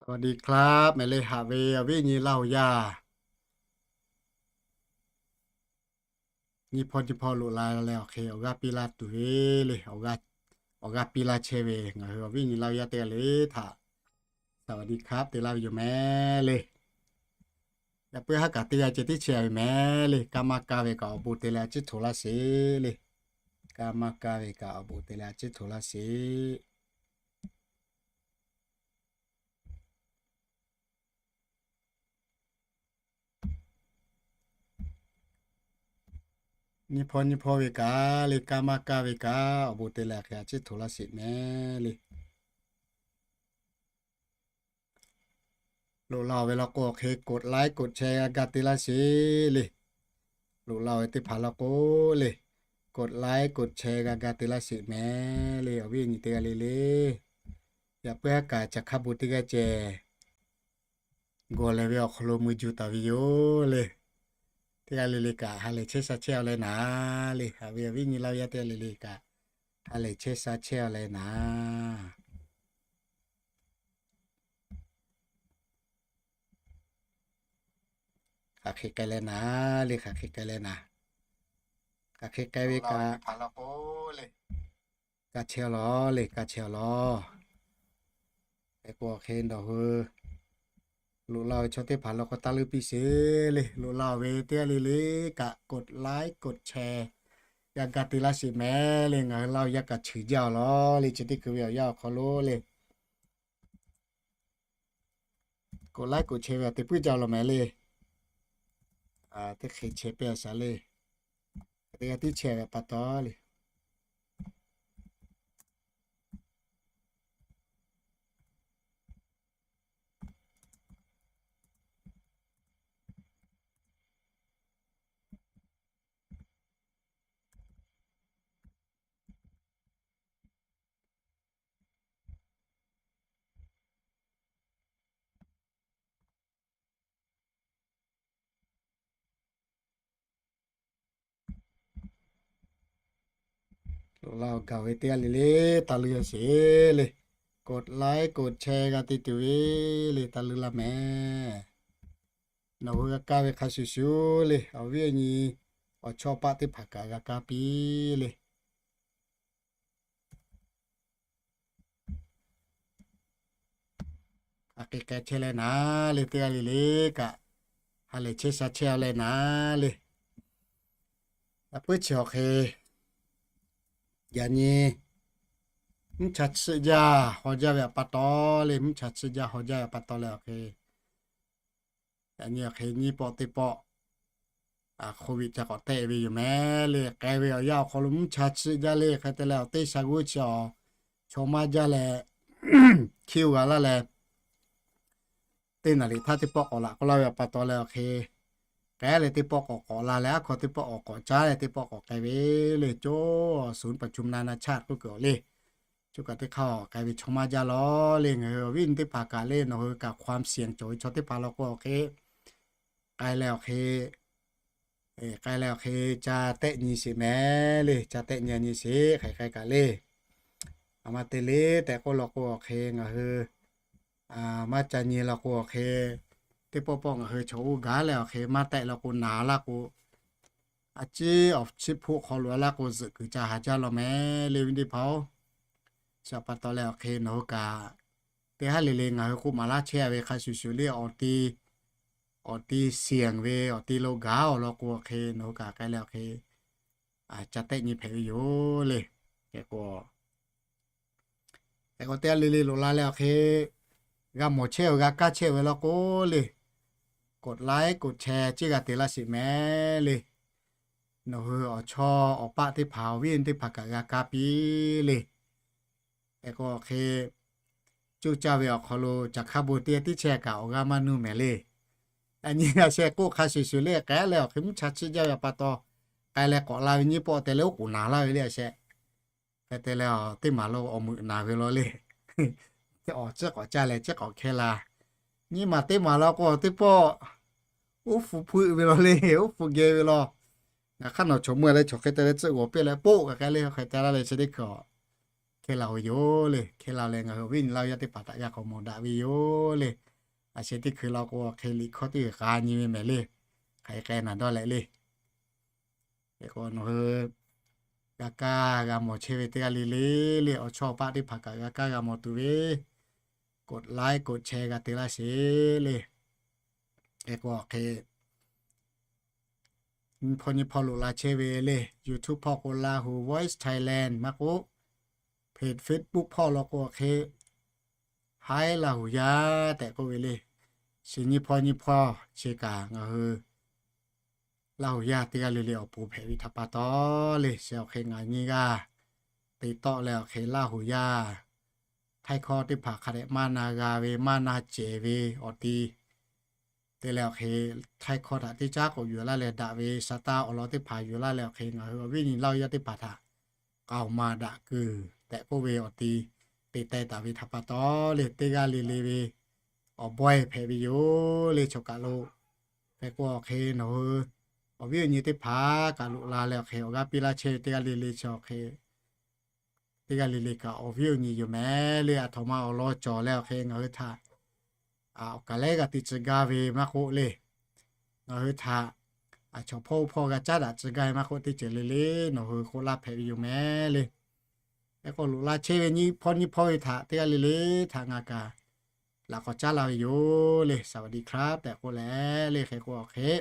สวัสดีครับ mehˍ le, haꞈ ve awˬ viˉ awˬ nyi Laˇ huˍ yaˇ, nyiˇ hpawˇ nyiˇ hpawˇ loꞈ la leh awˬ hk'e awˬ g'aˇ piˇ laˇ tuˬ ve le, awˬ g'aˇ piˇ laˇ chehˇ ve ngaˬ hui awˬ viˉ awˬ nyi Laˇ huˍ yaˇ teˇ g'aˇ le htaꞈ สวัสดีครับ te laˇ ve yoˬ mehˍ le. Yaꞈ puiˉ haˉ kaꞈ teˇ g'aˇ ceh tiˉ chehˇ ve mehˍ le. Kaˇ maˇ kaˇ ve kaꞈ awˬ bon te leh a ciˉ htoꞈ laˇ sheˍ le. Kaˇ maˇ kaˇ ve kaꞈ awˬ bon te leh a ciˉ htoꞈ laˇ sheˍ. Nyiˇ hpawˇ nyiˇ hpawˇ ve kaꞈ le, kaˇ maˇ kaˇ ve kaꞈ awˬ bon te leh a hk'e a ciˉ htoꞈ laˇ sheˍ mehˍ le. Loꞈ la-oˬ ve law k'o awˬ hk'e กดไลค์ กดแชร์ g'a ga te laˇ sheˍ le. Loꞈ la-oˬ ve teˇ hpaˍ law k'o le, กดไลค์ กดแชร์ g'a ga te laˇ sheˍ mehˍ le, awˬ viˉ awˬ nyi teˇ g'aˇ le le. Yaꞈ puiˉ haˉ kaꞈ caˬ hk'aˇ bon teˇ g'aˇ ceh gawˬ lehˬ ve awˬ hk'aw lo mui juˬ taˍ ve yoˬ le. Teˇ g'aˇ le le kaꞈ ha lehˬ chehˇ sha chehˇ-aw leh naˍ le. Haꞈ ve awˬ viˉ awˬ nyi Laˇ huˍ yaˇ teˇ g'aˇ le le kaꞈ ha lehˬ chehˇ sha chehˇ-aw leh naˍ. Hk'aˬ hk'e k'ai leh naˍ le, hk'aˬ hk'e k'ai leh naˍ. Hk'aˬ hk'e k'ai ve kaꞈ, ka chehˇ-aw lawˬ le, ka chehˇ-aw lawˬ. Hk'e k'o awˬ hk'e nawˬ hui loꞈ la-oˬ ve chaw teˇ hpaˍ law k'o taˇ leuˉ piˇ sheˍ le. Loꞈ la-oˬ ve teˇ g'aˇ le le kaꞈ กดไลค์ กดแชร์ g'a ga te laˇ sheˍ mehˍ le. Ngaˬ hui Laˇ huˍ yaˇ kaꞈ cheuˬ jaˇ-aw lawˬ le, chi teˇ hkui ve awˬ yanˇ awˬ hk'aw lo le. กดไลค์ กดแชร์ ve aꞈ te puiˉ jaˇ lawˬ mehˍ le. Teˇ hk'e chehˇ pehˇ-a shaˍ le. Teˇ g'aˇ tiˉ chehˇ ve pa taw le. Loꞈ la-oˬ gaˬ ve teˇ g'aˇ le le taˇ leuˉ-a sheˍ le. กดไลค์ กดแชร์ g'a te tuˬ ve le taˇ leuˉ laˇ mehˍ. Nawˬ hui g'a kaˇ ve hk'a shuˍ shuˍ le, awˬ viˉ awˬ nyi awˬ chawˇ paˆ teˇ hpaˍ kaꞈ g'a kaˇ piˇ le. Hk'aˬ hk'e k'ai chehˇ leh naˍ le, teˇ g'aˇ le le kaꞈ ha lehˬ chehˇ sha chehˇ-aw leh naˍ le. Yaꞈ puiˉ chi awˬ hk'e yaꞈ nyi mvuhˇ cha chiˆ jaˇ haw jaˇ ve pa taw le, mvuhˇ cha chiˆ jaˇ haw jaˇ ve pa taw leh awˬ hk'e, yaꞈ nyi awˬ hk'e nyiˇ pawˆ teˇ pawˆ โควิด ca k'awꞈ tehˆ ve yoˬ mehˍ le. K'ai ve awˬ yanˇ awˬ hk'aw lo mvuhˇ cha chiˆ jaˇ le. Hk'e te leh awˬ teˇ sha g'uˇ chi awˬ chaw maˇ jaˇ leh, hkiˇ-oˬ g'a laˇ leh, teˇ naˍ riˍ htaˇ teˇ pawˆ k'awꞈ laꞈ k'oˆ laˇ ve pa taw leh awˬ hk'e, k'ai leh teˇ pawˆ k'awꞈ k'awꞈ la leh, aˉ hkawˇ teˇ pawˆ k'awꞈ k'awꞈ caˉ leh teˇ pawˆ k'awꞈ k'ai ve le. Coˇ ศูนย์ประชุมนานาชาติ k'oˆ kuiˬ awˬ le. Coˇ kaꞈ teˇ hk'aˇ k'ai ve chaw maˇ jaˇ lawˬ le. Ngaˬ hui awˬ viˉ awˬ nyi teˇ hpaˍ kaꞈ le, nawˬ hui kaꞈ ความเสี่ยง cawˬ ve chaw teˇ hpaˍ law k'o awˬ hk'e, k'ai leh awˬ hk'e, k'ai leh awˬ hk'e ca tehˆ nyi sheˍ mehˍ le. Ca tehˆ nyi nyi sheˍ, hk'aˬ hk'e k'ai kaꞈ le. A ma te le tehꞈ k'oˆ law k'o awˬ hk'e ngaˬ hui maˇ ca nyi law k'o awˬ hk'e, teˇ pawˆ pawˆ ngaˬ hui chaw oˇ gaˬ leh awˬ hk'e maˇ tehˆ law k'o naˍ laˇ k'o, a ciˉ awˬ chiˉ hpoˆ hk'aw lo laˇ k'o zuhꞈ kuiˬ ca haˍ jaˇ lawˬ mehˍ le, awˬ viˉ teˇ hpaˍ-oˬ. Chi pa taw leh awˬ hk'e nawˬ hui kaꞈ teˇ haˉ le le ngaˬ hui k'oˆ maˍ laˇ chehˇ ve hk'a shuˍ shuˍ le, awˬ ti, awˬ ti เสี่ยง ve awˬ ti lo gaˬ-oˬ law k'o awˬ hk'e nawˬ hui kaꞈ k'ai leh awˬ hk'e ca tehˆ nyi hpehꞈ ve yoˬ le. Hk'e k'o, hk'e k'o teˇ haˉ le le loꞈ la leh awˬ hk'e g'a mawˬ chehˇ-oˬ g'a kaˇ chehˇ ve law k'o le, กดไลค์ กดแชร์ ciˉ g'a te laˇ sheˍ mehˍ le. Nawˬ hui awˬ chawˇ awˬ paˆ teˇ hpaˍ awˬ viˉ teˇ hpaˍ kaꞈ g'a kaˇ piˇ le. Hk'e k'o awˬ hk'e, coˇ caˇ ve awˬ hk'aw lo caˬ hk'aˇ bon teˇ g'aˇ tiˉ chehˇ kaꞈ awˬ g'aˇ maˇ nuˇ mehˍ le. A nyi a sheh k'oˆ hk'a shuˍ shuˍ le, k'ai leh awˬ hk'e mvuhˇ cha chiˆ jaˇ ve pa taw, k'ai leh k'awꞈ la ve nyiˇ pawˆ te leh oˉ k'oˍ naˍ laˇ ve le a sheh. Hk'e te leh teˇ maˬ lo awˬ meuꞈ naˍ ve law le. Awˬ ciˉ k'awꞈ caˇ leh ciˉ k'awꞈ hkehˇ la. Nyiˇ maˬ teˇ maˬ law k'o teˇ pawˆ oˉ hpu hpeuˆ ve law le, oˉ hpu geh ve law. Ngaˬ hk'aˇ nawˬ chaw meuˇ leh chaw hk'e te leh tcuhˆ g'awˬ piˇ leh poˆ kaꞈ k'ai le, hk'e te laˇ leh chi teˇ hkui-a hkehˇ la-oˬ ve yoˬ le. Hkehˇ la leh ngaˬ hui awˬ viˉ awˬ nyi Laˇ huˍ yaˇ teˇ hpaˍ htaꞈ yaˇ k'awꞈ mawˬ daꞈ ve yoˬ le. A sheh teˇ hkui law k'o awˬ hk'e liꞈ hkawˇ teˇ g'aˇ nyi ve mehˍ le. Hk'aˬ hk'e k'ai naˍ dawˇ leh le. Hk'e k'o nawˬ hui g'a kaˇ g'a mawˬ chehˇ ve teˇ g'aˇ le le le, awˬ chawˇ awˬ paˆ teˇ hpaˍ kaꞈ g'a kaˇ g'a mawˬ tuˬ ve, กดไลค์ กดแชร์ g'a te laˇ sheˍ le. Hk'e k'o awˬ hk'e nyi hpawˇ nyi hpawˇ loꞈ la chehˇ ve le. YouTube hpawˇ k'o Lahu Voice Thailand maˇ k'oˆ, Facebook hpawˇ law k'o awˬ hk'e Haiˉ Laˇ huˍ yaˇ tehꞈ k'oˆ ve le. Chi nyi hpawˇ nyi hpawˇ chi kaꞈ ngaˬ hui Laˇ huˍ yaˇ teˇ g'aˇ le le awˬ pon hpehꞈ ve htaꞈ pa taw le, chi awˬ hk'e ngaˬ nyi g'aˇ te tawˆ leh awˬ hk'e Laˇ huˍ yaˇ Htaiˇ hkawˇ teˇ hpaˍ hk'a dehꞈ maˇ na g'a ve maˇ na cehˬ ve awˬ ti te leh awˬ hk'e, Htaiˇ hkawˇ htaꞈ teˇ caˉ k'awꞈ yuˬ laˇ leh daꞈ ve sa taˇ awˬ lawn teˇ hpaˍ yuˬ laˇ leh awˬ hk'e ngaˬ hui awˬ viˉ awˬ nyi Laˇ huˍ yaˇ teˇ hpaˍ htaꞈ k'aoˍ maˍ daꞈ kuiˬ tehꞈ k'oˆ ve awˬ ti te teh taˍ ve htaꞈ pa taw le, teˇ g'aˇ le le ve awˬ bawehˇ hpehꞈ ve yoˬ le chaw kaˬ lo. Hk'e k'o awˬ hk'e nawˬ hui awˬ viˉ awˬ nyi teˇ hpaˍ kaꞈ loꞈ la leh awˬ hk'e awˬ g'aˇ piˇ laˇ chehˇ ve teˇ g'aˇ le le chi awˬ hk'e teˇ g'aˇ le le kaꞈ awˬ viˉ awˬ nyi yoˬ mehˍ le. Aˬ htoꞈ ma awˬ lawn cawˬ leh awˬ hk'e ngaˬ hui htaꞈ awˬ kaˍ lehˉ g'a te tcuh gaˇ ve maˇ k'oˆ le, ngaˬ hui htaꞈ chaw hpawˇ hpawˇ g'a caˉ daꞈ tcuh gaˇ ve maˇ k'oˆ, teˇ ceuˬ le le nawˬ hui k'oˆ laˇ hpehꞈ ve yoˬ mehˍ le. Hk'e k'o loꞈ la chehˇ ve nyi hpawˇ nyi hpawˇ ve htaꞈ teˇ g'aˇ le le htaꞈ ngaˬ kaꞈ laꞈ k'awꞈ caˉ laˇ ve yoˬ le. สวัสดีครับ tehꞈ k'oˆ leh le. Hk'e k'o awˬ hk'e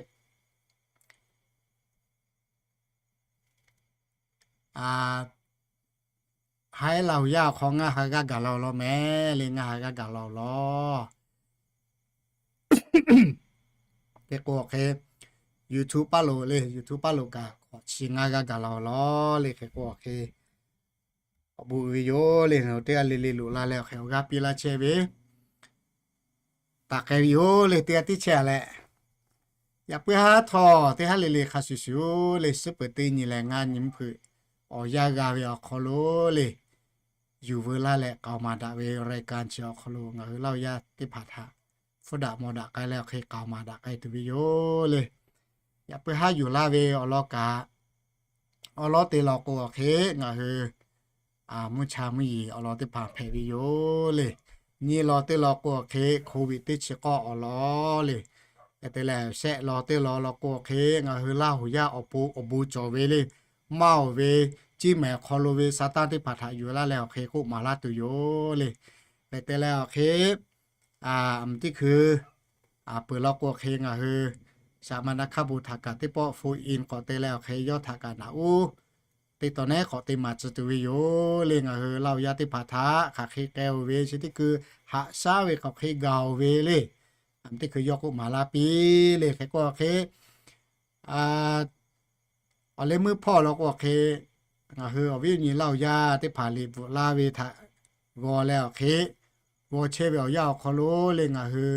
Haiˉ Laˇ huˍ yaˇ awˬ hk'aw ngaˬ ha g'aˇ gaˬ la-oˬ law mehˍ le, ngaˬ ha g'aˇ gaˬ la-oˬ law. Hk'e k'o awˬ hk'e YouTube paˇ lo le, YouTube paˇ lo kaꞈ k'awꞈ chi ngaˬ g'aˇ gaˬ la-oˬ law le. Hk'e k'o awˬ hk'e awˬ bon uiˍ ve yoˬ le. Teˇ g'aˇ le le loꞈ la leh awˬ hk'e awˬ g'aˇ piˇ laˇ chehˇ ve taˍ k'ai ve yoˬ le. Teˇ g'aˇ tiˉ chehˇ a leh, yaꞈ puiˉ haˉ htawˇ teˇ haˉ le le hk'a shuˍ shuˍ le, suhˉ peuˬ teˇ nyi leh ngaˇ nyi mvuhˇ hpeuꞈ awˬ yanˇ g'a ve awˬ hk'aw lo le, yuˬ veu laˇ leh k'aoˍ maˍ daꞈ ve รายการ chi awˬ hk'aw lo ngaˬ hui Laˇ huˍ yaˇ teˇ hpaˍ htaꞈ hpfuhˇ daꞈ mawˬ daꞈ k'ai leh awˬ hk'e k'aoˍ maˍ daꞈ k'ai tuˬ ve yoˬ le. Yaꞈ puiˉ haˉ yuˬ laˇ ve awˬ lawn kaꞈ, awˬ lawn te law k'o awˬ hk'e ngaˬ hui mvuhˇ cha mvuhˇ yeˬ awˬ lawn teˇ hpaˍ hpehꞈ ve yoˬ le. Nyi law teˇ law k'o awˬ hk'e โควิด teˇ chi k'awˇ awˬ lawn le. Hk'e te leh shehˆ law teˇ law law k'o awˬ hk'e ngaˬ hui Laˇ huˍ yaˇ awˬ pon awˬ bon cawˬ ve le. Maˇ oˬ ve, ciˇ mehˍ awˬ hk'aw lo ve Saˍtanˍ teˇ hpaˍ htaꞈ yuˬ laˇ leh awˬ hk'e k'oˆ maˍ laˇ tuˬ yoˬ le. Hk'e te leh awˬ hk'e, a, mvuhˇ teˇ hkui peuˬ law k'o awˬ hk'e ngaˬ hui shaˍ ma na hkaˇ bon htaꞈ kaꞈ teˇ pawˆ phone in k'awꞈ te leh awˬ hk'e yawˇ htaꞈ kaꞈ naꞈ uˉ teˇ taw nehˉ k'awꞈ te maˍ tcuh tuˬ ve yoˬ le. Ngaˬ hui Laˇ huˍ yaˇ teˇ hpaˍ htaꞈ hk'aˬ hk'e k'ai-oˬ ve chi teˇ hkui haꞈ shaˉ ve k'awꞈ hk'e gaˬ-oˬ ve le. Mvuhˇ teˇ hkui yawˇ k'oˆ maˍ laˇ piˇ le. Hk'e k'o awˬ hk'e awˬ leh meuˇ hpawˇ law k'o awˬ hk'e, ngaˬ hui awˬ viˉ awˬ nyi Laˇ huˍ yaˇ teˇ hpaˍ liꞈ bvuhꞈ laˇ ve htaꞈ g'aw leh awˬ hk'e, g'aw chehˇ ve awˬ yanˇ awˬ hk'aw lo le ngaˬ hui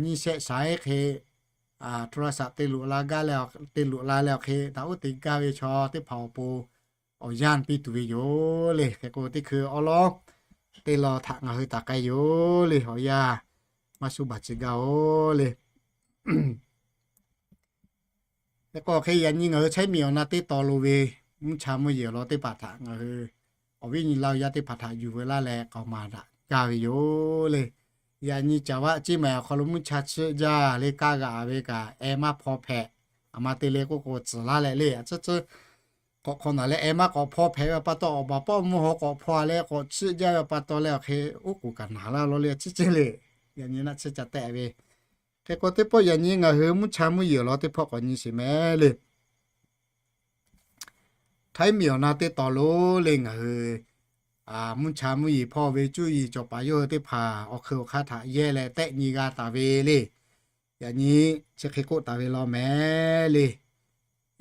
nyiˇ shehˆ shaiˉ hk'e โทรศัพท์ te loꞈ la gaˇ leh, te loꞈ la leh awˬ hk'e daꞈ uˉ te gaˇ ve chaw teˇ hpaˍ awˬ pon awˬ yanˇ piˇ tuˬ ve yoˬ le. Hk'e k'o teˇ hkui awˉ lawˉ teˇ law htaꞈ ngaˬ hui taˍ k'ai yoˬ le. Awˬ yanˇ maˇ shuˉ baˬ tcuh gaˇ-oˬ le. Hk'e k'o awˬ hk'e yaꞈ nyi ngaˬ hui Htaiˇ miˬ awˬ na teˇ taw lo ve mvuhˇ cha mvuhˇ yeˬ awˬ lawn teˇ hpaˍ htaꞈ ngaˬ hui awˬ viˉ awˬ nyi Laˇ huˍ yaˇ teˇ hpaˍ htaꞈ yuˬ veu laˇ leh k'aoˍ maˍ daꞈ gaˇ ve yoˬ le. Yaꞈ nyi caˍ vaˆ ciˇ mehˍ awˬ hk'aw lo mvuhˇ cha tsuhˆ jaˇ le, kaˇ g'aꞈ ve kaꞈ eh maˇ hpaw hpehꞈ. A ma te le k'oˆ k'o tcuhˍ laˇ leh le, a tcuhˉ tcuhˉ k'awꞈ hk'aw naˬ leh eh maˇ k'awꞈ hpaw hpehꞈ ve pa taw, awˬ baˬ pawˆ mvuhˇ haw k'awꞈ hpaw leh k'awꞈ tsuhˆ jaˇ ve pa taw leh awˬ hk'e oˉ k'oˍ kaꞈ naˬ laˇ law le, a tcuhˉ ceh le. Yaꞈ nyi naˆ tsuhˇ ca tehˆ ve. Hk'e k'o teˇ pawˆ yaꞈ nyi ngaˬ hui mvuhˇ cha mvuhˇ yeˬ awˬ lawn teˇ hpawˆ k'awꞈ nyi sheˍ mehˍ le. Htaiˇ miˬ awˬ na teˇ taw lo le ngaˬ hui mvuhˇ cha mvuhˇ yeˬ hpawˇ ve cuˇ yiˍ cawˬ paˍ yawˇ hui teˇ hpaˍ awˬ hk'eun awˬ hk'aˇ htaꞈ yehˇ leh tehˆ nyi g'a taˍ ve le. Yaꞈ nyi chi hk'e k'oˆ taˍ ve law mehˍ le.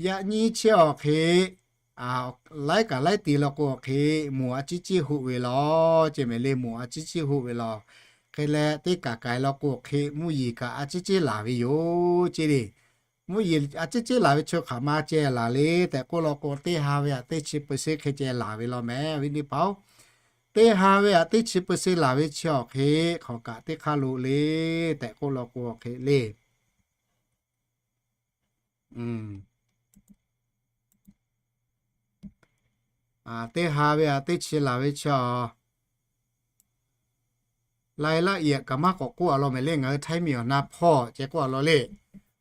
Yaꞈ nyi chi awˬ hk'e laiˉ kaꞈ laiˉ ti law k'o awˬ hk'e moˍ a ciˉ ciˉ hoˆ ve law, ceh mehˍ le, moˍ a ciˉ ciˉ hoˆ ve law. Hk'e leh teˇ kaˬ kaiˍ law k'o awˬ hk'e mvuhˇ yeˬ kaꞈ a ciˉ ciˉ laˬ ve yoˬ ceh le. Mvuhˇ yeˬ a ciˉ ciˉ laˬ ve chi hk'aˬ ma ceh laˬ le tehꞈ k'oˆ law k'o, teˇ ha ve aꞈ teˇ chi เปอร์เซ็นต์ hk'e ceh laˬ ve law mehˍ ve teˇ hpaˍ-oˬ. Teˇ ha ve aꞈ teˇ chi เปอร์เซ็นต์ laˬ ve chi awˬ hk'e hk'aˬ kaꞈ teˇ hk'aˇ lo le tehꞈ k'oˆ law k'o awˬ hk'e le. Teˇ ha ve htaꞈ teˇ chi laˬ ve chi a, รายละเอียด kaꞈ maˇ k'awꞈ k'oˆ a law mehˍ le. Ngaˬ hui China miˬ awˬ na hpawˇ ceh k'oˆ a law le,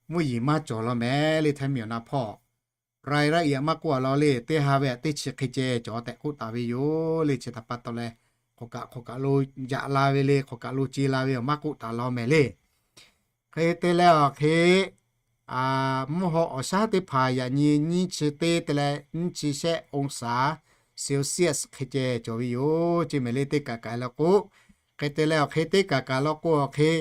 mvuhˇ yeˬ maˇ cawˬ law mehˍ le. China miˬ awˬ na hpawˇ รายละเอียด maˇ k'oˆ a law le, teˇ ha ve htaꞈ teˇ chi hk'e ceh cawˬ tehꞈ k'oˆ taˍ ve yoˬ le. Chi htaꞈ pa taw leh, hk'aˬ kaꞈ hk'aˬ kaꞈ lo yaꞈ la ve le, hk'aˬ kaꞈ lo ce la ve awˬ maˇ k'oˆ taˍ law mehˍ le. Hk'e te leh awˬ hk'e, mvuhˇ haw awˬ shaˉ teˇ hpaˍ yaꞈ nyi nyiˇ chi teˇ te leh nyiˇ chi shehˆ องศาเซลเซียส hk'e ceh cawˬ ve yoˬ ce mehˍ le. Teˇ kaꞈ kaꞈ law k'o, hk'e te leh awˬ hk'e teˇ kaꞈ kaꞈ law k'o awˬ hk'e,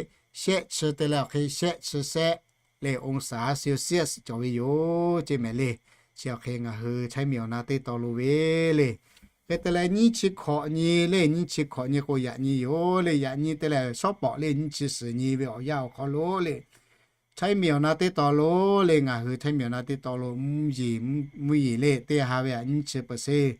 shehˆ chi te leh awˬ hk'e shehˆ chi shehˆ le องศาเซลเซียส cawˬ ve yoˬ ce mehˍ le. Chi awˬ hk'e ngaˬ hui China miˬ awˬ na teˇ taw lo ve le. Hk'e te leh nyiˇ chi hkawꞈ nyi le, nyiˇ chi hkawꞈ nyi k'o yaꞈ nyi yoˬ le. Yaꞈ nyi te leh shawˉ pawˍ le nyiˇ chi suhˍ nyi ve awˬ yanˇ awˬ hk'aw lo le, China miˬ awˬ na teˇ taw lo le, ngaˬ hui China miˬ awˬ na teˇ taw lo mvuhˇ yeˬ, mvuhˇ yeˬ le teˇ ha ve htaꞈ nyiˇ chi เปอร์เซ็นต์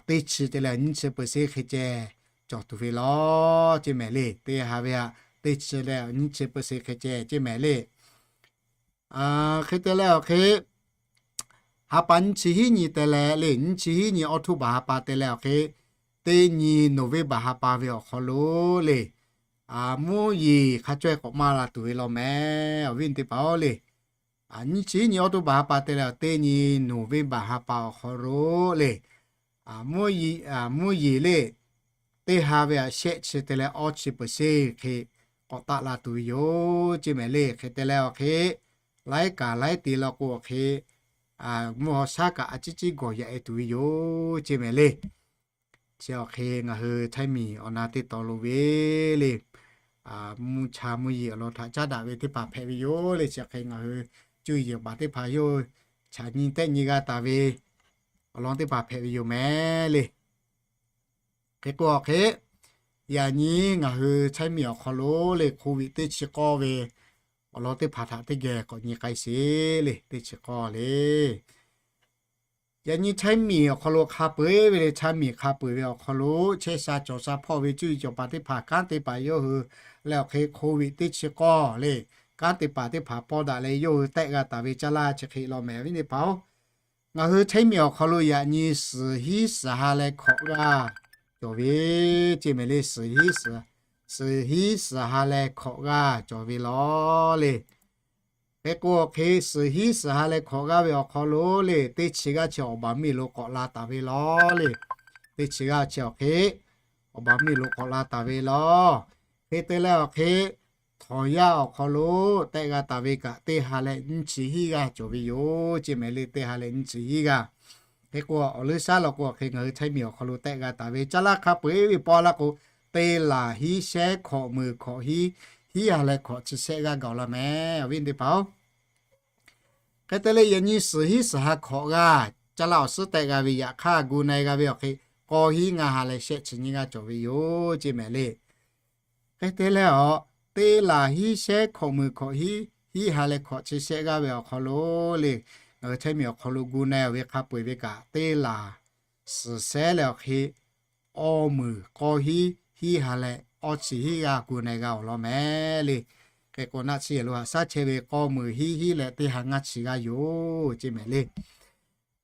teˇ chi te leh nyiˇ chi เปอร์เซ็นต์ hk'e ceh cawˬ tuˬ ve law ce mehˍ le. Teˇ ha ve htaꞈ teˇ chi leh nyiˇ chi เปอร์เซ็นต์ hk'e ceh ce mehˍ le. Hk'e te leh awˬ hk'e, ha pa nyiˇ chi hiˉ nyi te leh le, nyiˇ chi hiˉ nyi ออกโทเบอร์ ha pa te leh awˬ hk'e, teˇ nyi โนเวมเบอร์ ha pa ve awˬ hk'aw lo le, mvuhˇ yeˬ hk'a cawehˇ k'awꞈ maˇ la tuˬ ve law mehˍ, awˬ viˉ teˇ hpaˍ-oˬ le. Nyiˇ chi hiˉ nyi ออกโทเบอร์ ha pa te leh teˇ nyi โนเวมเบอร์ ha pa awˬ hk'aw lo le, mvuhˇ yeˬ le, teˇ ha ve htaꞈ shehˆ chi te leh awˇ chi เปอร์เซ็นต์ hk'e k'awꞈ taˆ la tuˬ ve yoˬ ce mehˍ le. Hk'e te leh awˬ hk'e, laiˉ kaꞈ laiˉ te law k'o awˬ hk'e, mvuhˇ haw shaˉ kaꞈ a ciˉ ciˉ gawˬ yaꞈ e tuˬ ve yoˬ ce mehˍ le. Chi awˬ hk'e ngaˬ hui China miˬ awˬ na teˇ taw lo ve le, mvuhˇ cha mvuhˇ yeˬ awˬ lawn htaꞈ caˉ daꞈ ve teˇ hpaˍ hpehꞈ ve yoˬ le. Chi awˬ hk'e ngaˬ hui cuˇ yiˍ awˬ baˬ teˇ hpaˍ yawˇ hui chaꞈ nyi tehˆ nyi g'a taˍ ve awˬ lawn teˇ hpaˍ hpehꞈ ve yoˬ mehˍ le. Hk'e k'o awˬ hk'e, yaꞈ nyi ngaˬ hui China miˬ awˬ hk'aw lo le, โควิด teˇ chi k'awˇ ve awˬ lawn teˇ hpaˍ htaꞈ teˇ geh k'awꞈ nyi k'ai sheˍ le, teˇ chi k'awˇ le. Yaꞈ nyi China miˬ awˬ hk'aw lo hk'a peu-eˬ ve le, China miˬ hk'a peu-eˬ ve awˬ hk'aw lo chehˇ sha cawˬ sha hpawˇ ve cuˇ yiˍ cawˬ paˍ teˇ hpaˍ kanˉ te paˍ yawˇ hui leh awˬ hk'e โควิด teˇ chi k'awˇ le, kanˉ te paˍ teˇ hpaˍ pawˇ daꞈ leh yawˇ hui tehˆ g'a taˍ ve caˇ laˇ chi hk'e law mehˍ awˬ viˉ teˇ hpaˍ-oˬ. Ngaˬ hui China miˬ awˬ hk'aw lo yaꞈ nyi suhˍ hiˉ suhˍ ha leh hkawꞈ g'aˇ cawˬ ve ce mehˍ le. Suhˍ hiˉ suhˍ ha leh hkawꞈ g'aˇ cawˬ ve law le. Hk'e k'o awˬ hk'e suhˍ hiˉ suhˍ ha leh hkawꞈ g'aˇ ve awˬ hk'aw lo le, teˇ chi g'aˇ chi awˬ baˬ miˬ lo k'awꞈ la taˍ ve law le. Teˇ chi g'aˇ chi awˬ hk'e awˬ baˬ miˬ lo k'awꞈ la taˍ ve law. Hk'e te leh awˬ hk'e, htawnˍ yaˇ awˬ hk'aw lo tehˆ g'a taˍ ve kaꞈ teˇ ha leh nyiˇ chi hiˉ g'aˇ cawˬ ve yoˬ ce mehˍ le. Teˇ ha leh nyiˇ chi hiˉ g'aˇ. Hk'e k'o awˬ leuˉ shaˉ law k'o awˬ hk'e ngaˬ hui China miˬ awˬ hk'aw lo tehˆ g'a taˍ ve caˇ laˇ hk'a peu-eˬ ve paw laˇ k'o, teˇ laˬ hiˉ shehˉ hkawꞈ meunˍ hkawꞈ hiˉ hiˉ ha leh hkawꞈ chi shehˆ g'aˇ gaˬ law mehˍ awˬ viˉ teˇ hpaˍ-oˬ. Hk'e te leh yaꞈ nyi suhˍ hiˉ suhˍ ha hkawꞈ g'aˇ caˇ laˇ awˬ suhˉ tehˆ g'a ve yaꞈ hk'aˇ gu na-e g'a ve awˬ hk'e, k'awˇ hiˉ ngaˇ ha leh shehˆ chi nyiˇ g'aˇ cawˬ ve yoˬ ce mehˍ le. Hk'e te leh awˬ, teˇ laˬ hiˉ shehˉ hkawꞈ meunˍ hkawꞈ hiˉ hiˉ ha leh hkawꞈ chi shehˆ g'aˇ ve awˬ hk'aw lo le, ngaˬ hui China miˬ awˬ hk'aw lo gu na-e ve hk'a peu-eˬ ve kaꞈ teˇ laˬ suhˍ shehˉ leh awˬ hk'e, awˇ meunˍ k'awˇ hiˉ hiˉ ha leh awˇ chi hiˉ g'aˇ gu na-e g'a awˬ lawn mehˍ le. Hk'e k'o naˆ chi yehˬ lo haꞈ shaˉ chehˇ ve k'awˇ meunˍ hiˉ hiˉ leh teˇ ha ngaˇ chi g'aˇ yoˬ ce mehˍ le.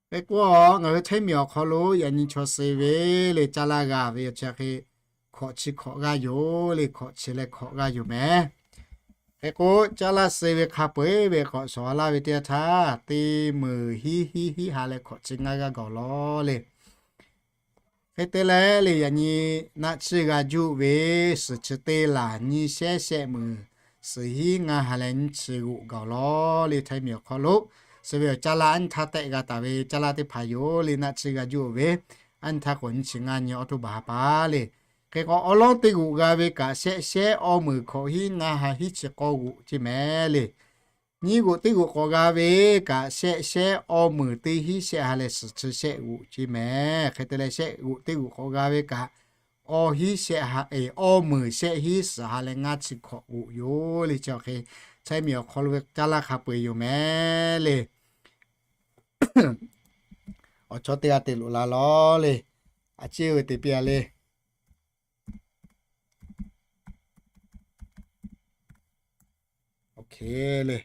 Hk'e k'o ngaˬ hui China miˬ awˬ hk'aw lo yaꞈ nyi chaw suh ve le caˇ laˇ g'a ve awˬ chi hk'e, hkawꞈ chi hkawꞈ g'aˇ yoˬ le, hkawꞈ chi leh hkawꞈ g'aˇ yoˬ mehˍ. Hk'e k'o caˇ laˇ suh ve hk'a peu-eˬ ve k'awꞈ shawˍ laˇ ve teˇ yanˇ htaˇ, teˇ meunˍ hiˉ hiˉ hiˉ ha leh hkawꞈ chi ngaˇ g'aˇ gaˬ awˬ lawn le. Hk'e te leh le yaꞈ nyi naˆ chi g'a juˇ ve suhˍ chi teˇ laˬ nyiˇ shehˉ shehˆ meunˍ suhˍ hiˉ ngaˇ ha leh nyiˇ chi g'oꞈ gaˬ awˬ lawn le. China miˬ awˬ hk'aw lo suh ve awˬ caˇ laˇ anˇ htaˇ tehˆ g'a taˍ ve caˇ laˇ teˇ hpaˍ yoˬ le. Naˆ chi g'a juˇ ve anˇ htaˇ k'o nyiˇ chi ngaˇ nyi awˇ htoˇ baˬ ha pa le. Hk'e k'o awˬ lawn teˇ g'oꞈ g'a ve kaꞈ shehˆ shehˉ awˇ meunˍ hkawꞈ hiˉ ngaˇ ha hiˉ chi k'awˇ g'oꞈ ce mehˍ le. Nyiˇ g'oꞈ teˇ g'oꞈ k'awꞈ g'a ve kaꞈ shehˆ shehˉ awˇ meunˍ teˇ hiˉ shehˆ ha leh suhˍ chi shehˆ g'oꞈ ce mehˍ. Hk'e te leh shehˆ g'oꞈ teˇ g'oꞈ k'awꞈ g'a ve kaꞈ awˇ hiˉ shehˆ ha, awˇ meunˍ shehˆ hiˉ suhˍ ha leh ngaˇ chi hkawꞈ g'oꞈ yoˬ le. Chi awˬ hk'e China miˬ awˬ hk'aw lo ve caˇ laˇ hk'a peu-eˬ yoˬ mehˍ le. Awˬ chawˇ teˇ g'aˇ te loꞈ la law le. A ciˉ ve te piˇ a le. Oˇ hk'e le.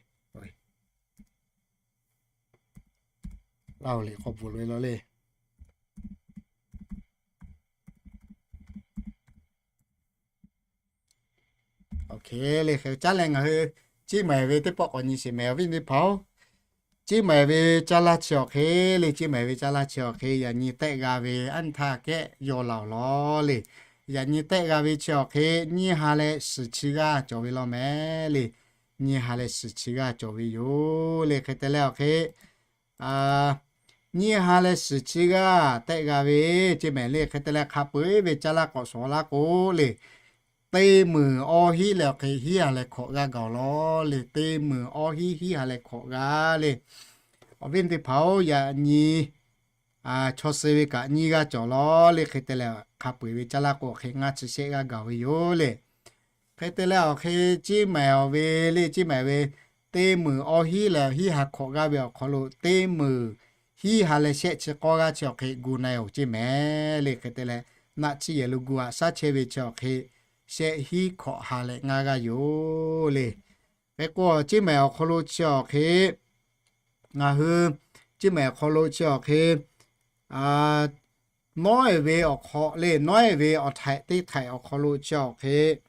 Laˇ hoꞈ liꞈ k'awꞈ bvuhꞈ loꞈ e law le. le, hk'e caˉ leh ngaˬ hui Ciˇ Maiˍ ve teˇ pawˆ k'awꞈ nyi sheˍ mehˍ awˬ viˉ teˇ hpaˍ-oˬ. Ciˇ Maiˍ ve caˇ laˇ chi awˬ hk'e le, Ciˇ Maiˍ ve caˇ laˇ chi awˬ hk'e yaꞈ nyi tehˆ g'a ve aˉ nyi htaˇ kehˉ yaw laˬ-oˬ law le. Yaꞈ nyi tehˆ g'a ve chi awˬ hk'e nyiˇ ha leh suhˍ chi g'aˇ cawˬ ve law mehˍ le. Nyiˇ ha leh suhˍ chi g'aˇ cawˬ ve yoˬ le. Hk'e te leh awˬ hk'e nyiˇ ha leh suhˍ chi g'aˇ tehˆ g'a ve Ciˇ Maiˍ le. Hk'e te leh hk'a peu-eˬ ve caˇ laˇ k'awꞈ shawˍ laˇ k'o le, teˇ meunˍ awˇ hiˉ leh awˬ hk'e hiˉ ha leh hkawꞈ g'aˇ gaˬ-oˬ law le. Teˇ meunˍ awˇ hiˉ hiˉ ha leh hkawꞈ g'aˇ le. Awˬ viˉ teˇ hpaˍ-oˬ, yaꞈ nyi chaw suh ve kaꞈ nyiˇ g'aˇ cawˬ law le. Hk'e te leh hk'a peu-eˬ ve caˇ laˇ k'o awˬ hk'e ngaˇ chi shehˆ g'aˇ gaˬ ve yoˬ le. Hk'e te leh awˬ hk'e Ciˇ Maiˍ awˬ ve le, Ciˇ Maiˍ ve teˇ meunˍ awˇ hiˉ leh hiˉ ha hkawꞈ g'aˇ ve awˬ hk'aw lo teˇ meunˍ hiˉ ha leh shehˆ chi k'awˇ g'aˇ chi awˬ hk'e gu na-e-oˬ Ciˇ Maiˍ le. Hk'e te leh naˆ chi yehˬ lo gu aꞈ shaˉ chehˇ ve chi awˬ hk'e shehˆ hiˉ hkawꞈ ha leh ngaˇ g'aˇ yoˬ le. Hk'e k'o Ciˇ Maiˍ awˬ hk'aw lo chi awˬ hk'e ngaˬ hui Ciˇ Maiˍ awˬ hk'aw lo chi awˬ hk'e nawˉ-ehˍ ve awˬ hk'aw le, nawˉ-ehˍ ve awˬ htaiꞈ teˇ htaiꞈ awˬ hk'aw lo chi awˬ hk'e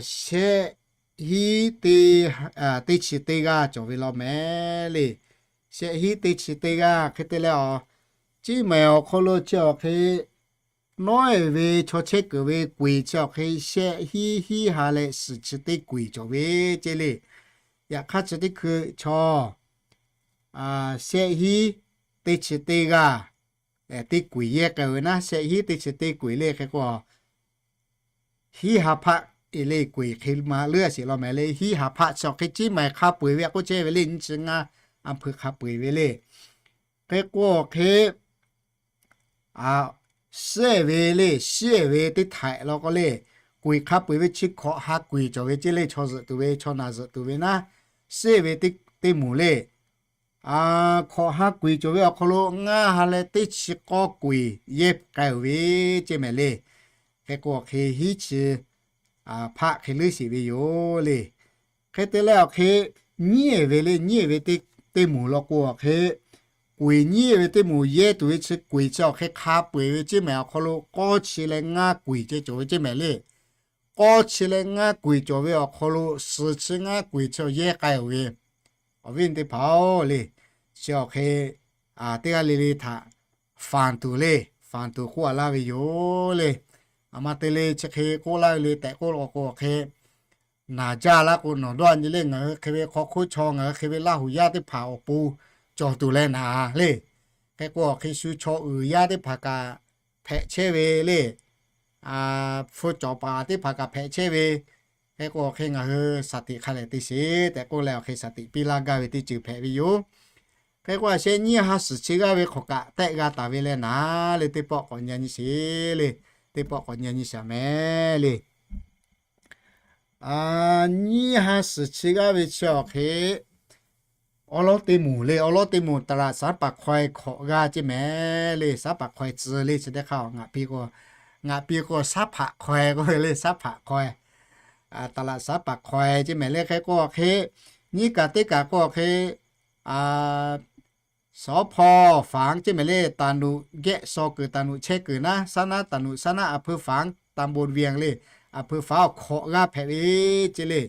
shehˆ hiˉ teˇ chi teˇ g'aˇ cawˬ ve law mehˍ le. Shehˆ hiˉ teˇ chi teˇ g'aˇ. Hk'e te leh awˬ Ciˇ Maiˍ awˬ hk'aw lo chi awˬ hk'e nawˉ-ehˍ ve chaw chehˇ kuiˬ ve kuiˬ chi awˬ hk'e shehˆ hiˉ hiˉ ha leh suhˍ chi teˇ kuiˬ cawˬ ve ceˇ le. Yaꞈ hk'aˇ chi teˇ hkui chaw shehˆ hiˉ teˇ chi teˇ g'aˇ teˇ kuiˬ yehˇ k'ai-oˬ ve naˉ, shehˆ hiˉ teˇ chi teˇ kuiˬ le. Hk'e k'o hiˉ ha hpaˆ e le kuiˬ hk'e ma leuˉ a sheˍ law mehˍ le. Hiˉ ha hpaˆ chi awˬ hk'e Ciˇ Maiˍ hk'a peu-eˬ ve a k'oˆ chehˇ ve le, nyiˇ chi ngaˇ a hpui hk'a peu-eˬ ve le. Hk'e k'o awˬ hk'e shiˉ-ehˍ ve le, shiˉ-ehˍ ve teˇ htaiꞈ law k'o le, kuiˬ hk'a peu-eˬ ve chi hkawꞈ ha kuiˬ cawˬ ve ceˇ le. Chaw zuhꞈ tuˬ ve, chaw naˬ zuhꞈ tuˬ ve naˉ, shiˉ-ehˍ ve teˇ moˍ le. Hkawꞈ ha kuiˬ cawˬ ve awˬ hk'aw lo ngaˇ ha leh teˇ chi k'awˇ kuiˬ yehˇ k'ai-oˬ ve ceˇ mehˍ le. Hk'e k'o awˬ hk'e hiˉ chi hpaˆ hk'e leuˉ sheˍ ve yoˬ le. Hk'e te leh awˬ hk'e nyiˉ-ehˍ ve le, nyiˉ-ehˍ ve teˇ moˍ law k'o awˬ hk'e kuiˬ nyiˉ-ehˍ ve teˇ moˍ yehˇ tuˬ ve chi kuiˬ chi awˬ hk'e hk'a peu-eˬ ve ceˇ mehˍ awˬ hk'aw lo k'awˇ chi leh ngaˇ kuiˬ ceh cawˬ ve ceˇ mehˍ le. K'awˇ chi leh ngaˇ kuiˬ cawˬ ve awˬ hk'aw lo suhˍ chi ngaˇ kuiˬ chi yehˇ k'ai-oˬ ve awˬ viˉ teˇ hpaˍ-oˬ le. Chi awˬ hk'e teˇ g'aˇ le le htaꞈ fanˍ tuˬ le, fanˍ tuˬ k'oˆ a laˇ ve yoˬ le. A ma te le chi hk'e k'oˆ laˇ ve le tehꞈ k'oˆ law k'o awˬ hk'e naˬ jaˇ laˇ k'o nawˬ dawˇ nyi le. Ngaˬ hui hk'e ve hk'aw hk'oˆ chaw, ngaˬ hui hk'e ve Laˇ huˍ yaˇ teˇ hpaˍ awˬ pon cawˬ tuˬ leh naˍ le. Hk'e k'o awˬ hk'e shu chaw uiˍ yaˇ teˇ hpaˍ kaꞈ hpehꞈ chehˇ ve le. Hpu cawˬ paˍ teˇ hpaˍ kaꞈ hpehꞈ chehˇ ve. Hk'e k'o awˬ hk'e ngaˬ hui shaˍ tiꞈ hk'a lehˬ te sheˍ tehꞈ k'oˆ leh awˬ hk'e shaˍ tiꞈ piˇ laˇ gaˇ ve teˇ ceuˬ hpehꞈ ve yoˬ. Hk'e k'o a shehˆ nyiˇ ha suhˍ chi g'aˇ ve hk'awꞈ kaꞈ tehˆ g'a taˍ ve leh naˍ le teˇ pawˆ k'awꞈ nyi nyi sheˍ le. Teˇ pawˆ k'awꞈ nyi nyi shaˍ mehˍ le. Nyiˇ ha suhˍ chi g'aˇ ve chi awˬ hk'e awˉ lawˉ teˇ moˍ le, awˉ lawˉ teˇ moˍ ตลาดสาปากคอย hkawꞈ g'aˇ ceˇ mehˍ le. สาปากคอย tcuh le chi teˇ hk'aˇ ngaˬ piˇ k'o, ngaˬ piˇ k'o สาปากคอย k'oˆ ve le, สาปากคอย. ตลาดสาปากคอย ceˇ mehˍ le. Hk'e k'o awˬ hk'e nyiˇ kaꞈ teˇ kaꞈ k'o awˬ hk'e สภ. ฝาง ceˇ mehˍ le. Taˍ nuꞈ gehˆ shaw kuiˬ taˍ nuꞈ chehˇ kuiˬ naˉ, สานา taˍ nuꞈ สานา อำเภอฝาง ตำบลเวียง le, อำเภอฝาง hkawꞈ g'aˇ hpehꞈ ve ceˇ le.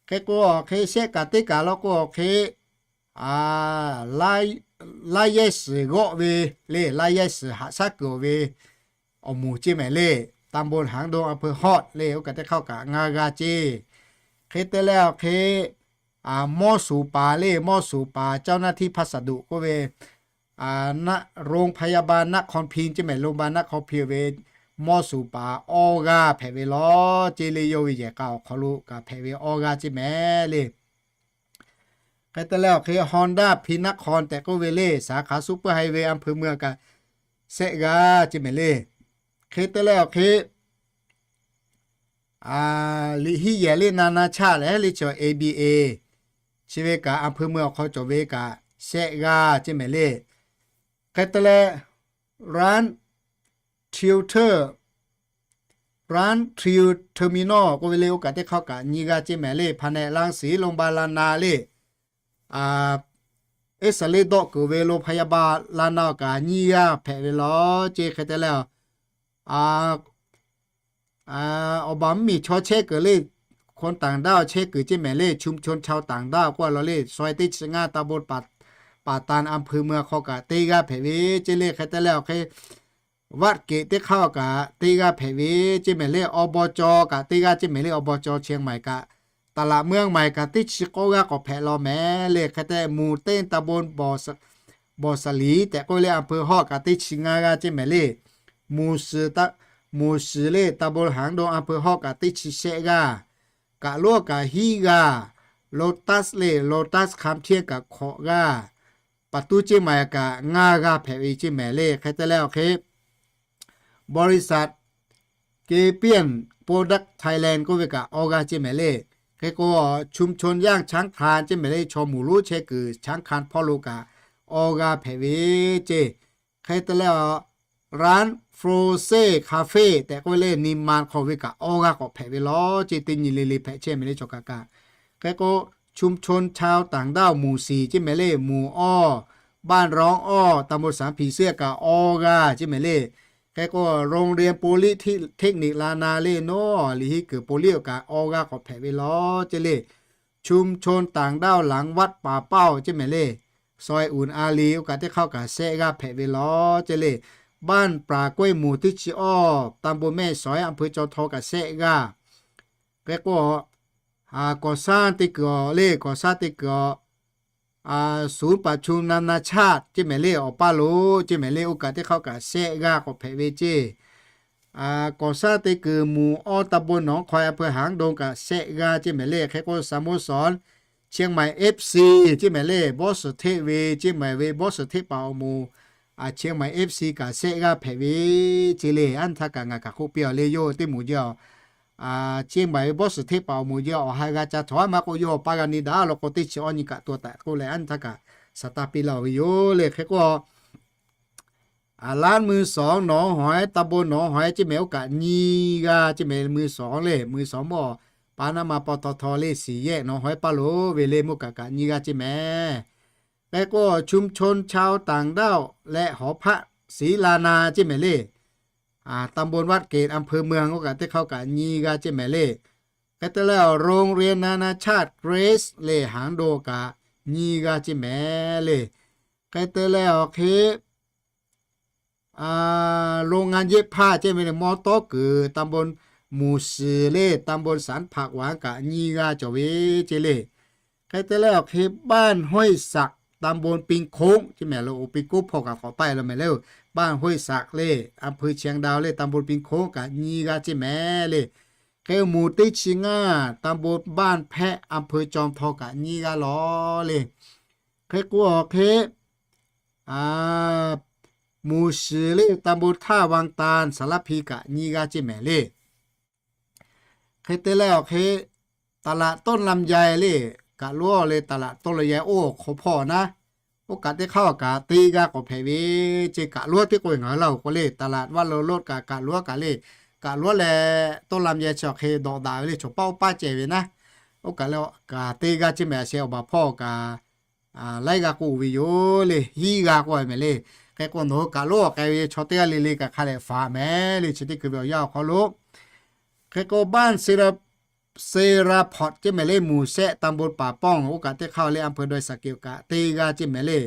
Hk'e k'o awˬ hk'e shehˆ kaꞈ teˇ kaꞈ law k'o awˬ hk'e Laˇ yehˇ suhˍ g'awˆ ve le, Laˇ yehˇ suhˍ haꞈ shaˉ kuiˬ-oˬ ve awˬ moˍ ceˇ mehˍ le. ตำบลหางดง อำเภอฮอด le, oˇ kaꞈ teˇ hk'aˇ kaꞈ ngaˇ g'aˇ ceˇ. Hk'e te leh awˬ hk'e mawˇ suˍ paˍ le, mawˇ suˍ paˍ เจ้าหน้าที่พัสดุ k'oˆ ve โรงพยาบาลนครพิงค์ ceˇ mehˍ, โรงพยาบาลนครพิงค์ ve mawˇ suˍ paˍ awˇ g'aˇ hpehꞈ ve law ceˇ le. Yawˇ ve yehˬ k'a awˬ hk'aw lo kaꞈ hpehꞈ ve awˇ g'aˇ ceˇ mehˍ le. Hk'e te leh awˬ hk'e Honda พินคร tehꞈ k'oˆ ve le, สาขา Super Highway อำเภอเมือง kaꞈ shehˆ g'aˇ ceˇ mehˍ le. Hk'e te leh awˬ hk'e liꞈ hiˆ yehˬ le, นานาชาติ leh le chi awˬ A B A chi ve kaꞈ อำเภอเมือง awˬ hk'aw cawˬ ve kaꞈ shehˆ g'aˇ ceˇ mehˍ le. Hk'e te leh ร้าน Toyota, ร้าน Toyota Terminal k'oˆ ve le, oˇ kaꞈ teˇ hk'aˇ kaꞈ nyiˇ g'aˇ ceˇ mehˍ le. แผนกรังสี โรงพยาบาลรามา le, เอ็กซเรย์ dawˆ kuiˬ ve โรงพยาบาลรามา kaꞈ nyiˇ g'aˇ hpehꞈ ve law ceˇ. Hk'e te leh awˬ baˬ mvuhˇmiˬ chaw chehˇ kuiˬ le, คนต่างด้าว chehˇ kuiˬ ceˇ mehˍ le, ชุมชนชาวต่างด้าว k'oˆ a law le, suh teˇ chi ngaˇ ตำบลป่าตาล อำเภอเมือง hk'aw kaꞈ teˇ g'aˇ hpehꞈ ve ceˇ le. Hk'e te leh awˬ hk'e วัดเกต teˇ hk'aˇ kaꞈ teˇ g'aˇ hpehꞈ ve ceˇ mehˍ le, อบจ. kaꞈ teˇ g'aˇ ceˇ mehˍ le, อบจ. เชียงใหม่ kaꞈ ตลาดเมืองใหม่ kaꞈ teˇ chi k'awˇ g'aˇ k'awꞈ hpehꞈ law mehˍ le. Hk'e te หมู่เต็น ตำบลบ่อสะหลี tehꞈ k'oˆ ve le, อำเภอฮอด kaꞈ teˇ chi ngaˇ g'aˇ ceˇ mehˍ le. หมู่สิบ le ตำบลหางดง อำเภอฮอด kaꞈ teˇ chi shehˆ g'aˇ. Kaꞈ loˉ kaꞈ hiˉ g'aˇ. โลตัส le, โลตัส คำเที่ยง kaꞈ hkawꞈ g'aˇ. ประตูเชียงใหม่ kaꞈ ngaˇ g'aˇ hpehꞈ ve ceˇ mehˍ le. Hk'e te leh awˬ hk'e บริษัท เกเปียน โปรดักต์ ไทยแลนด์ k'oˆ ve kaꞈ awˬ g'aˇ ceˇ mehˍ le. Hk'e k'o, ชุมชนย่านช้างคลาน ceˇ mehˍ le, chaw moˍ lonˉ chehˇ kuiˬ ช้างคลาน hpawˇ lo kaꞈ awˬ g'aˇ hpehꞈ ve ceˇ. Hk'e te leh awˬ ร้าน Frozen Cafe tehꞈ k'oˆ ve le, นิมมาน hk'aw ve kaꞈ awˬ g'aˇ k'awꞈ hpehꞈ ve law ceˇ. Teˇ nyi le le hpehꞈ chehˇ mehˍ le chaw kaꞈ kaꞈ. Hk'e k'o, ชุมชนชาวต่างด้าว หมู่สี่ ceˇ mehˍ le, หมู่ awˇ, บ้านร้องอ้อ ตำบลสามผีเสื้อ kaꞈ awˬ g'aˇ ceˇ mehˍ le. Hk'e k'o, โรงเรียน polytechnic ลานา le, nawˬ liꞈ hiˉ kuiˬ โพลี awˬ kaꞈ awˬ g'aˇ k'awꞈ hpehꞈ ve law ceˇ le. ชุมชนต่างด้าว หลังวัดป่าเป้า ceˇ mehˍ le, suh uˍ a le, oˇ kaꞈ teˇ hk'aˇ kaꞈ shehˆ g'aˇ hpehꞈ ve law ceˇ le. บ้านป่ากล้วย หมู่ที่สิบเอ็ด ตำบลแม่สอย อำเภอจอมทอง kaꞈ shehˆ g'aˇ. Hk'e k'o, ก่อสร้าง te kuiˬ awˬ le, ก่อสร้าง te kuiˬ awˬ, ศูนย์ประชุมนานาชาติ ceˇ mehˍ le, awˬ paˇ lo ceˇ mehˍ le, oˇ kaꞈ teˇ hk'aˇ kaꞈ shehˆ g'aˇ k'awꞈ hpehꞈ ve ceˇ. ก่อสร้าง te kuiˬ หมู่ awˇ ตำบลหนองคอย อำเภอหางดง kaꞈ shehˆ g'aˇ ceˇ mehˍ le. Hk'e k'o, สโมสร เชียงใหม่ FC ceˇ mehˍ le, bawˇ suhˍ hteˆ ve ceˇ mehˍ ve, bawˇ suhˍ hteˆ paˍ awˬ moˍ, เชียงใหม่ FC kaꞈ shehˆ g'aˇ hpehꞈ ve ceˇ le. Aˉ nyi htaˇ kaꞈ ngaˬ kaꞈ k'oˆ piˇ awˬ le, yawˇ teˇ moˍ jaˇ awˬ, ceˇ mehˍ ve bawˇ suhˍ hteˆ paˍ awˬ moˍ jaˇ awˬ, ha g'a ca htawˇ maˇ k'oˆ, yawˇ paˇ g'a nyi daꞈ law k'o, teˇ chi awˇ nyi kaꞈ to taꞈ k'oˆ leh, aˉ nyi htaˇ kaꞈ shaˍ taˇ piˇ laˇ ve yoˬ le. Hk'e k'o, ร้านมือสอง หนองหอย ตำบลหนองหอย ceˇ mehˍ, oˇ kaꞈ nyi g'aˇ ceˇ mehˍ, มือสอง le, มือสอง mawˇ, ปานามา ปตท le, สี่แยก หนองหอย paˇ lo ve le, mawˇ kaꞈ kaꞈ nyi g'aˇ ceˇ mehˍ. Hk'e k'o, ชุมชนชาวต่างด้าว และหอพักศรีลานา ceˇ mehˍ le, ตำบลวัดเกต อำเภอเมือง oˇ kaꞈ teˇ hk'aˇ kaꞈ nyi g'aˇ ceˇ mehˍ le. Hk'e te leh awˬ โรงเรียนนานาชาติ Grace เลย หางดง kaꞈ nyi g'aˇ ceˇ mehˍ le. Hk'e te leh awˬ hk'e โรงงานเย็บผ้า ceˇ mehˍ le, mawˇ tawˉ kuiˬ ตำบลหมู่สี่ le, ตำบลสันผักหวาน kaꞈ nyi g'aˇ cawˬ ve ceˇ le. Hk'e te leh awˬ hk'e บ้านห้วยสัก ตำบลปิงโค้ง ceˇ mehˍ lo, oˇ ปิงโค้ง hpawˇ kaꞈ k'awꞈ paˇ e law mehˍ le, บ้านห้วยสัก le, อำเภอเชียงดาว le, ตำบลปิงโค้ง kaꞈ nyi g'aˇ ceˇ mehˍ le. Hk'e หมู่ teˇ chi ngaˇ ตำบลบ้านแพะ อำเภอจอมทอง kaꞈ nyi g'aˇ law le. Hk'e k'o awˬ hk'e หมู่สี่ le, ตำบลท่าวังตาล สารพี kaꞈ nyi g'aˇ ceˇ mehˍ le. Hk'e te leh awˬ hk'e ตลาดต้นลำไย le, kaꞈ loˉ le, ตลาดต้นลำไย oˇ hk'aw hpawˇ naˉ, oˇ kaꞈ teˇ hk'aˇ kaꞈ teˇ g'aˇ k'awꞈ hpehꞈ ve ceˇ. Kaꞈ loˉ teˇ k'o ngaˬ hui laˇ-oˬ k'o le, ตลาดวัดโลรส kaꞈ kaꞈ loˉ kaꞈ le, kaꞈ loˉ leh ต้นลำไย chi awˬ hk'e dawꞈ daꞈ ve le, chaw paˇ oˇ paˇ ceh ve naˉ, oˇ kaꞈ le kaꞈ teˇ g'aˇ ceˇ mehˍ. A sheh awˬ baˬ hpawˇ kaꞈ laiˉ g'aˇ k'oˆ ve yoˬ le, hiˉ g'aˇ k'oˆ ve mehˍ le. Hk'e k'o, nawˬ hui kaꞈ loˉ k'ai ve chaw teˇ g'aˇ le le kaꞈ hk'a lehˬ faˍ mehˍ le, chi teˇ hkui ve awˬ yanˇ awˬ hk'aw lo. Hk'e k'o, บ้านเซราพอร์ต ceˇ mehˍ le, หมู่แซะ ตำบลป่าป้อง oˇ kaꞈ teˇ hk'aˇ le, อำเภอดอยสะเก็ด kaꞈ teˇ g'aˇ ceˇ mehˍ le.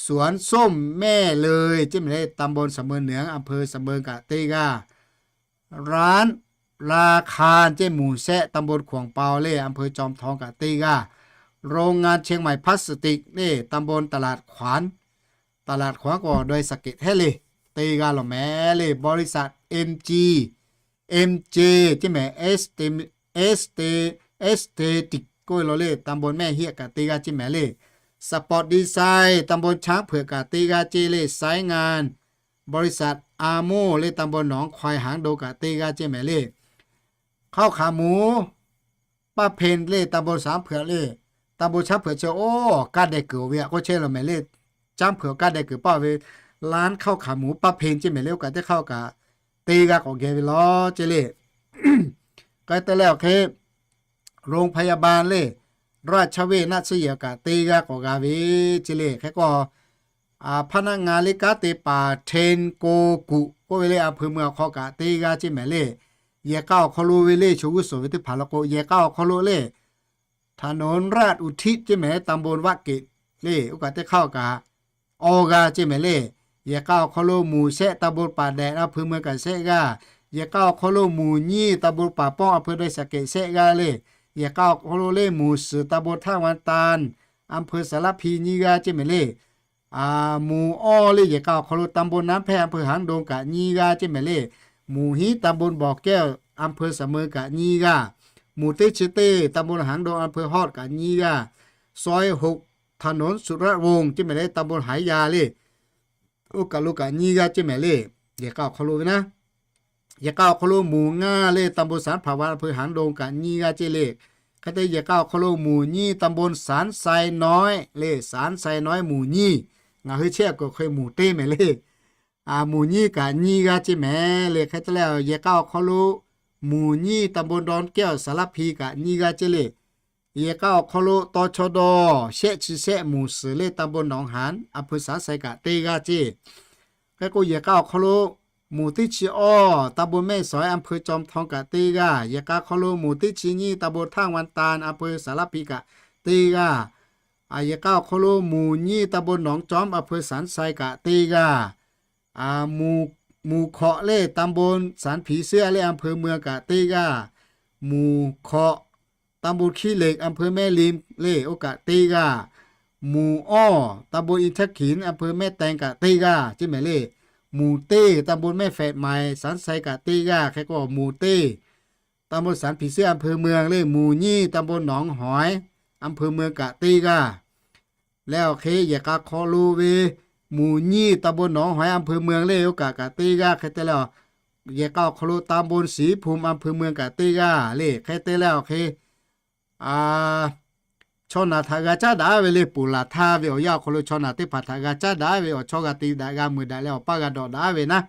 สวนส้มแม่เลย ceˇ mehˍ le, ตำบลสำเริงเหนือ อำเภอสำเริง kaꞈ teˇ g'aˇ. ร้านราคา ceˇ หมู่แซะ ตำบลขวางเปา le, อำเภอจอมทอง kaꞈ teˇ g'aˇ. โรงงานเชียงใหม่พลาสติก le, ตำบลตลาดขวัญ, ตลาดขวัญ k'o ดอยสะเก็ด hehˉ le, teˇ g'aˇ law mehˍ le. บริษัท MG, MJ ceˇ mehˍ, Est, Est, Aesthetic k'oˆ ve law le, ตำบลแม่เฮียะ kaꞈ teˇ g'aˇ ceˇ mehˍ le. Sport Design, ตำบลช้างเผือก kaꞈ teˇ g'aˇ ceˇ le. สายงาน บริษัท อาโม่ le, ตำบลหนองควาย หางดง kaꞈ teˇ g'aˇ ceˇ mehˍ le. ข้าวขาหมู ป้าเพ็ญ le, ตำบลช้างเผือก le, ตำบลช้างเผือก chi oˇ kaˇ deh kuiˬ ve a k'oˆ chehˇ law mehˍ le. ช้างเผือก kaˇ deh kuiˬ paˇ ve ร้านข้าวขาหมูป้าเพ็ญ ceˇ mehˍ le, oˇ kaꞈ teˇ hk'aˇ kaꞈ teˇ g'aˇ k'awꞈ geh ve law ceˇ le. Hk'e te leh awˬ hk'e โรงพยาบาล le, ราชเวช naˆ tsuhˇ yehˬ kaꞈ teˇ g'aˇ k'awꞈ g'a ve ceˇ le. Hk'e k'o, พนักงานเลี้ยงก๋า te paˍ เทรนโกกุ k'oˆ ve le, อำเภอเมือง awˬ hk'aw kaꞈ teˇ g'aˇ ceˇ mehˍ le. yehˬ k'a awˬ hk'aw lo ve le, chaw g'uˇ suhˍ ve teˇ hpaˍ law k'o, yehˬ k'a awˬ hk'aw lo le, ถนนราชอุทิศ ceˇ mehˍ le, ตำบลวะเกร็ด le, oˇ kaꞈ teˇ hk'aˇ kaꞈ awˇ g'aˇ ceˇ mehˍ le. Yehˬ k'a awˬ hk'aw lo mvuhˬ shehˆ ตำบลป่าแดด อำเภอเมือง kaꞈ shehˆ g'aˇ. Yehˬ k'a awˬ hk'aw lo mvuhˬ nyiˇ ตำบลป่าป้อง อำเภอดอยสะเก็ด shehˆ g'aˇ le. Yehˬ k'a awˬ hk'aw lo le mvuhˬ suhˍ ตำบลท่าวังตัน อำเภอสารพี nyiˇ g'aˇ ceˇ mehˍ le. Mvuhˬ awˇ le yehˬ k'a awˬ hk'aw lo ตำบลน้ำแพร่ อำเภอหางดง kaꞈ nyiˇ g'aˇ ceˇ mehˍ le. Mvuhˬ hiˉ ตำบลบ่อแก้ว อำเภอสันเมือง kaꞈ nyiˇ g'aˇ. Mvuhˬ teˇ chi teˇ ตำบลหางดง อำเภอฮอด kaꞈ nyiˇ g'aˇ. ซอยหก ถนนสุรวงศ์ ceˇ mehˍ le, ตำบลหายา le, oˇ kaˬ lo kaꞈ nyiˇ g'aˇ ceˇ mehˍ le. Yehˬ k'a awˬ hk'aw lo ve naˉ, yehˬ k'a awˬ hk'aw lo mvuhˬ ngaˇ le ตำบลสารผาวัน อำเภอหางดง kaꞈ nyiˇ g'aˇ ceˇ le. Hk'e te yehˬ k'a awˬ hk'aw lo mvuhˬ nyiˇ ตำบลสันทรายน้อย le, สันทรายน้อย mvuhˬ nyiˇ. Ngaˬ hui chehˇ kuiˬ hk'e mvuhˬ teˇ mehˍ le. Mvuhˬ nyiˇ kaꞈ nyiˇ g'aˇ ceˇ mehˍ le. Hk'e te leh yehˬ k'a awˬ hk'aw lo mvuhˬ nyiˇ ตำบลดอนแก้ว สารพี kaꞈ nyiˇ g'aˇ ceˇ le. Yehˬ k'a awˬ hk'aw lo taw chaw dawˇ shehˆ chi shehˆ mvuhˬ suhˍ le ตำบลหนองหาน อำเภอสันทราย kaꞈ teˇ g'aˇ ceˇ. Hk'e k'o yehˬ k'a awˬ hk'aw lo mvuhˬ teˇ chi awˇ ตำบลแม่สอย อำเภอจอมทอง kaꞈ teˇ g'aˇ. Yehˬ k'a hk'aw lo mvuhˬ teˇ chi nyiˇ ตำบลท่าวังตัน อำเภอสารพี kaꞈ teˇ g'aˇ. Yehˬ k'a awˬ hk'aw lo mvuhˬ nyiˇ ตำบลหนองจ๊อม อำเภอสันทราย kaꞈ teˇ g'aˇ. Mvuhˬ hkawꞈ le ตำบลสันผีเสื้อ le อำเภอเมือง kaꞈ teˇ g'aˇ. Mvuhˬ hkawꞈ ตำบลขี้เหล็ก อำเภอแม่ริม le, oˇ kaꞈ teˇ g'aˇ. Mvuhˬ awˇ ตำบลอินทขิล อำเภอแม่แตง kaꞈ teˇ g'aˇ ceˇ mehˍ le. Mvuhˬ teˇ ตำบลแม่แฝกใหม่ สันทราย kaꞈ teˇ g'aˇ. Hk'e k'o mvuhˬ teˇ ตำบลสันผีเสื้อ อำเภอเมือง le, mvuhˬ nyiˇ ตำบลหนองหอย อำเภอเมือง kaꞈ teˇ g'aˇ. Leh awˬ hk'e yehˬ k'a hk'aw lo ve mvuhˬ nyiˇ ตำบลหนองหอย อำเภอเมือง le, oˇ kaꞈ kaꞈ teˇ g'aˇ. Hk'e te leh yehˬ k'a awˬ hk'aw lo ตำบลศรีภูมิ อำเภอเมือง kaꞈ teˇ g'aˇ le. Hk'e te leh awˬ hk'e chaw naˬ htaꞈ g'a caˉ daꞈ ve le, ponˬ laˬ htaˇ ve awˬ yanˇ awˬ hk'aw lo chaw naˬ teˇ hpaˍ htaꞈ g'a caˉ daꞈ ve awˬ chawˇ g'a te daꞈ g'a mui daꞈ leh awˬ paˇ g'a dawꞈ daꞈ ve naˉ,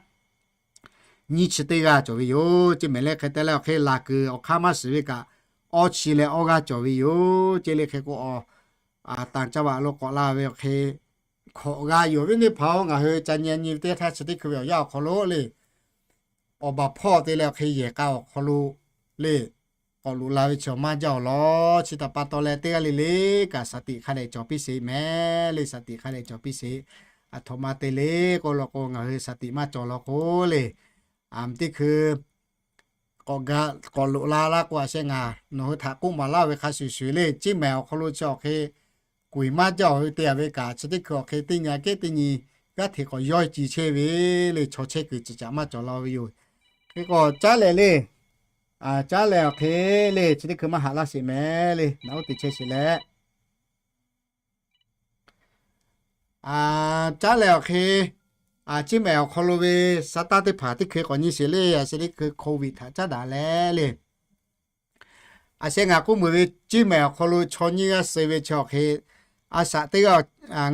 nyiˇ chi teˇ g'aˇ cawˬ ve yoˬ ceˇ mehˍ le. Hk'e te leh awˬ hk'e laˬ kuiˬ awˬ hk'aˇ maˇ shiˍ ve kaꞈ, awˇ chi leh awˇ g'aˇ cawˬ ve yoˬ ceˇ le. Hk'e k'o, ต่างจังหวัด lo k'awꞈ la ve awˬ hk'e hkawꞈ g'a yoˬ ve teˇ hpaˍ-oˬ, ngaˬ hui ca nyi nyi ve teˇ htaˇ chi teˇ hkui ve awˬ yanˇ awˬ hk'aw lo le, awˬ baˬ hpawˇ te leh awˬ hk'e yehˬ k'a awˬ hk'aw lo le k'awꞈ loꞈ la ve chi awˬ maˇ jaˇ awˬ lawn. Chi htaꞈ pa taw leh teˇ g'aˇ le le kaꞈ สติ hk'a dehꞈ cawˬ piˇ sheˍ mehˍ le, สติ hk'a dehꞈ cawˬ piˇ sheˍ. Aˬ htoꞈ ma te le k'oˆ law k'o, ngaˬ hui สติ maˇ cawˬ law k'o le, teˇ hkui k'awꞈ loꞈ la laˇ k'o, a sheh ngaˬ nawˬ hui htaꞈ k'oˆ maˍ laˇ ve hk'a shuˍ shuˍ le, ceˇ mehˍ awˬ hk'aw lo chi awˬ hk'e kuˬ maˇ jaˇ awˬ hui te a ve kaꞈ, chi teˇ hkui awˬ hk'e teˇ nyi kehˉ teˇ nyi g'aˇ hteꞈ k'awꞈ yawˇ ci chehˇ ve le, chaw chehˇ kuiˬ ciˍ caꞈ maˇ cawˬ la ve yoˬ. Hk'e k'o caˉ leh le, caˉ leh awˬ hk'e le, chi teˇ hkui maˇ haꞈ laˇ sheˍ mehˍ le, naꞈ uˉ te chehˇ sheˍ leh, caˉ leh awˬ hk'e, ceˇ mehˍ awˬ hk'aw lo ve sa taˇ teˇ hpaˍ teˇ hkui k'awꞈ nyi sheˍ le, a sheh teˇ hkui โควิด htaꞈ caˉ daꞈ leh le, a sheh ngaˬ k'oˆ meuˬ ve ceˇ mehˍ awˬ hk'aw lo chaw nyiˇ g'aˇ suh ve chi awˬ hk'e, a shaꞈ teˇ g'aˇ,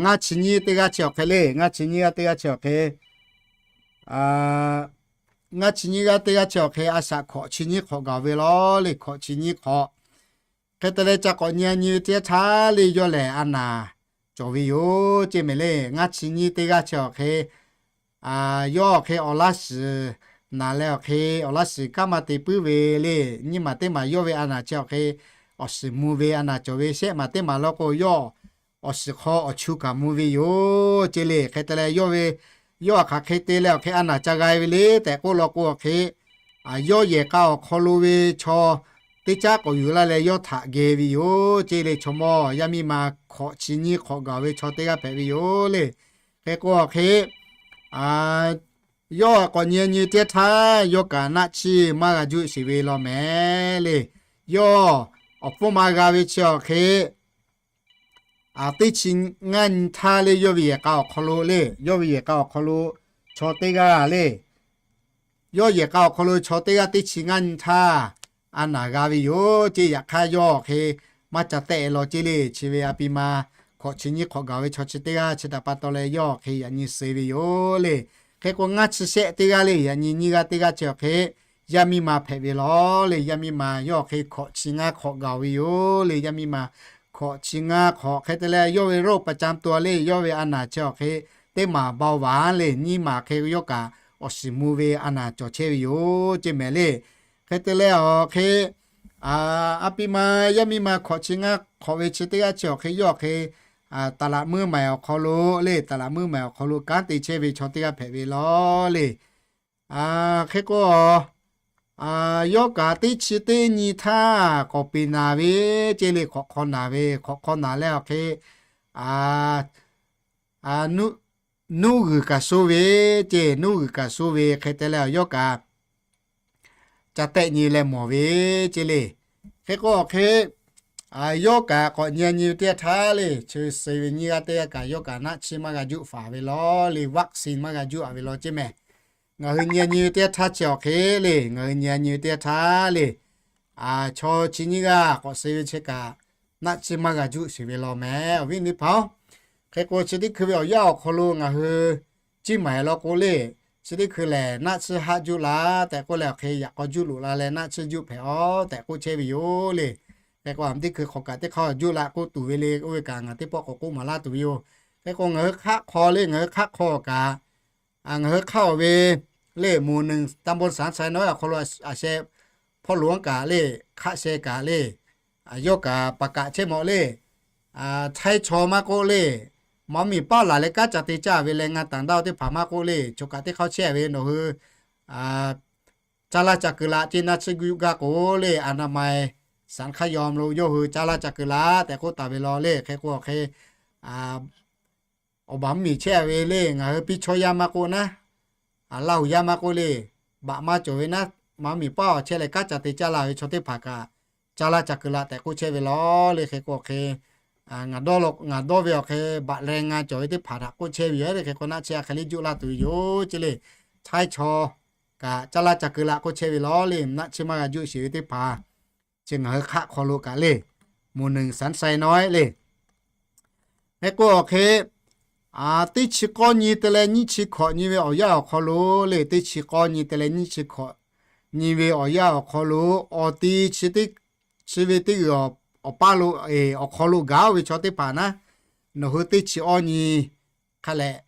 ngaˇ chi nyiˇ teˇ g'aˇ chi awˬ hk'e le, ngaˇ chi nyiˇ g'aˇ teˇ g'aˇ chi awˬ hk'e, ngaˇ chi nyiˇ g'aˇ teˇ g'aˇ chi awˬ hk'e a shaꞈ hkawꞈ chi nyiˇ hk'awꞈ gaˬ ve law le, hkawꞈ chi nyiˇ hk'awꞈ. Hk'e te leh ca k'awꞈ nyi nyi ve teˇ yanˇ htaˇ le, yawˇ lehˬ a naˍ cawˬ ve yoˬ ceˇ mehˍ le. Ngaˇ chi nyiˇ teˇ g'aˇ chi awˬ hk'e, yawˇ awˬ hk'e awˬ laˇ shiˍ naˍ leh awˬ hk'e awˬ laˇ shiˍ kanˉ maˇ te puiˉ ve le. Nyiˇ maˬ teˇ maˬ yawˇ ve a naˍ chi awˬ hk'e awˬ shiˍ mvuh ve a naˍ cawˬ ve, shehˆ maˬ teˇ maˬ law k'o yawˇ awˬ shiˍ hk'aw awˬ chu kaꞈ mvuh ve yoˬ ceˇ le. Hk'e te leh yawˇ ve, yawˇ a hk'aˬ hk'e te leh awˬ hk'e a naˍ ca g'a ve le tehꞈ k'oˆ law k'o awˬ hk'e, yawˇ yehˬ k'a awˬ hk'aw lo ve chaw teˇ caˉ k'awꞈ yuˬ laˇ leh yawˇ htaꞈ geh ve yoˬ ceˇ le. Chaw mawˇ yaˇ miˇ ma hkawꞈ chi nyiˇ hk'awꞈ gaˬ ve chaw teˇ g'aˇ hpehꞈ ve yoˬ le. Hk'e k'o awˬ hk'e, yawˇ k'awꞈ nyi nyi teˇ htaˇ yawˇ kaꞈ naˆ chiˇ maˇ g'a juˆ sheˍ ve law mehˍ le. Yawˇ awˬ pfuhˇ ma g'a ve chi awˬ hk'e, teˇ chi ngaˇ nyi htaˇ le, yawˇ ve yehˬ k'a awˬ hk'aw lo le, yawˇ ve yehˬ k'a awˬ hk'aw lo chaw teˇ g'aˇ le, yawˇ yehˬ k'a awˬ hk'aw lo chaw teˇ g'aˇ teˇ chi ngaˇ nyi htaˇ a naˍ g'a ve yoˬ ceˇ. Yaꞈ hk'aˇ yawˇ awˬ hk'e maˇ ca tehˆ law ceˇ le. Chi ve a pi ma hkawꞈ chi nyiˇ hk'awꞈ gaˬ ve chaw chi teˇ g'aˇ chi htaꞈ pa taw leh yawˇ awˬ hk'e yaꞈ nyi suh ve yoˬ le. Hk'e k'o ngaˇ chi shehˆ teˇ g'aˇ le, yaꞈ nyi nyiˇ g'aˇ teˇ g'aˇ chi awˬ hk'e yaˇ miˇ ma hpehꞈ ve law le. Yaˇ miˇ ma yawˇ awˬ hk'e hkawꞈ chi ngaˇ hk'awꞈ gaˬ ve yoˬ le. Yaˇ miˇ ma hkawꞈ chi ngaˇ hk'awꞈ hk'e te leh yawˇ ve โรคประจำตัว le, yawˇ ve a naˍ chi awˬ hk'e teˇ maˬ เบาหวาน le, nyiˇ maˬ hk'e yawˇ kaꞈ awˬ shiˍ mvuh ve a naˍ cawˬ chehˇ ve yoˬ ceˇ mehˍ le. Hk'e te leh awˬ hk'e, a pi ma yaˇ miˇ ma hkawꞈ chi ngaˇ hk'awꞈ ve chi teˇ g'aˇ chi awˬ hk'e yawˇ awˬ hk'e, taˍ laꞈ muˇ maiˍ awˬ hk'aw lo le, taˍ laꞈ muˇ maiˍ awˬ hk'aw lo kanˉ te chehˇ ve chaw teˇ g'aˇ hpehꞈ ve law le. Hk'e k'o, yawˇ kaꞈ teˇ chi teˇ nyi htaˇ k'awꞈ peꞈ naˍ ve ceˇ le, hk'awꞈ hk'aw naˍ ve, hk'awꞈ hk'aw naˍ leh awˬ hk'e, nuˇ g'uiˬ kaꞈ sho ve ceˇ, nuˇ g'uiˬ kaꞈ sho ve hk'e te leh yawˇ kaꞈ ca tehˆ nyi leh mawˬ ve ceˇ le. Hk'e k'o awˬ hk'e, yawˇ kaꞈ k'awꞈ nyi nyi ve teˇ g'aˇ htaˇ le, chi suh ve nyiˇ g'aˇ teˇ g'aˇ kaꞈ yawˇ kaꞈ naˆ chiˇ maˇ g'a juˆ faˍ ve law le, vaccine maˇ g'a juˆ a ve law ceˇ mehˍ. Ngaˬ hui nyi nyi ve teˇ g'aˇ htaˇ chi awˬ hk'e le, ngaˬ hui nyi nyi ve teˇ g'aˇ htaˇ le, chaw chi nyiˇ g'aˇ k'awꞈ suh ve chi kaꞈ naˆ chiˇ maˇ g'a juˆ sheˍ ve law mehˍ, awˬ viˉ teˇ hpaˍ-oˬ. Hk'e k'o chi teˇ hkui ve awˬ yanˇ awˬ hk'aw lo ngaˬ hui ciˇ maiˍ law k'o le, chi teˇ hkui lehˬ naˆ chiˇ haˆ juˆ la tehꞈ k'oˆ leh awˬ hk'e yaꞈ k'aw juˆ loꞈ la leh naˆ chiˇ juˆ hpehꞈ-aˬ tehꞈ k'oˆ chehˇ ve yoˬ le. Hk'e k'o a ma teˇ hkui hk'awꞈ kaꞈ teˇ hk'aˇ juˆ la k'oˆ tuˬ ve le, oˇ ve kaꞈ ngaˬ teˇ pawˆ k'awꞈ k'oˆ maˍ laˇ tuˬ ve yoˬ. Hk'e k'o ngaˬ hui hk'aˆ hk'aw le, ngaˬ hui hk'aˆ hk'aw kaꞈ, ngaˬ hui hk'aˆ-aˬ ve le, หมู่หนึ่ง ตำบลสันทรายน้อย awˬ hk'aw lo a sheh hpawˇ loꞈ-anˉ kaꞈ le, hk'aˆ sheh kaꞈ le, yawˇ kaꞈ paˍ kaꞈ chehˇ mawˬ le, htaiˇ chaw maˇ k'oˆ le, maꞈ miˬ paˆ laˬ leh kanˉ ca te caˇ ve leh แรงงานต่างด้าว teˇ hpaˍ maˇ k'oˆ le, choˬ kaꞈ teˇ hk'aˇ chehˇ ve nawˬ hui caˇ laˇ ca keu laꞈ ceˇ, naˆ chiˇ juˆ gaˇ k'o le, อนามัย สันคยอม lo yawˇ hui caˇ laˇ ca keu laꞈ tehꞈ k'oˆ taˍ ve law le. Hk'e k'o awˬ hk'e awˬ baˬ mvuhˇmiˬ chehˇ ve le, ngaˬ hui piˇ chaw yaˇ maˇ k'oˆ naˉ, Laˇ huˍ yaˇ maˇ k'oˆ le, baꞈ maˇ cawˬ ve naˉ, maꞈ miˬ paˆ awˬ chehˇ leh kanˉ ca te caˇ la ve chaw teˇ hpaˍ kaꞈ caˇ laˇ ca keu laꞈ tehꞈ k'oˆ chehˇ ve law le. Hk'e k'o awˬ hk'e ngaˬ dawˇ ve awˬ hk'e baꞈ leh ngaˇ cawˬ ve teˇ hpaˍ htaꞈ k'oˆ chehˇ ve yoˬ le. Hk'e k'o naˆ chiˇ a hk'e le juˆ laˇ tuˬ ve yoˬ ceˇ le. Htaiˇ chaw kaꞈ caˇ laˇ ca keu laꞈ k'oˆ chehˇ ve law le. Naˆ chiˇ maˇ g'a juˆ sheˍ ve teˇ hpaˍ chi ngaˬ hui hk'aˆ hk'aw lo kaꞈ le, หมู่หนึ่ง สันทรายน้อย le. Hk'e k'o awˬ hk'e teˇ chi k'awˇ nyi te leh nyiˇ chi hkawꞈ nyi ve awˬ yanˇ awˬ hk'aw lo le, teˇ chi k'awˇ nyi te leh nyiˇ chi hkawꞈ nyi ve awˬ yanˇ awˬ hk'aw lo, awˬ ti chi ve teˇ g'uiˬ awˬ paˇ lo awˬ hk'aw lo gaˬ-oˬ ve chaw teˇ hpaˍ naˉ, nawˬ hui teˇ chi awˇ nyi hk'a lehꞈ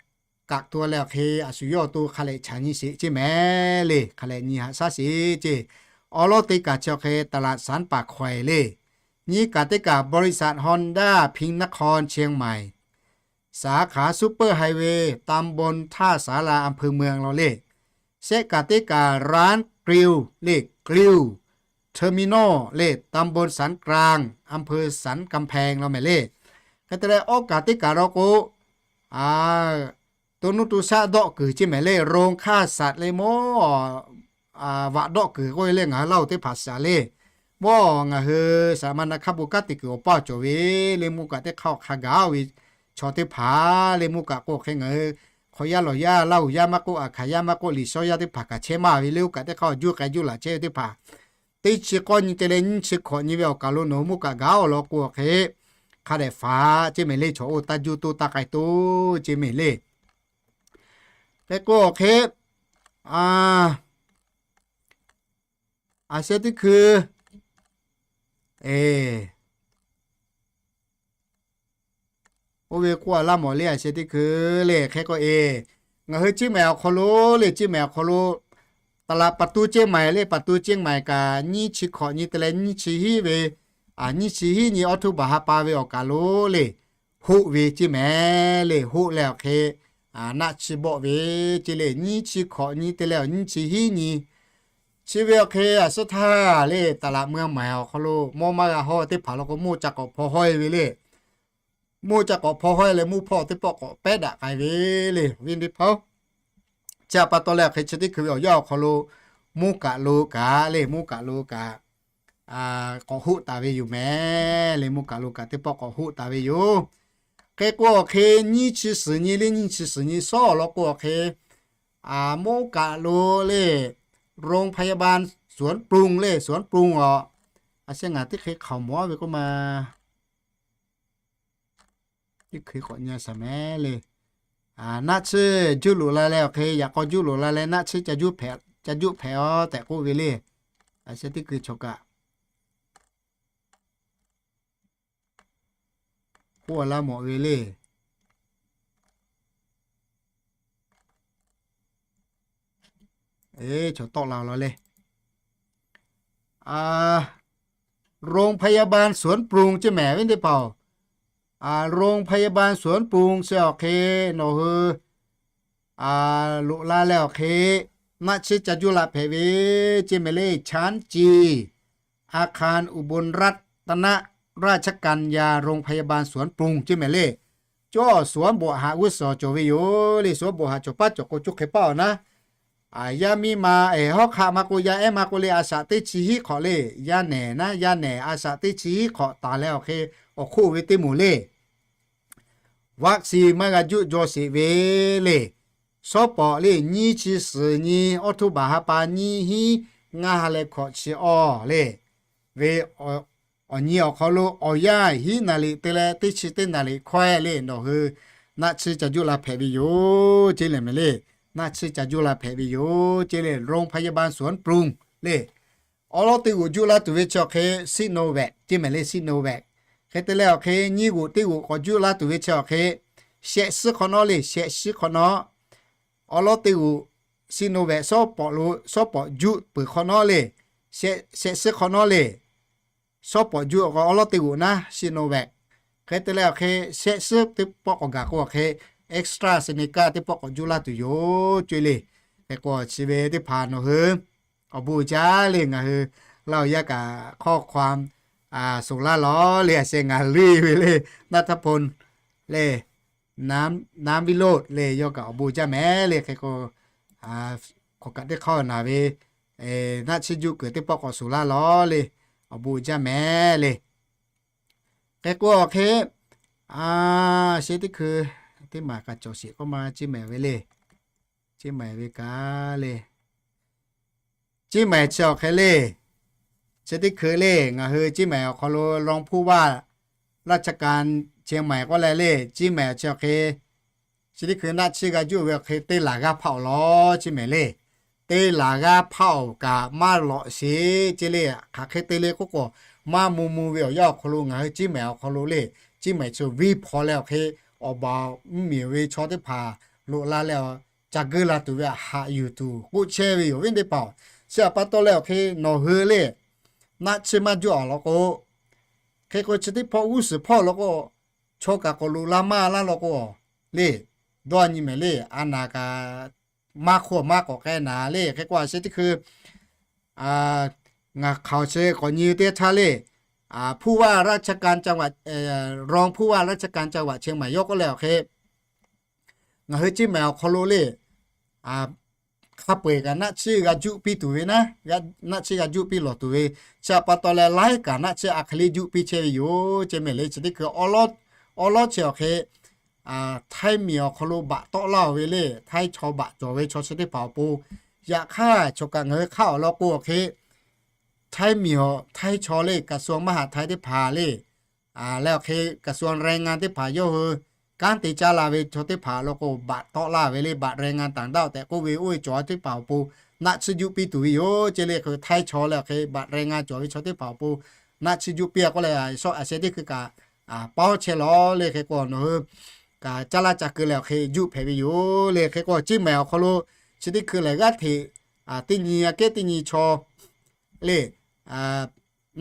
kaꞈ to leh awˬ hk'e a shu yawˇ awˬ to hk'a lehꞈ chaꞈ nyi sheˍ ceˇ mehˍ le. Hk'a lehꞈ nyi haꞈ shaˉ sheˍ ceˇ. Awˉ lawˉ teˇ kaˬ chi awˬ hk'e ตลาดสรรป่าคอย le. Nyiˇ kaˬ teˇ kaˬ บริษัทฮอนด้า พิงค์นครเชียงใหม่ สาขาซุปเปอร์ไฮเวย์ ตำบลท่าศาลา อำเภอเมือง law le. Shehˆ kaˬ teˇ kaˬ ร้านกริล le, กริล เทอร์มินอล le, ตำบลสันกลาง อำเภอสันกำแพง law mehˍ le. Hk'e te leh awˉ kaˬ teˇ kaˬ law k'o, to nuˇ to shaˆ dawˆ kuiˬ ceˇ mehˍ le, โรงฆ่าสัตว์ le mawˇ, vaꞈ dawˆ kuiˬ k'oˆ ve le, ngaˬ hui Laˇ huˍ teˇ hpaˍ shaˍ le. Mawˇ ngaˬ hui saˍ ma na hk'aˇ bon kanˉ te kuiˬ awˬ paˇ cawˬ ve le, mvuhˇ kaꞈ teˇ hk'aˇ awˬ hk'a gaˬ-oˬ ve chaw teˇ hpaˍ le, mvuhˇ kaꞈ k'o hk'e ngaˬ hui hk'aw yaˇ lawˬ yaˇ, Laˇ huˍ yaˇ maˇ k'oˆ, Aˍhkaˍ yaˇ maˇ k'oˆ, Liꞈ shawnˉ yaˇ teˇ hpaˍ kaꞈ chehˇ maˇ ve le, oˇ kaꞈ teˇ hk'aˇ juˇ k'ai juˇ laˬ chehˇ ve teˇ hpaˍ teˇ chi k'awˇ nyi te leh nyiˇ chi hkawꞈ nyi ve awˬ kaˬ lo nawˬ hui mvuhˇ kaꞈ gaˬ-oˬ law k'o hk'e, hk'a dehꞈ faˍ ceˇ mehˍ le, chaw oˇ taˇ juˇ toˇ taˇ k'ai toˇ ceˇ mehˍ le. Hk'e k'o awˬ hk'e a sheh teˇ hkui, e, oˇ ve k'oˆ a laˇ mawˬ le, a sheh teˇ hkui le. Hk'e k'o e, ngaˬ hui ceˇ mehˍ awˬ hk'aw lo le, ceˇ mehˍ awˬ hk'aw lo ตลาดประตูเชียงใหม่ le, ประตูเชียงใหม่ kaꞈ nyiˇ chi hkawꞈ nyi te leh nyiˇ chi hiˉ ve, nyiˇ chi hiˉ nyi October ha pa ve awˬ kaˬ lo le, hoˆ ve ceˇ mehˍ le, hoˆ leh awˬ hk'e naˆ chi bawˆ ve ceˇ le, nyiˇ chi hkawꞈ nyi te leh awˬ nyiˇ chi hiˉ nyi. Chi ve awˬ hk'e a suhˉ htaˇ le, ตลาดเมืองใหม่ awˬ hk'aw lo mawˇ maˇ g'a hawˇ teˇ hpaˍ law k'o, mawˇ ca k'awꞈ hpaw hawˇ e ve le. Mawˇ ca k'awꞈ hpaw hawˇ e leh mawˇ hpawˇ teˇ pawˆ k'awꞈ pehˉ daꞈ k'ai ve le, awˬ viˉ teˇ hpaˍ-oˬ. Chi a pa taw leh awˬ hk'e chi teˇ hkui ve awˬ yanˇ awˬ hk'aw lo mawˇ kaˬ lo kaꞈ le, mawˇ kaˬ lo kaꞈ k'awꞈ hoˆ taˍ ve yoˬ mehˍ le, mawˇ kaˬ lo kaꞈ teˇ pawˆ k'awꞈ hoˆ taˍ ve yoˬ. Hk'e k'o awˬ hk'e nyiˇ chi suhˍ nyi le, nyiˇ chi suhˍ nyi sawˉ law k'o awˬ hk'e, mawˇ kaˬ lo le, โรงพยาบาลสวนปรุง le, สวนปรุง awˬ, a sheh ngaˬ teˇ hk'e hk'aoˍ mawˬ ve k'oˆ ma, teˇ hkui k'awꞈ nyi a shaˍ mehˍ le. Naˆ chiˇ juˇ loꞈ la leh awˬ hk'e yaꞈ k'aw juˇ loꞈ la leh naˆ chiˇ ca juˇ hpehꞈ, ca juˇ hpehꞈ-aˬ tehꞈ k'oˆ ve le. A sheh teˇ hkui chaw kaꞈ k'oˆ a laˇ mawˬ ve le. Eˬ, chaw tawˆ la law le. โรงพยาบาลสวนปรุง ceˇ mehˍ ve teˇ hpaˍ-oˬ. โรงพยาบาลสวนปรุง chi awˬ hk'e nawˬ hui loꞈ la leh awˬ hk'e naˆ tsuhˇ ca juˇ la hpehꞈ ve ceˇ mehˍ le. ชั้นจี อาคารอุบลรัตนราชกัญญา โรงพยาบาลสวนปรุง ceˇ mehˍ le. Cawˇ สวนบกหัก g'uˇ suhˍ cawˬ ve yoˬ le. สวนบกหัก cawˬ paˉ cawˬ k'o coˇ hk'e paˉ awˬ naˉ, yaˇ miˇ ma eˬ hawˉ hk'aˆ maˇ k'oˆ, yaˇ ehˉ maˇ k'oˆ le, a shaꞈ teˇ chi hiˉ hk'awꞈ le. Yaˇ nehˬ naˉ, yaˇ nehˬ a shaꞈ teˇ chi hiˉ hk'awꞈ taˍ leh awˬ hk'e awˬ hk'oˆ ve teˇ moˍ le. Vaccine maˇ g'a juˇ jaw sheˍ ve le. Shawˉ pawˍ le, nyiˇ chi suhˍ nyi, awˬ htoˇ baˬ ha pa nyiˇ hinˉ ngaˇ ha leh hkawꞈ chi awˬ le. Ve awˬ nyi awˬ hk'aw lo awˬ yanˇ hiˉ naˍ liꞈ te leh teˇ chi teˇ naˍ liꞈ hkawehˇ le nawˬ hui naˆ tsuhˇ ca juˇ la hpehꞈ ve yoˬ ceˇ le mehˍ le. Naˆ tsuhˇ ca juˇ la hpehꞈ ve yoˬ ceˇ le. โรงพยาบาลสวนปรุง le. Awˬ lawn teˇ g'uˬ juˇ la tuˬ ve chi awˬ hk'e Sinovac ceˇ mehˍ le, Sinovac. Hk'e te leh awˬ hk'e nyiˇ g'uˬ teˇ g'uˬ k'awꞈ juˇ la tuˬ ve chi awˬ hk'e shehˆ suhˉ hk'awꞈ nawˉ le, shehˆ suhˉ hk'awꞈ nawˉ. Awˬ lawn teˇ g'uˬ Sinovac shawˉ pawˍ lo, shawˉ pawˍ juˇ peuˬ hk'awꞈ nawˉ le, shehˆ suhˉ hk'awꞈ nawˉ le. Shawˉ pawˍ juˇ awˬ lawn teˇ g'uˬ naˉ Sinovac. Hk'e te leh awˬ hk'e shehˆ suhˉ teˇ pawˆ k'awꞈ gaˬ k'o awˬ hk'e AstraZeneca teˇ pawˆ k'awꞈ juˇ la tuˬ yoˬ ceˇ le. Hk'e k'o chi ve teˇ hpaˍ nawˬ hui awˬ bon jaˇ le ngaˬ hui laˇ oˬ yaˇ kaꞈ hkawˇ hk'aw shuˍ laˇ lawˬ le. A sheh ngaˬ hui ve le, ณัฐพล le, น้ำวิโรจน์ le, yawˇ kaꞈ awˬ bon jaˇ mehˍ le. Hk'e k'o hk'aˬ kaꞈ teˇ hk'awˇ naˍ ve naˆ tsuhˇ juˇ kuiˬ teˇ pawˆ k'awꞈ shuˍ laˇ lawˬ le. Awˬ bon jaˇ mehˍ le. Hk'e k'o awˬ hk'e a sheh teˇ hkui teˇ maˬ kaꞈ cawˬ sheˍ k'oˆ ma ceˇ mehˍ ve le. Ceˇ mehˍ ve kaꞈ le, ceˇ mehˍ chi awˬ hk'e le. Chi teˇ hkui le ngaˬ hui ceˇ mehˍ awˬ hk'aw lo รองผู้ว่าราชการเชียงใหม่ k'oˆ leh le, ceˇ mehˍ chi awˬ hk'e chi teˇ hkui naˆ tsuhˇ g'a juˇ ve awˬ hk'e teˇ laˬ g'aˇ hpaˆ awˬ lawˬ ceˇ mehˍ le. Teˇ laˬ g'aˇ hpaˆ awˬ kaꞈ maˇ lawꞈ sheˍ ceˇ le. Hk'aˬ hk'e te le k'oˆ k'o, maˇ mu mu ve awˬ yanˇ awˬ hk'aw lo ngaˬ hui ceˇ mehˍ awˬ hk'aw lo le, ceˇ mehˍ chi viˇ hpaw leh awˬ hk'e awˬ baˬ mvuhˇ miˬ ve chaw teˇ hpaˍ loꞈ la leh ca geuˆ la tuˬ ve haꞈ yuˬ tuˬ k'oˆ chehˇ ve yoˬ ve teˇ hpaˍ-oˬ. Chi htaꞈ pa taw leh awˬ hk'e nawˬ hui le naˆ tsuhˇ maˇ juˇ awˬ lawn k'o, hk'e k'o chi teˇ hpawˇ g'uˇ suhˍ hpawˇ lawn k'o, chaw kaꞈ k'awꞈ loꞈ la maˇ laˇ lawn k'o le, dawˇ nyi mehˍ le. A naˍ kaꞈ maˇ hk'oˆ maˇ k'awꞈ k'ai naˍ le. Hk'e k'o a sheh teˇ hkui ngaˬ hk'aoˍ chi k'awꞈ nyi teˇ htaˇ le, ผู้ว่าราชการจังหวัด ผู้ว่าราชการจังหวัดเชียงใหม่ yawˇ k'oˆ leh awˬ hk'e ngaˬ hui ceˇ mehˍ awˬ hk'aw lo le, hk'a peu-eˬ kaꞈ naˆ tsuhˇ g'a juˇ piˇ tuˬ ve naˉ, naˆ tsuhˇ g'a juˇ piˇ lawˬ tuˬ ve, chi htaꞈ pa taw leh laiˉ kaꞈ naˆ tsuhˇ a hk'e le juˇ piˇ chehˇ ve yoˬ ceˇ mehˍ le. Chi teˇ hkui awˉ lawˉ chi awˬ hk'e Htaiˇ miˬ awˬ hk'aw lo baꞈ tawˆ laˇ-oˬ ve le, Htaiˇ chaw baꞈ cawˬ ve chaw chi teˇ hpaˍ awˬ pon, yaꞈ hk'aˇ choˬ kaꞈ ngaˬ hui hk'aˆ awˬ lawn k'o awˬ hk'e Htaiˇ miˬ awˬ Htaiˇ chaw le กระทรวงมหาดไทย teˇ hpaˍ le, leh awˬ hk'e กระทรวงแรงงาน teˇ hpaˍ yawˇ hui kanˉ te caˇ la ve chaw teˇ hpaˍ lawn k'o baꞈ tawˆ laˇ ve le, บัตรแรงงานต่างด้าว tehꞈ k'oˆ ve oˇ ve cawˬ teˇ hpaˍ awˬ pon naˆ tsuhˇ juˇ piˇ tuˬ ve yoˬ ceˇ le. Hk'e Htaiˇ chaw leh awˬ hk'e บัตรแรงงาน cawˬ ve chaw teˇ hpaˍ awˬ pon naˆ tsuhˇ juˇ piˇ k'oˆ leh, a shawˉ a sheh teˇ hkui kaꞈ paoˉ chehˇ lawˬ le. Hk'e k'o nawˬ hui kaꞈ caˇ laˇ ca keu leh awˬ hk'e juˇ hpehꞈ ve yoˬ le. Hk'e k'o ceˇ mehˍ awˬ hk'aw lo chi teˇ hkui lehˬ g'aˇ hteꞈ teˇ nyi aꞈ kehˉ teˇ nyi chaw le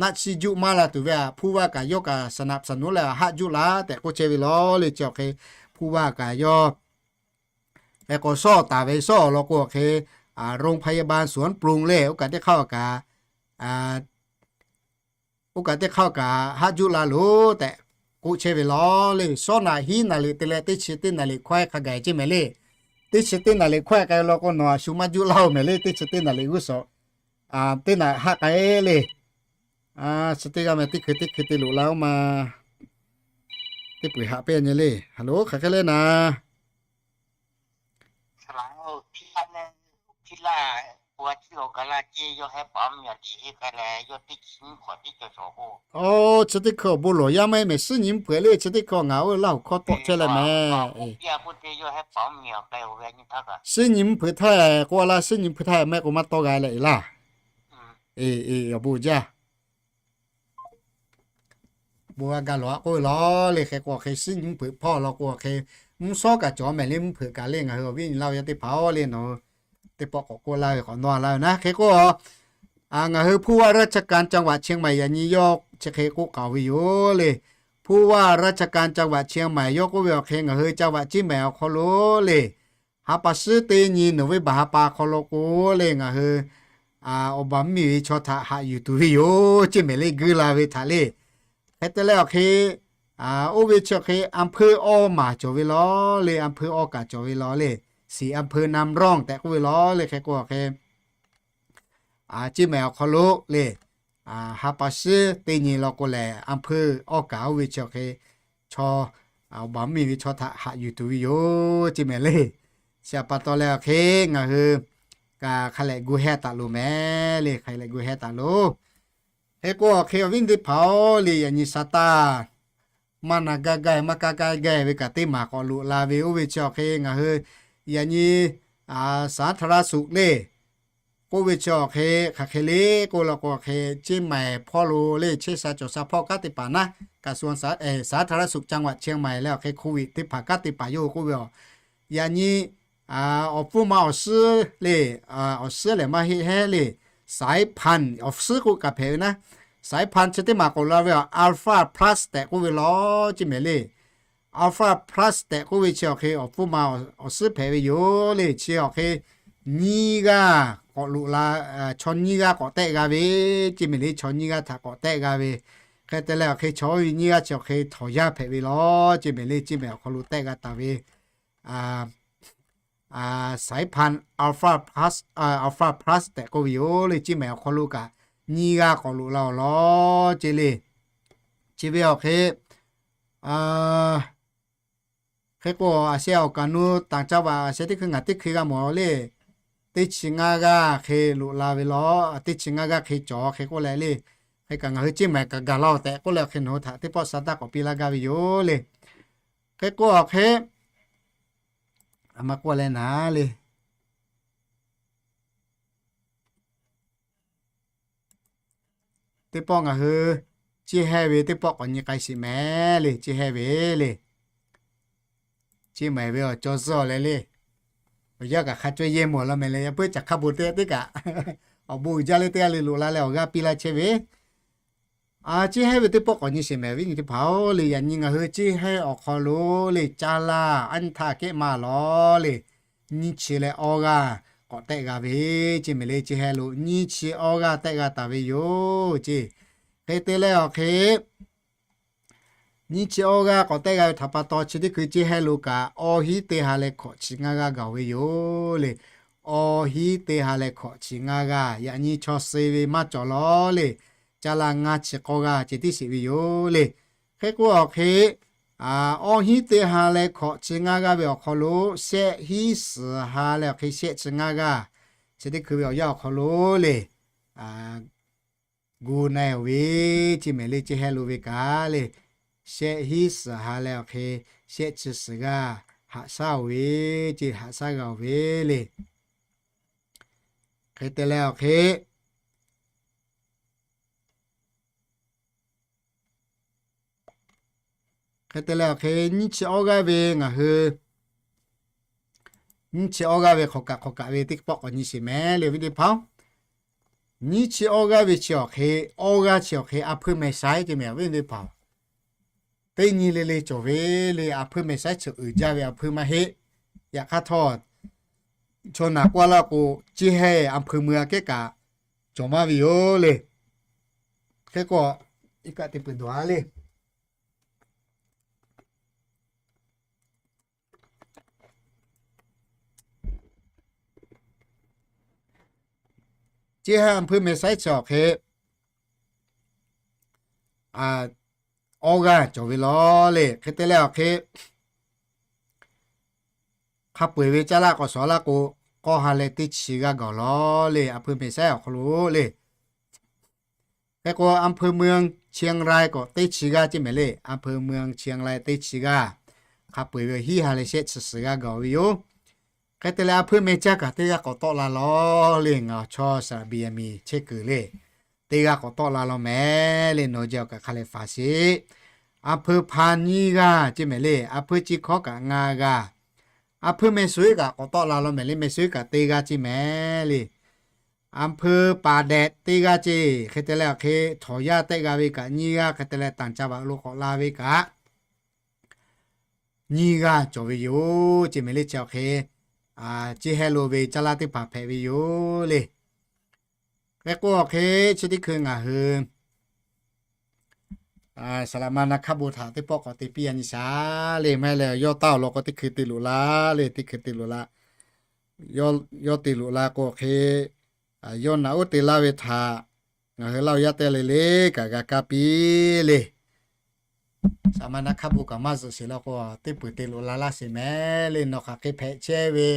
naˆ tsuhˇ juˇ maˇ la tuˬ ve a, ผู้ว่า kaꞈ yawˇ kaꞈ สนับสนุน leh haˆ juˇ la tehꞈ k'oˆ chehˇ ve lawˬ le. Chi awˬ hk'e ผู้ว่า kaꞈ yawˇ hk'e k'o shawˉ taˍ ve shawˉ awˬ lawn k'o awˬ hk'e โรงพยาบาลสวนปรุง le oˇ kaꞈ teˇ hk'aˇ kaꞈ oˇ kaꞈ teˇ hk'aˇ kaꞈ haˆ juˇ la loˬ tehꞈ k'oˆ chehˇ ve lawˬ le. Shawˉ naꞈ hiˉ naˍ liꞈ te leh teˇ chi teˇ naˍ liꞈ hkawehˇ hk'a gaˬ ceˇ mehˍ le. Teˇ chi teˇ naˍ liꞈ hkawehˇ k'ai lawn k'o nawˬ a shu maˇ juˇ laˇ-oˬ mehˍ le. Teˇ chi teˇ naˍ liꞈ g'uˇ suhˍ teˇ naꞈ haˆ k'ai le. Chi teˇ g'aˇ meh teˇ hkui teˇ hkui te loꞈ la-oˬ ma. Teˇ peu-eˬ haꞈ pehnˇ nyi le. Haˍ loˍ, hk'aˬ hk'e le naˍ. Oˇ, chi teˇ hkui awˬ bon lawˬ yaˇ maˇ heˆ mehˍ, suhˉ nyi mvuhˇ hpeuꞈ le. Chi teˇ hkui ngaˬ oˇ Laˇ huˍ hkawˇ tawˆ chehˇ leh mehˍ. Suhˉ nyi mvuhˇ hpeuꞈ htaˇ k'oˆ a laˇ, suhˉ nyi mvuhˇ hpeuꞈ htaˇ mehˆ k'o maˇ tawˆ g'a leh e laˇ. Eˬ, awˬ bon jaˇ. Bon g'a ga lawˬ-a k'oˆ ve lawˬ le. Hk'e k'o hk'e suhˉ nyi mvuhˇ hpeuꞈ hpawˇ lawn k'o hk'e mvuhˇ shawˉ kaꞈ cawˬ mehˍ le, mvuhˇ hpeuꞈ kaꞈ le. Ngaˬ hui awˬ viˉ nyi Laˇ huˍ yaˇ teˇ hpaˍ-oˬ le, nawˬ hui teˇ pawˆ k'awꞈ k'oˆ laˇ ve k'awꞈ nawˇ laˇ ve naˉ. Hk'e k'o ngaˬ hui ผู้ว่าราชการจังหวัดเชียงใหม่ yaꞈ nyi yawˇ chi hk'e k'oˆ k'aoˍ ve yoˬ le. ผู้ว่าราชการจังหวัดเชียงใหม่ yawˇ k'oˆ ve awˬ hk'e ngaˬ hui จังหวัดเชียงใหม่ awˬ hk'aw lo le, ha pa shiˉ teˇ nyi November ha pa hk'aw lo k'o le, ngaˬ hui awˬ baˬ mvuhˇ miˬ ve chaw htaꞈ haꞈ yuˬ tuˬ ve yoˬ ceˇ mehˍ le, guiˇ la ve htaꞈ le. Hk'e te leh awˬ hk'e, oˇ ve chi awˬ hk'e อำเภอ awˇ maˬ cawˬ ve law le, อำเภอ awˇ kaˬ cawˬ ve law le, สี่อำเภอนำร่อง tehꞈ k'oˆ ve law le. Hk'e k'o awˬ hk'e ceˇ mehˍ awˬ hk'aw lo le, ha pa shiˉ teˇ nyi law k'o lehˬ, อำเภอ awˇ kaˬ oˇ ve chi awˬ hk'e chaw, awˬ baˬ mvuhˇ miˬ ve chaw htaꞈ haꞈ yuˬ tuˬ ve yoˬ ceˇ mehˍ le. Chi htaꞈ pa taw leh awˬ hk'e ngaˬ hui kaꞈ hk'a lehˬ gu heh taˍ loˬ mehˍ le, hk'a lehˬ gu heh taˍ loˬ. Hk'e k'o awˬ hk'e awˬ viˉ teˇ hpaˍ-oˬ le, yaꞈ nyi sa taˇ maˇ na gaˇ gaˇ maˇ kaˇ gaˇ gaˇ ve kaꞈ teˇ maˬ k'awꞈ loꞈ la ve, oˇ ve chi awˬ hk'e ngaˬ hui yaꞈ nyi สาธารณสุข le k'oˆ ve chi awˬ hk'e hk'aˬ hk'e le k'oˆ la k'o awˬ hk'e, ceˇ mehˍ hpawˇ lo le, chehˇ sha cawˬ sha hpawˇ kanˉ te paˍ naˉ, กระทรวงสา สาธารณสุขจังหวัดเชียงใหม่ leh awˬ hk'e โควิด teˇ hpaˍ kanˉ te paˍ yoˬ k'oˆ ve aˬ. Yaꞈ nyi awˬ pfuhˇ ma awˬ suhˉ le, awˬ suhˉ lehˬ maˇ heˆ hehˉ le, สายพันธุ์ awˬ suhˉ k'oˆ kaꞈ hpehꞈ ve naˉ, สายพันธุ์ chi teˇ maˬ k'awꞈ la ve aˬ, Alpha Plus tehꞈ k'oˆ ve law ceˇ mehˍ le. Alpha Plus tehꞈ k'oˆ ve chi awˬ hk'e awˬ pfuhˇ ma awˬ suhˉ hpehꞈ ve yoˬ le. Chi awˬ hk'e nyiˇ g'aˇ k'awꞈ loꞈ la, chaw nyiˇ g'aˇ k'awꞈ tehˆ g'a ve ceˇ mehˍ le, chaw nyiˇ g'aˇ htaꞈ k'awꞈ tehˆ g'a ve. Hk'e te leh awˬ hk'e chaw oˇ ve nyiˇ g'aˇ chi awˬ hk'e htawnˍ yaˇ hpehꞈ ve law ceˇ mehˍ le, ceˇ mehˍ awˬ hk'aw lo tehˆ g'a taˍ ve saiˉ hpanˍ Alpha Plus, Alpha Plus tehꞈ k'oˆ ve yoˬ le. Ceˇ mehˍ awˬ hk'aw lo kaꞈ nyiˇ g'aˇ k'awꞈ loꞈ la awˬ lawn ceˇ le. Chi ve awˬ hk'e hk'e k'o, aˬ sheh awˬ kaˍ nu tanˍ ca vaꞈ aˬ sheh teˇ hkui ngaˬ teˇ hkui g'a mawˬ le. Teˇ chi ngaˇ g'aˇ hk'e loꞈ la ve law, teˇ chi ngaˇ g'aˇ hk'e cawˬ hk'e k'oˆ leh le. Hk'e kaꞈ ngaˬ hui ceˇ mehˍ kaꞈ gaˬ la-oˬ tehꞈ k'oˆ leh awˬ hk'e nawˬ hui htaꞈ teˇ pawˆ sa taˇ k'awꞈ piˇ laˇ gaˇ ve yoˬ le. Hk'e k'o awˬ hk'e a ma k'oˆ leh naˍ le. Teˇ pawˆ ngaˬ hui ceˇ hehˇ ve teˇ pawˆ k'awꞈ nyi k'ai sheˍ mehˍ le, ceˇ hehˇ ve le. Ceˇ mehˍ ve awˬ cawˇ zuhˇ leh le. Awˬ yanˇ kaꞈ hk'a cawˇ yehˇ mawˬ la mehˍ le, yaꞈ puiˉ caˬ hk'a bon teˇ teˇ kaꞈ awˬ bon uiˍ jaˇ leh teˇ g'aˇ le loꞈ la leh awˬ g'aˇ piˇ laˇ chehˇ ve. A, ceˇ hehˇ ve teˇ pawˆ k'awꞈ nyi sheˍ mehˍ viˉ nyi teˇ hpaˍ-oˬ le. Yaꞈ nyi ngaˬ hui ceˇ hehˇ awˬ hk'aw lo le caˇ laˇ aˉ nyi htaˇ kehˉ ma lawˬ le, nyiˇ chi leh awˇ g'aˇ k'awꞈ tehˆ g'a ve ceˇ mehˍ le. Ceˇ hehˇ lo nyiˇ chi awˇ g'aˇ tehˆ g'a taˍ ve yoˬ ceˇ. Hk'e te leh awˬ hk'e nyiˇ chi awˇ g'aˇ k'awꞈ tehˆ g'a ve htaꞈ pa taw chi teˇ hkui ceˇ hehˇ lo kaꞈ awˇ hinˉ teˇ ha leh hkawꞈ chi ngaˇ g'aˇ gaˬ-oˬ ve yoˬ le. Awˇ hinˉ teˇ ha leh hkawꞈ chi ngaˇ g'aˇ, yaꞈ nyi chaw suh ve maˇ cawˬ lawˬ le. Caˇ laˇ ngaˇ chi k'awˇ g'aˇ ceh tiˉ sheˍ ve yoˬ le. Hk'e k'o awˬ hk'e awˇ hinˉ teˇ ha leh hkawꞈ chi ngaˇ g'aˇ ve awˬ hk'aw lo shehˆ hinˉ suhˍ ha leh awˬ hk'e shehˆ chi ngaˇ g'aˇ, chi teˇ hkui ve awˬ yanˇ awˬ hk'aw lo le gu na-e-oˬ ve ceˇ mehˍ le. Ceˇ hehˇ lo ve kaꞈ le, shehˆ hinˉ suhˍ ha leh awˬ hk'e shehˆ chi suhˍ g'aˇ haꞈ shaˉ-oˬ ve ceˇ, haꞈ shaˉ g'a-oˬ ve le. Hk'e te leh awˬ hk'e Hk'e te leh awˬ hk'e nyiˇ chi awˇ g'aˇ ve ngaˬ hui, nyiˇ chi awˇ g'aˇ ve hk'awꞈ kaꞈ hk'awꞈ kaꞈ ve teˇ pawˆ k'awꞈ nyi sheˍ mehˍ le awˬ viˉ teˇ hpaˍ-oˬ. Nyiˇ chi awˇ g'aˇ ve chi awˬ hk'e, awˇ g'aˇ chi awˬ hk'e a hpui mehˍ shaiˉ ceˇ mehˍ awˬ viˉ teˇ hpaˍ-oˬ. Teˇ nyi le le cawˬ ve le, a hpui mehˍ shaiˉ chi uiˍ jaˇ ve a hpui maˇ heˆ. Yaꞈ hk'aˇ htawˇ, chaw naˬ k'oˆ laˇ k'o, ceˇ hehˇ a hpui mui aꞈ kehˉ kaꞈ cawˬ maˇ ve yoˬ le. Hk'e k'o, iˉ kaˆ te peuˬ dawˬ-a le. Ceˇ hehˇ a hpui mehˍ shaiˉ chi awˬ hk'e awˇ g'aˇ cawˬ ve law le. Hk'e te leh awˬ hk'e hk'a peu-eˬ ve caˇ laˇ k'awꞈ shawˍ laˇ k'o, k'awˇ ha leh teˇ chi g'aˇ gaˬ-oˬ law le, a hpui mehˍ shaiˉ awˬ hk'aw lo le. Hk'e k'o, a hpui mui Chiang Rai k'awꞈ teˇ chi g'aˇ ceˇ mehˍ le, a hpui mui Chiang Rai teˇ chi g'aˇ, hk'a peu-eˬ ve hiˉ ha leh shehˆ chi suhˍ g'aˇ gaˬ-oˬ ve yoˬ. Hk'e te leh a hpui mehˍ caˇ kaꞈ teˇ g'aˇ k'awꞈ tawˆ la law le, ngaˬ chaw saˍ laˍ biˍ yaˍ miˍ chehˇ kuiˬ le, teˇ g'aˇ k'awꞈ tawˆ la law mehˍ le, nawˬ jehˬ awˬ kaꞈ hk'a lehˬ faˍ sheˍ. A hpui hpa nyiˇ g'aˇ ceˇ mehˍ le, a hpui chi hkawˉ kaꞈ ngaˇ g'aˇ, a hpui mehˍ suiˉ kaꞈ k'awꞈ tawˆ la law mehˍ le, mehˍ suiˉ kaꞈ teˇ g'aˇ ceˇ mehˍ le. A hpeu paˍ dehꞈ teˇ g'aˇ ceˇ, hk'e te leh awˬ hk'e htawnˍ yaˇ tehˆ g'a ve kaꞈ nyiˇ g'aˇ, hk'e te leh tanˬ ca vaꞈ lo k'awꞈ la ve kaꞈ nyiˇ g'aˇ cawˬ ve yoˬ ceˇ mehˍ le. Chi awˬ hk'e chi heh lo ve caˇ laˇ teˇ hpaˍ hpehꞈ ve yoˬ le. Hk'e k'o awˬ hk'e chi teˇ hkui ngaˬ hui saˍ laꞈ ma na hk'aˇ bon htaꞈ teˇ pawˆ k'awꞈ te piˇ a nyi shaˍ le. Maˇ heˆ leh yawˇ taˇ awˬ lawn k'o teˇ hkui te loꞈ la le, teˇ hkui te loꞈ la. Yawˇ te loꞈ la k'o hk'e yawˇ naꞈ uˉ te laˇ ve htaꞈ ngaˬ hui Laˇ huˍ yaˇ teˇ g'aˇ le le kaꞈ g'a kaˇ piˇ le. Saˍ laꞈ ma na hk'aˇ bon kaꞈ maˇ zuhꞈ sheˍ law k'o, teˇ peuˬ te loꞈ la laˇ sheˍ mehˍ le. Nawˬ hk'aˬ hk'e hpehꞈ chehˇ ve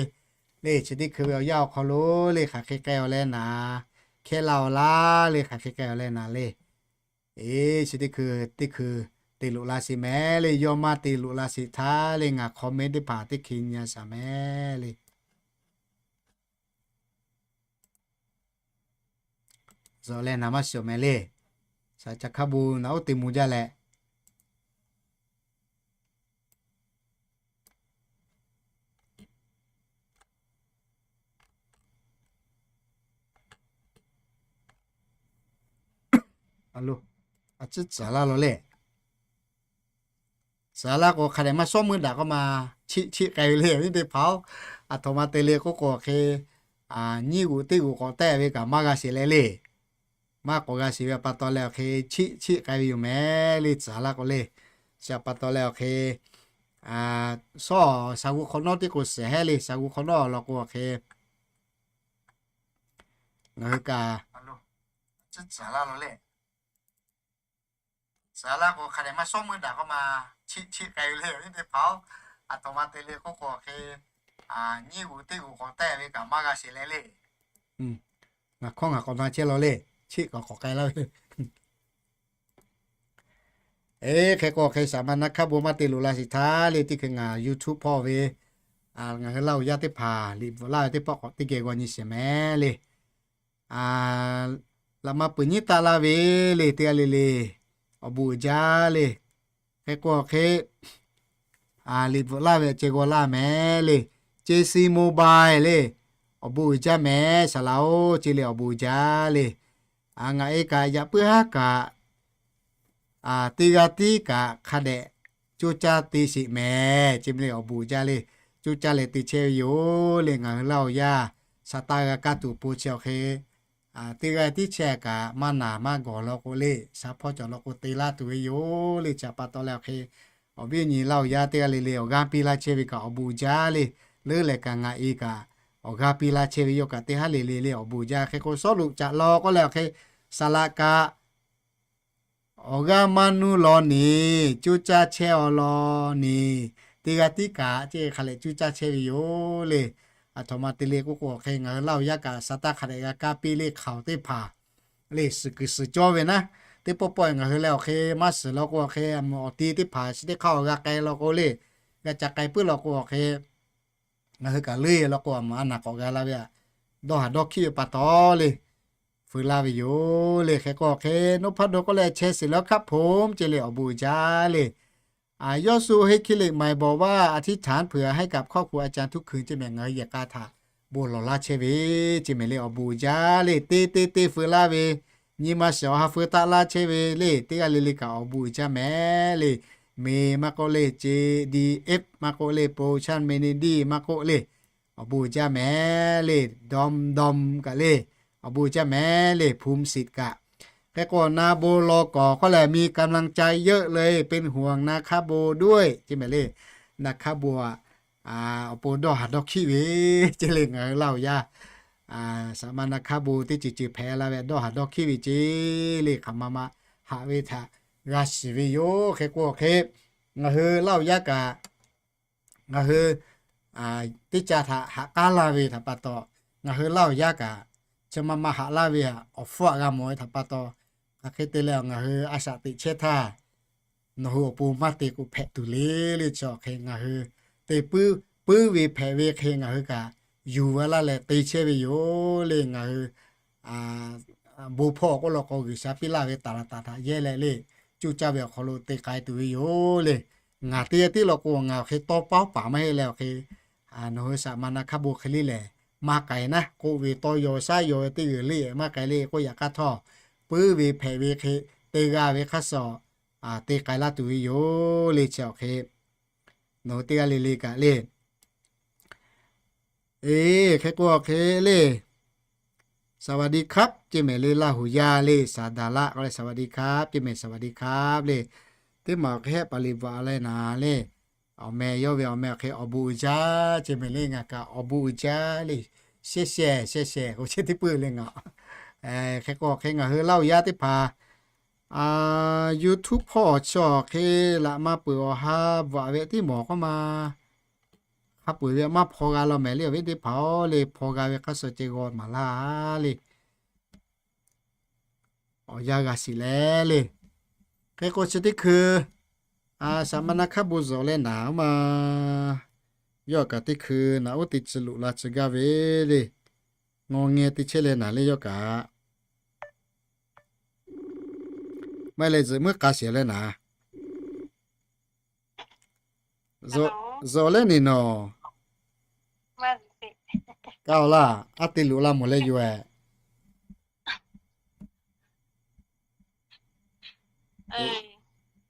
le, chi teˇ hkui ve awˬ yanˇ awˬ hk'aw lo le hk'aˬ hk'e k'ai awˬ leh naˍ, hkehˇ laˇ awˬ laˇ le hk'aˬ hk'e k'ai awˬ leh naˍ le. Eˬ, chi teˇ hkui teˇ hkui te loꞈ la sheˍ mehˍ le. Yawˇ maˇ te loꞈ la sheˍ htaˇ le ngaˬ comment teˇ hpaˍ teˇ hkui nyi a shaˍ mehˍ le. Zuhꞈ leh naˍ maˇ shiˍ mehˍ le. Saˍ ca hk'aˇ bon naꞈ uˉ te mvuh jaˇ leh a lo, a ciˉ tcuhˍ laˇ lo le. Tcuhˍ laˇ k'o hk'a dehꞈ maˇ shawˉ meuˇ daꞈ k'oˆ ma, chiˆ chiˆ k'ai ve le. Awˬ viˉ teˇ hpaˍ-oˬ, aˬ htoꞈ ma te le k'oˆ k'o hk'e, nyiˇ g'uꞈ teˇ g'uꞈ k'awꞈ tehˆ ve kaꞈ maˇ g'a sheˍ leh le. Maˇ k'awꞈ g'a sheˍ ve pa taw leh awˬ hk'e chiˆ chiˆ k'ai ve yoˬ mehˍ le tcuhˍ laˇ k'o le. Chi pa taw leh awˬ hk'e, shawˉ shaˍ g'u hk'awꞈ nawˉ teˇ k'o suhˍ hehˉ le, shaˍ g'u hk'awꞈ nawˉ awˬ lawn k'o awˬ hk'e ngaˬ hui kaꞈ tcuhˍ laˇ lo le. Tcuhˍ laˇ k'o hk'a dehꞈ maˇ shawˉ meuˇ daꞈ k'oˆ ma, chiˆ chiˆ k'ai ve le. Awˬ viˉ teˇ hpaˍ-oˬ, aˬ htoꞈ ma te le k'oˆ k'o hk'e, nyiˇ g'uꞈ teˇ g'uꞈ k'awꞈ tehˆ ve kaꞈ maˇ g'a sheˍ leh le. Ngaˬ hkawˇ ngaˬ k'awꞈ na chehˇ law le, chiˆ k'awꞈ k'awꞈ k'ai laˇ ve. Eˬ, hk'e k'o hk'e saˍ ma na hk'aˇ bon maˇ te loꞈ la sheˍ htaˇ le, teˇ hkui ngaˬ YouTube hpawˇ ve ngaˬ hui Laˇ huˍ yaˇ teˇ hpaˍ liꞈ bvuhꞈ laˇ ve teˇ pawˆ k'awꞈ teˇ geh g'aw nyi sheˍ mehˍ le. Laꞈ ma peuˬ nyiˉ taˆ laˇ ve le, teˇ g'aˇ le le awˬ bon uiˍ jaˇ le. Hk'e k'o hk'e liꞈ bvuhꞈ laˇ ve ceh g'aw laˇ mehˍ le. Ceh si mobile le, awˬ bon uiˍ jaˇ mehˍ. Saˍ laꞈ-oˬ, ceh le awˬ bon uiˍ jaˇ le. Ngaˬ e kaꞈ yaꞈ puiˉ haˉ kaꞈ teˇ g'aˇ tiˉ kaꞈ hk'a dehꞈ coˇ caˇ te sheˍ mehˍ. Ceh le awˬ bon uiˍ jaˇ le, coˇ caˇ leh te chehˇ ve yoˬ le. Ngaˬ hui Laˇ huˍ yaˇ sha taˇ g'a kaˇ tuˬ awˬ pon chi awˬ hk'e teˇ g'aˇ tiˉ chehˇ kaꞈ maˇ naˬ maˇ gawˬ law k'o le, sha hpawˇ cawˬ law k'o te laˇ tuˬ ve yoˬ le. Chi pa taw leh awˬ hk'e awˬ viˉ awˬ nyi Laˇ huˍ yaˇ teˇ g'aˇ le le awˬ g'aˇ piˇ laˇ chehˇ ve kaꞈ awˬ bon uiˍ jaˇ le. Leuˉ lehˬ kaꞈ ngaˬ e kaꞈ awˬ g'aˇ piˇ laˇ chehˇ ve yawˇ kaꞈ teˇ haˉ le le le awˬ bon uiˍ jaˇ. Hk'e k'o Sawˉluꞈ caꞈ law k'oˆ leh awˬ hk'e saˍ laꞈ kaꞈ awˬ g'aˇ maˇ nuˇ law neˬ coˇ caˇ chehˇ aw law neˬ, teˇ g'aˇ tiˉ kaꞈ ceh hk'a leh coˇ caˇ chehˇ ve yoˬ le. Aˬ htoꞈ ma te le k'oˆ k'o hk'e ngaˬ hui Laˇ huˍ yaˇ kaꞈ sha taˇ hk'a dehꞈ g'a kaˇ piˇ le hk'aoˍ teˇ hpaˍ le suhˍ kuiˬ suhˍ cawˇ ve naˉ. Teˇ pawˆ pawˆ ngaˬ hui leh awˬ hk'e maˇ suhˍ law k'o awˬ hk'e awˬ ti teˇ hpaˍ chi teˇ hk'aˇ awˬ g'a k'ai law k'o le, g'a ca k'ai puiˉ law k'o awˬ hk'e ngaˬ hui kaꞈ leuˉ law k'o a naˬ k'awꞈ g'a la ve a, dawˇ haˍ dawˇ hkiˆ ve pa taw le feu laˇ ve yoˬ le. Hk'e k'o hk'e นพดล k'oˆ leh ชัยศิลป์ ครับผม ceh le awˬ bon uiˍ jaˇ le. ยอห์ซู เฮคิเลก ใหม่ บอกว่าอธิษฐานเผื่อให้กับครอบครัวอาจารย์ทุกคืน ceh mehˍ ngaˬ hui yehˬ k'a htaꞈ bon lawˬ laˇ chehˇ ve ceh mehˍ le awˬ bon uiˍ jaˇ le. Teˇ teˇ teˇ feu laˇ ve, nyi ma shiˍ awˬ ha feu taˆ laˇ chehˇ ve le, teˇ g'aˇ le le kaꞈ awˬ bon uiˍ jaˇ mehˍ le. Meh maˇ k'oˆ le, J D F maˇ k'oˆ le, Pro Channel Media maˇ k'oˆ le, awˬ bon uiˍ jaˇ mehˍ le. Dawm dawm kaꞈ le, awˬ bon uiˍ jaˇ mehˍ le. Phum sit kaꞈ. Hk'e k'o na bon law kawˬ k'oˆ leh มีกำลังใจเยอะเลย เป็นห่วงนาคาโบด้วย ceh mehˍ le. Na hk'aˇ bon awˬ pon dawˇ haˍ dawˇ hkiˆ ve ceh le ngaˬ hui Laˇ huˍ yaˇ saˍ ma na hk'aˇ bon teˇ ceuˬ ceuˬ hpehꞈ la ve dawˇ haˍ dawˇ hkiˆ ve ceh le hk'aˬ ma ma haꞈ ve htaꞈ g'a shiˍ ve yoˬ. Hk'e k'o hk'e ngaˬ hui Laˇ huˍ yaˇ kaꞈ ngaˬ hui teˇ ca htaꞈ haꞈ k'aˉ laˇ ve htaꞈ pa taw, ngaˬ hui Laˇ huˍ yaˇ kaꞈ chi ma ma haꞈ laˇ ve awˬ hpfuhˇ aꞈ g'a mawˬ ve htaꞈ pa taw, hk'aˬ hk'e te leh ngaˬ hui a shaꞈ teꞈ chehˇ htaˇ nawˬ hui awˬ pon maˇ te k'o hpehꞈ tuˬ le le. Chi awˬ hk'e ngaˬ hui te puiˉ puiˉ ve hpehꞈ ve hk'e ngaˬ hui kaꞈ yuˬ ve laˇ leh te chehˇ ve yoˬ le. Ngaˬ hui bon hpawˇ k'oˆ law k'o G'uiˬsha piˇ laˇ ve taˍ laˍ taˍ htaꞈ yehˇ leh le, coˇ caˇ ve awˬ hk'aw lo te k'ai tuˬ ve yoˬ le. Ngaˬ teˇ g'aˇ tiˉ law k'o ngaˬ awˬ hk'e tawˇ paˉ paˍ maˇ heˆ leh awˬ hk'e nawˬ hui saˍ ma na hk'aˇ bon hk'e le lehˬ maˇ k'ai naˉ, k'oˆ ve tawˇ yaw shaˉ yaw ve teˇ g'uiˬ le maˇ k'ai le k'oˆ yaꞈ hk'aˇ htawˇ, puiˉ ve hpehꞈ ve hk'e te g'a ve hk'aˇ suh te k'ai laˇ tuˬ ve yoˬ le. Chi awˬ hk'e nawˬ hui teˇ g'aˇ le le kaꞈ le. Eˬ, hk'e k'o awˬ hk'e le, สวัสดีครับ ceˇ mehˍ le, Laˇ huˍ yaˇ le, Saˍdaˍlaˆ k'oˆ leh สวัสดีครับ ceˇ mehˍ, สวัสดีครับ le. Teˇ maˬ awˬ hk'e hehˆ paˍ liꞈ bvuhꞈ leh naˍ le, awˬ meh yawˇ ve awˬ meh awˬ hk'e awˬ bon uiˍ jaˇ ceˇ mehˍ le, ngaˬ kaꞈ awˬ bon uiˍ jaˇ le. Shehˇ shehˍ shehˇ shehˍ k'o chehˇ teˇ peuˬ le ngaˬ. Hk'e k'o awˬ hk'e ngaˬ hui Laˇ huˍ yaˇ teˇ hpaˍ YouTube hpawˇ awˬ chi awˬ hk'e laꞈ ma peuˬ awˬ ha bvuhꞈ ve teˇ mawˬ k'oˆ ma, hk'a peu-eˬ ve maˇ hpaw g'a law mehˍ le. Awˬ viˉ teˇ hpaˍ-oˬ le, hpaw g'a ve hk'aˇ suh ceh g'aw maˍ laˇ le. Awˬ yanˇ g'a shiˍ leh le. Hk'e k'o chi teˇ hkui, saˍ ma na hkaˉ bon zuhꞈ leh naˍ oˇ ma, yawˇ kaꞈ teˇ hkui naˍ oˉ te tcuh loꞈ la tcuh gaˇ ve le. Ngaw ngeh te chehˇ leh naˍ le yawˇ kaꞈ. Maˇ heˆ leh zuhꞈ muiˉ k'a shiˍ leh naˍ. Zuhꞈ leh neˬ nawˬ. Kaˇ-oˬ laˇ, aˉ te loꞈ la mawˬ leh yoˬ-eh.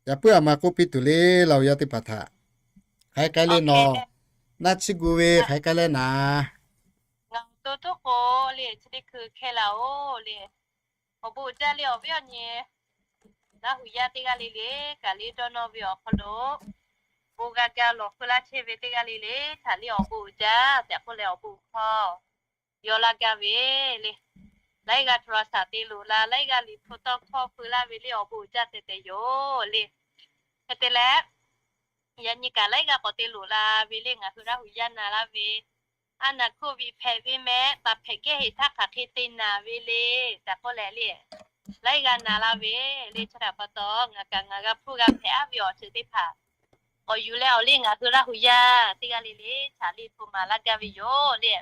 Yaꞈ puiˉ aˬ ma k'oˆ piˇ tuˬ le, Laˇ huˍ yaˇ teˇ hpaˍ htaꞈ. Hk'aˬ hk'e k'ai le nawˬ, naˆ tsuhˇ gu ve hk'aˬ hk'e k'ai leh naˍ. Ngaˬ awˬ to toˉ k'o le, chi teˇ hkui hkehˇ la-oˬ le. Awˬ bon uiˍ jaˇ le awˬ viˉ awˬ nyi, Laˇ huˍ yaˇ teˇ g'aˇ le le kaꞈ le dawˇ nawˇ ve awˬ hk'aw lo, bon g'a ga lawˬ hk'eun laˇ chehˇ ve teˇ g'aˇ le le htaꞈ le awˬ bon uiˍ jaˇ tehꞈ k'oˆ leh awˬ bon uiˍ hkawˇ yaw laˇ gaˇ ve le. Laiˉ g'aˇ โทรศัพท์ te loꞈ la, laiˉ g'aˇ liꞈ hpu tawˇ hkawˇ hk'eun laˇ ve le awˬ bon uiˍ jaˇ tehꞈ tehꞈ yoˬ le. Hk'e te leh, yaꞈ nyi kaꞈ laiˉ g'aˇ k'awꞈ te loꞈ la ve le ngaˬ hui Laˇ huˍ yaˇ na laˇ ve, aˉ naˬ โควิด hpehꞈ ve meh, taˍ hpehꞈ gehˇ heˍ htaˇ hk'aˬ hk'e te naˍ ve le tehꞈ k'oˆ leh le, laiˉ g'aˇ na laˇ ve le. Chi htaꞈ pa taw ngaˬ kaꞈ ngaˬ g'a hpuˇ g'a hpehꞈ aˉ ve awˬ ceuˬ teˇ hpaˍ k'awꞈ yuˬ leh awˬ le ngaˬ hui Laˇ huˍ yaˇ teˇ g'aˇ le le htaꞈ le hto maˍ laˇ gaˇ ve yoˬ le.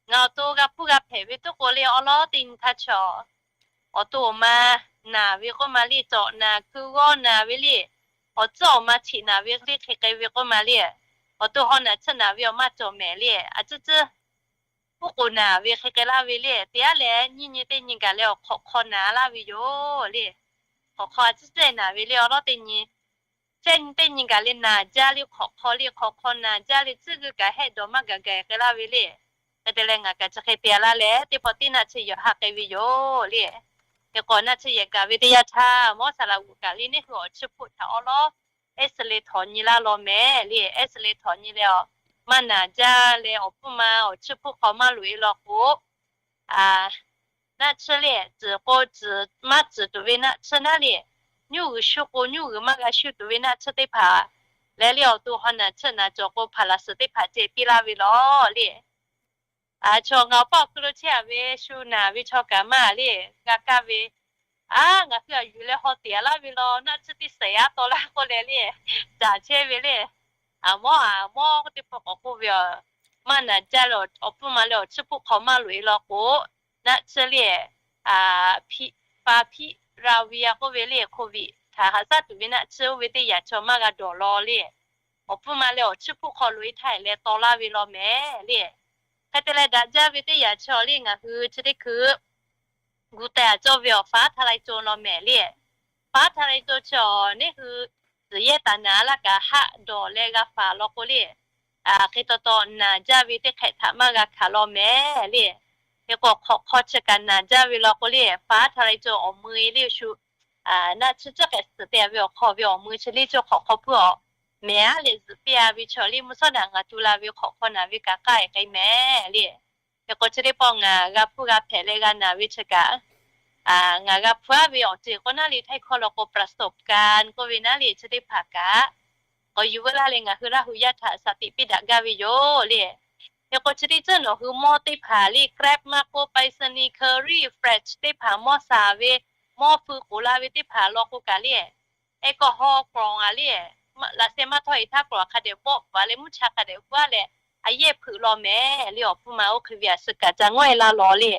Ngaˬ awˬ to g'a hpuˇ g'a hpehꞈ ve toˉ k'o le awˉ lawˉ teˇ nyi htaˇ chaw awˬ to awˬ ma naˍ ve k'oˆ ma le, cawꞈ naˍ, hkui g'awˇ naˍ ve le, awˬ tcuhˉ awˬ ma cheꞈ naˍ ve le, hk'e k'ai ve k'oˆ ma le, awˬ to haw naˬ tsuhˇ naˍ ve awˬ maˇ cawˬ mehˍ le. A tcuhˉ tcuhˉ uˉ k'oˍ naˍ ve hk'e k'ai laˇ ve le. Teˇ aˉ leh nyiˇ nyi teˇ nyi gaˬ leh awˬ hk'awꞈ hk'aw naˍ laˇ ve yoˬ le. Hk'awꞈ hk'aw a tcuhˉ tcuhˉ naˍ ve le awˉ lawˉ teˇ nyi, chehˇ nyi teˇ nyi gaˬ le naˍ jaˇ le, hk'awꞈ hk'aw le hk'awꞈ hk'aw naˍ jaˇ le, tcuhˉ g'uiˇ kaꞈ hehˆ dawˬ maˇ gaˬ gaˬ k'ai laˇ ve le. Hk'e te leh ngaˬ kaꞈ chi hk'e te laˇ leh teˇ pawˆ tiˉ naˆ tsuhˇ yehˬ haˆ k'ai ve yoˬ le. Hk'e k'o naˆ tsuhˇ yehˬ gaˬ ve teˇ yanˇ htaˇ mawˇ saˍ laꞈ g'uˬ kaꞈ le neˇ hui awˬ chiˇ hpoˆ htaꞈ awˉ lawˉ X-ray htawnˍ nyi laˇ law mehˍ le. X-ray htawnˍ nyi leh awˬ maˇ naˍ jaˇ leh awˬ hpfuhˇ ma awˬ chiˇ hpoˆ hk'aw maˇ loꞈ e law k'o, naˆ tsuhˇ le tcuhˍ k'o tcuhˍ maˇ tcuhˍ tuˬ ve naˆ tsuhˇ naˉ le, nyuˇ g'uiˬ shu k'o nyuˇ g'uiˬ maˇ g'a shu tuˬ ve naˆ tsuhˇ teˇ hpaˍ leh le awˬ to haw naˬ tsuhˇ naˬ cawˬ k'o hpaˍ laꞈ suhˍ teˇ hpaˍ ceh piˇ laˇ ve law le. Chaw ngaˬ awˬ paˇ awˬ hkui lo chehˇ a ve shu naˬ ve chaw kaꞈ maˇ le g'a kaˇ ve, aˉ ngaˬ hui a yuˬ leh haw teꞈ a laˇ ve law naˆ tsuhˇ teˇ sehˍ yaˇ taw laˇ k'oˆ leh le, caˍ chehˇ ve le. A mawˇ a mawˇ teˇ pawˆ k'awꞈ k'oˆ ve, maˇ naˬ jaˇ leh awˬ hpfuhˇ ma leh awˬ chiˇ hpoˆ hk'aw maˇ loꞈ e law k'o, naˆ tsuhˇ le, favipiravir k'oˆ ve le, โควิด htaꞈ haꞈ shaˉ tuˬ ve naˆ tsuhˇ oˇ ve teˇ yanˇ chaw maˇ g'a dawˬ law le. Awˬ hpfuhˇ ma leh awˬ chiˇ hpoˆ hk'aw loꞈ e htaˇ leh taw laˇ ve law mehˍ le. Hk'e te leh daꞈ jaˇ ve teˇ yanˇ chaw le ngaˬ hui chi teˇ hkui gu teh a cawˇ ve awˬ faˉ htaˇ lai co law mehˍ le. Faˉ htaˇ lai co chaw neˇ hui tcuhˍ yehˇ taˍ naˍ laˇ kaꞈ haˆ dawˬ leh g'a faˍ law k'o le, hk'e taw taw naˬ jaˇ ve teˇ hk'ehꞈ htaꞈ maˇ g'a hkanˍ law mehˍ le. Hk'e k'o hk'awꞈ hk'aw chi kaꞈ naˬ jaˇ ve law k'o le, faˉ htaˇ lai co awˬ mui le shu naˆ tsuhˇ tcuhˉ k'ehꞈ suhˍ te ve awˬ hk'aw ve awˬ mui chi le co hk'awꞈ hk'aw puiˉ awˬ mehˍ aˉ leh zuhꞈ piˇ a ve chaw le mvuhˇ shawˉ naꞈ ngaˬ tu la ve hk'awꞈ hk'aw naˬ ve kaꞈ k'aˇ e k'ai mehˍ le. Hk'e k'o chi teˇ pawˆ ngaˬ g'a hpuˇ g'a hpehꞈ leh g'a naˬ ve chi kaꞈ, ngaˬ g'a hpuˇ aˉ ve awˬ ceuˬ k'o naˉ le htaiˇ hkawˇ law k'o ประสบการณ์ k'oˆ ve naˉ le chi teˇ hpaˍ kaꞈ k'awꞈ yuˬ veu laˇ leh ngaˬ hui Laˇ huˍ yaˇ htaꞈ shaˍ tiꞈ piˇ daꞈ gaˇ ve yoˬ le. Hk'e k'o chi teˇ ceuˬ nawˬ hui mawˇ teˇ hpaˍ le Grab maˇ k'oˆ ไปรษณีย์ Courier, Fetch teˇ hpaˍ mawˇ shaˍ ve, mawˇ feu k'oˍ la ve teˇ hpaˍ law k'o kaꞈ le, แอลกอฮอล์ กล่อง a le, laꞈ sheh maˇ htawˇ e htaˇ กล่อง hk'a dehꞈ bawˆ paˍ leh mvuhˇ cha hk'a dehꞈ bvuhˇ a leh a yehˇ hpeuꞈ law mehˍ le. Awˬ hpfuhˇ ma oˇ hk'e ve a suh kaꞈ ca ngawˇ e laˇ law le.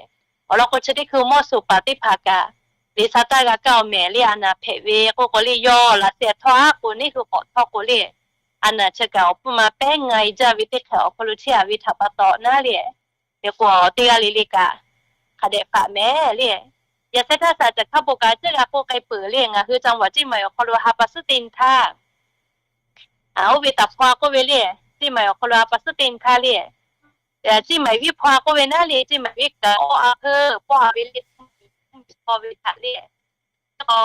Awˬ lawn k'o chi teˇ hkui mawˇ shoˍ paˍ teˇ hpaˍ kaꞈ le sa taˇ g'a kaˇ awˬ mehˍ le. A naˬ hpehꞈ ve k'oˆ k'o le yawˇ laꞈ sheh htawˇ aˉ k'o neˇ hui k'awꞈ htawˇ k'o le, a naˬ chi kaꞈ awˬ hpfuhˇ ma pehˉ nga e jaˇ ve teˇ hk'e awˬ hk'aw lo chehˇ a ve htaꞈ pa taw naˉ le Hk'e k'o teˇ g'aˇ le le kaꞈ hk'a dehꞈ faꞈ mehˍ le. Yaꞈ sheh htaˇ saˍ caˬ hk'a bon kaꞈ ceˇ g'a k'oˆ k'ai peuˬ le. Ngaˬ hui จังหวัด Ciˇ Maiˍ awˬ hk'aw lo ha pa suhˉ teˇ nyi htaˇ, oˇ ve taˍ hpaw k'oˆ ve le, Ciˇ Maiˍ awˬ hk'aw lo ha pa suhˉ teˇ nyi htaˇ le, Ciˇ Maiˍ viˉ hpaw k'oˆ ve naˉ le, Ciˇ Maiˍ viˉ kaꞈ awˇ a hpeuˇ pawˇ a ve le, mvuhˇ miˬ hpaw ve htaꞈ le, k'o,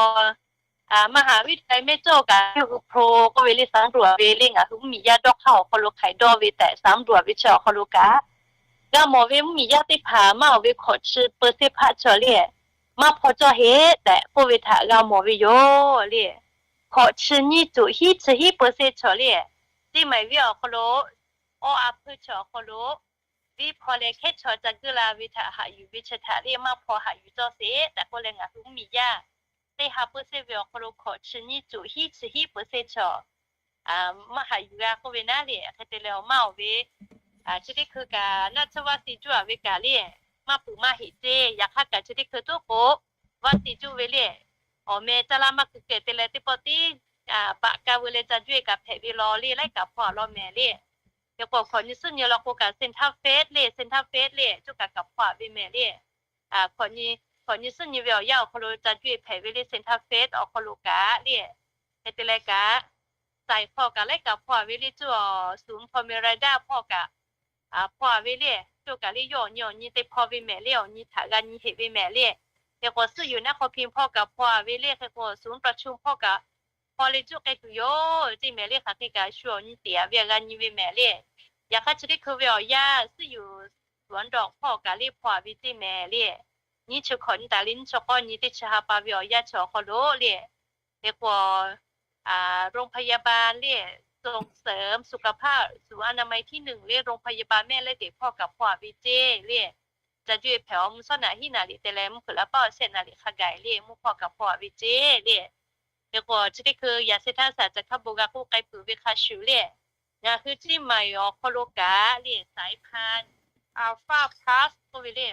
maˇ haˍ viˉ ta mehˇ cawˇ kaꞈ yawˇ hui hpaw k'oˆ ve le, สำรวจ ve le, ngaˬ hui mvuhˇ miˬ yaˇ dawˇ hk'aˇ awˬ hk'aw lo hk'aiˍ dawˇ ve tehꞈ สำรวจ ve chi awˬ hk'aw lo kaꞈ g'a mawˬ ve mvuhˇ miˬ yaˇ teˇ hpaˍ maˇ oˬ ve hkawꞈ chi เปอร์เซ็นต์ hpaˆ chaw le, maˇ hpaw cawˇ heˆ tehꞈ k'oˆ ve htaꞈ g'a mawˬ ve yoˬ le. Hkawꞈ chi nyiˇ cuꞈ hiˉ chi hiˉ เปอร์เซ็นต์ chaw le, Ciˇ Maiˍ viˉ awˬ hk'aw lo awˇ a hpeuˇ chi awˬ hk'aw lo viˉ hpaw leh hkehˉ chaw ca guˇ la ve htaꞈ haꞈ yuˬ ve chi htaꞈ le maˇ hpaw haꞈ yuˬ cawˇ sheˍ tehꞈ k'oˆ leh, ngaˬ hui mvuhˇ miˬ yaˇ teˇ ha เปอร์เซ็นต์ ve awˬ hk'aw lo hkawꞈ chi nyiˇ cuꞈ hiˉ chi hiˉ เปอร์เซ็นต์ chaw maˇ haꞈ yuˬ g'a k'oˆ ve naˉ le. Hk'e te leh awˬ maˇ oˬ ve chi teˇ hkui kaꞈ naˆ tsuhˇ vaˇ te juˇ a ve kaꞈ le, maˇ puiˍ maˇ heꞈ ceˇ. Yaꞈ hk'aˇ kaꞈ chi teˇ hkui tuˉ k'o vaˇ te juˇ ve le, awˬ meh caˇ laˇ maˇ keu kehˬ te leh teˇ pawˆ tiˉ baꞈ ka veu leh ca juˇ e kaꞈ hpehꞈ ve law le, laiˉ kaꞈ hpaw a law mehˍ le. Hk'e k'o hkawꞈ nyi suhˉ nyi law k'o kaꞈ Santa Fe le, Santa Fe le, coˇ kaꞈ kaꞈ hpaw a ve mehˍ le. Hkawꞈ nyi suhˉ nyi ve awˬ yanˇ awˬ hk'aw lo ca juˇ e hpehꞈ ve le, Santa Fe awˬ hk'aw lo kaꞈ le. Hk'e te leh kaꞈ, saiˍ hpaw kaꞈ laiˉ kaꞈ hpaw a ve le, coˇ awˬ suˍ hpaw meh ra daˇ hpaw kaꞈ hpaw a ve le, coˇ kaꞈ le yawˇ awˬ nyi awˬ nyi te hpaw ve mehˍ le, awˬ nyi htaꞈ g'a nyi heꞈ ve mehˍ le. Hk'e k'o suhˉ yuˬ naˆ hk'aw hpi hpaw kaꞈ hpaw a ve le, hk'e k'o awˬ suˍ ประชุม hpaw kaꞈ hpaw leh juˇ k'ai tuˬ yoˬ ceˇ mehˍ le. Hk'aˬ hk'e kaꞈ shu awˬ nyi teꞈ a ve g'a nyi ve mehˍ le. Yaꞈ hk'aˇ chi teˇ hkui ve awˬ yanˇ suhˉ yuˬ สวนดอก hpaw kaꞈ le hpaw a ve ceˇ mehˍ le. Nyiˇ chi hkawꞈ nyi taˍ le, nyiˇ chi k'awˇ nyi teˇ chi ha pa ve awˬ yanˇ chi awˬ hk'aw lo le. Hk'e k'o โรงพยาบาล le, ส่งเสริมสุขภาพ ศูนย์อนามัยที่หนึ่ง le, โรงพยาบาลแม่และเด็ก hpaw kaꞈ hpaw a ve ceˇ le. Ca juˇ e hpehꞈ awˬ mvuhˇ shawˉ naꞈ hiˉ naꞈ liꞈ te leh mvuhˇ hpeuꞈ laˇ paˆ awˬ shehˆ naꞈ liꞈ hk'a gaˬ le, mvuhˇ hpaw kaꞈ hpaw a ve ceˇ le. Hk'e k'o chi teˇ hkui yaꞈ sheh htaˇ saˍ caˬ hk'a bon g'a k'oˆ k'ai peuˬ ve hk'a shuˍ le, ngaˬ hui Ciˇ Maiˍ awˬ hk'aw lo kaꞈ le, สายพันธุ์ Alpha Plus k'oˆ ve le,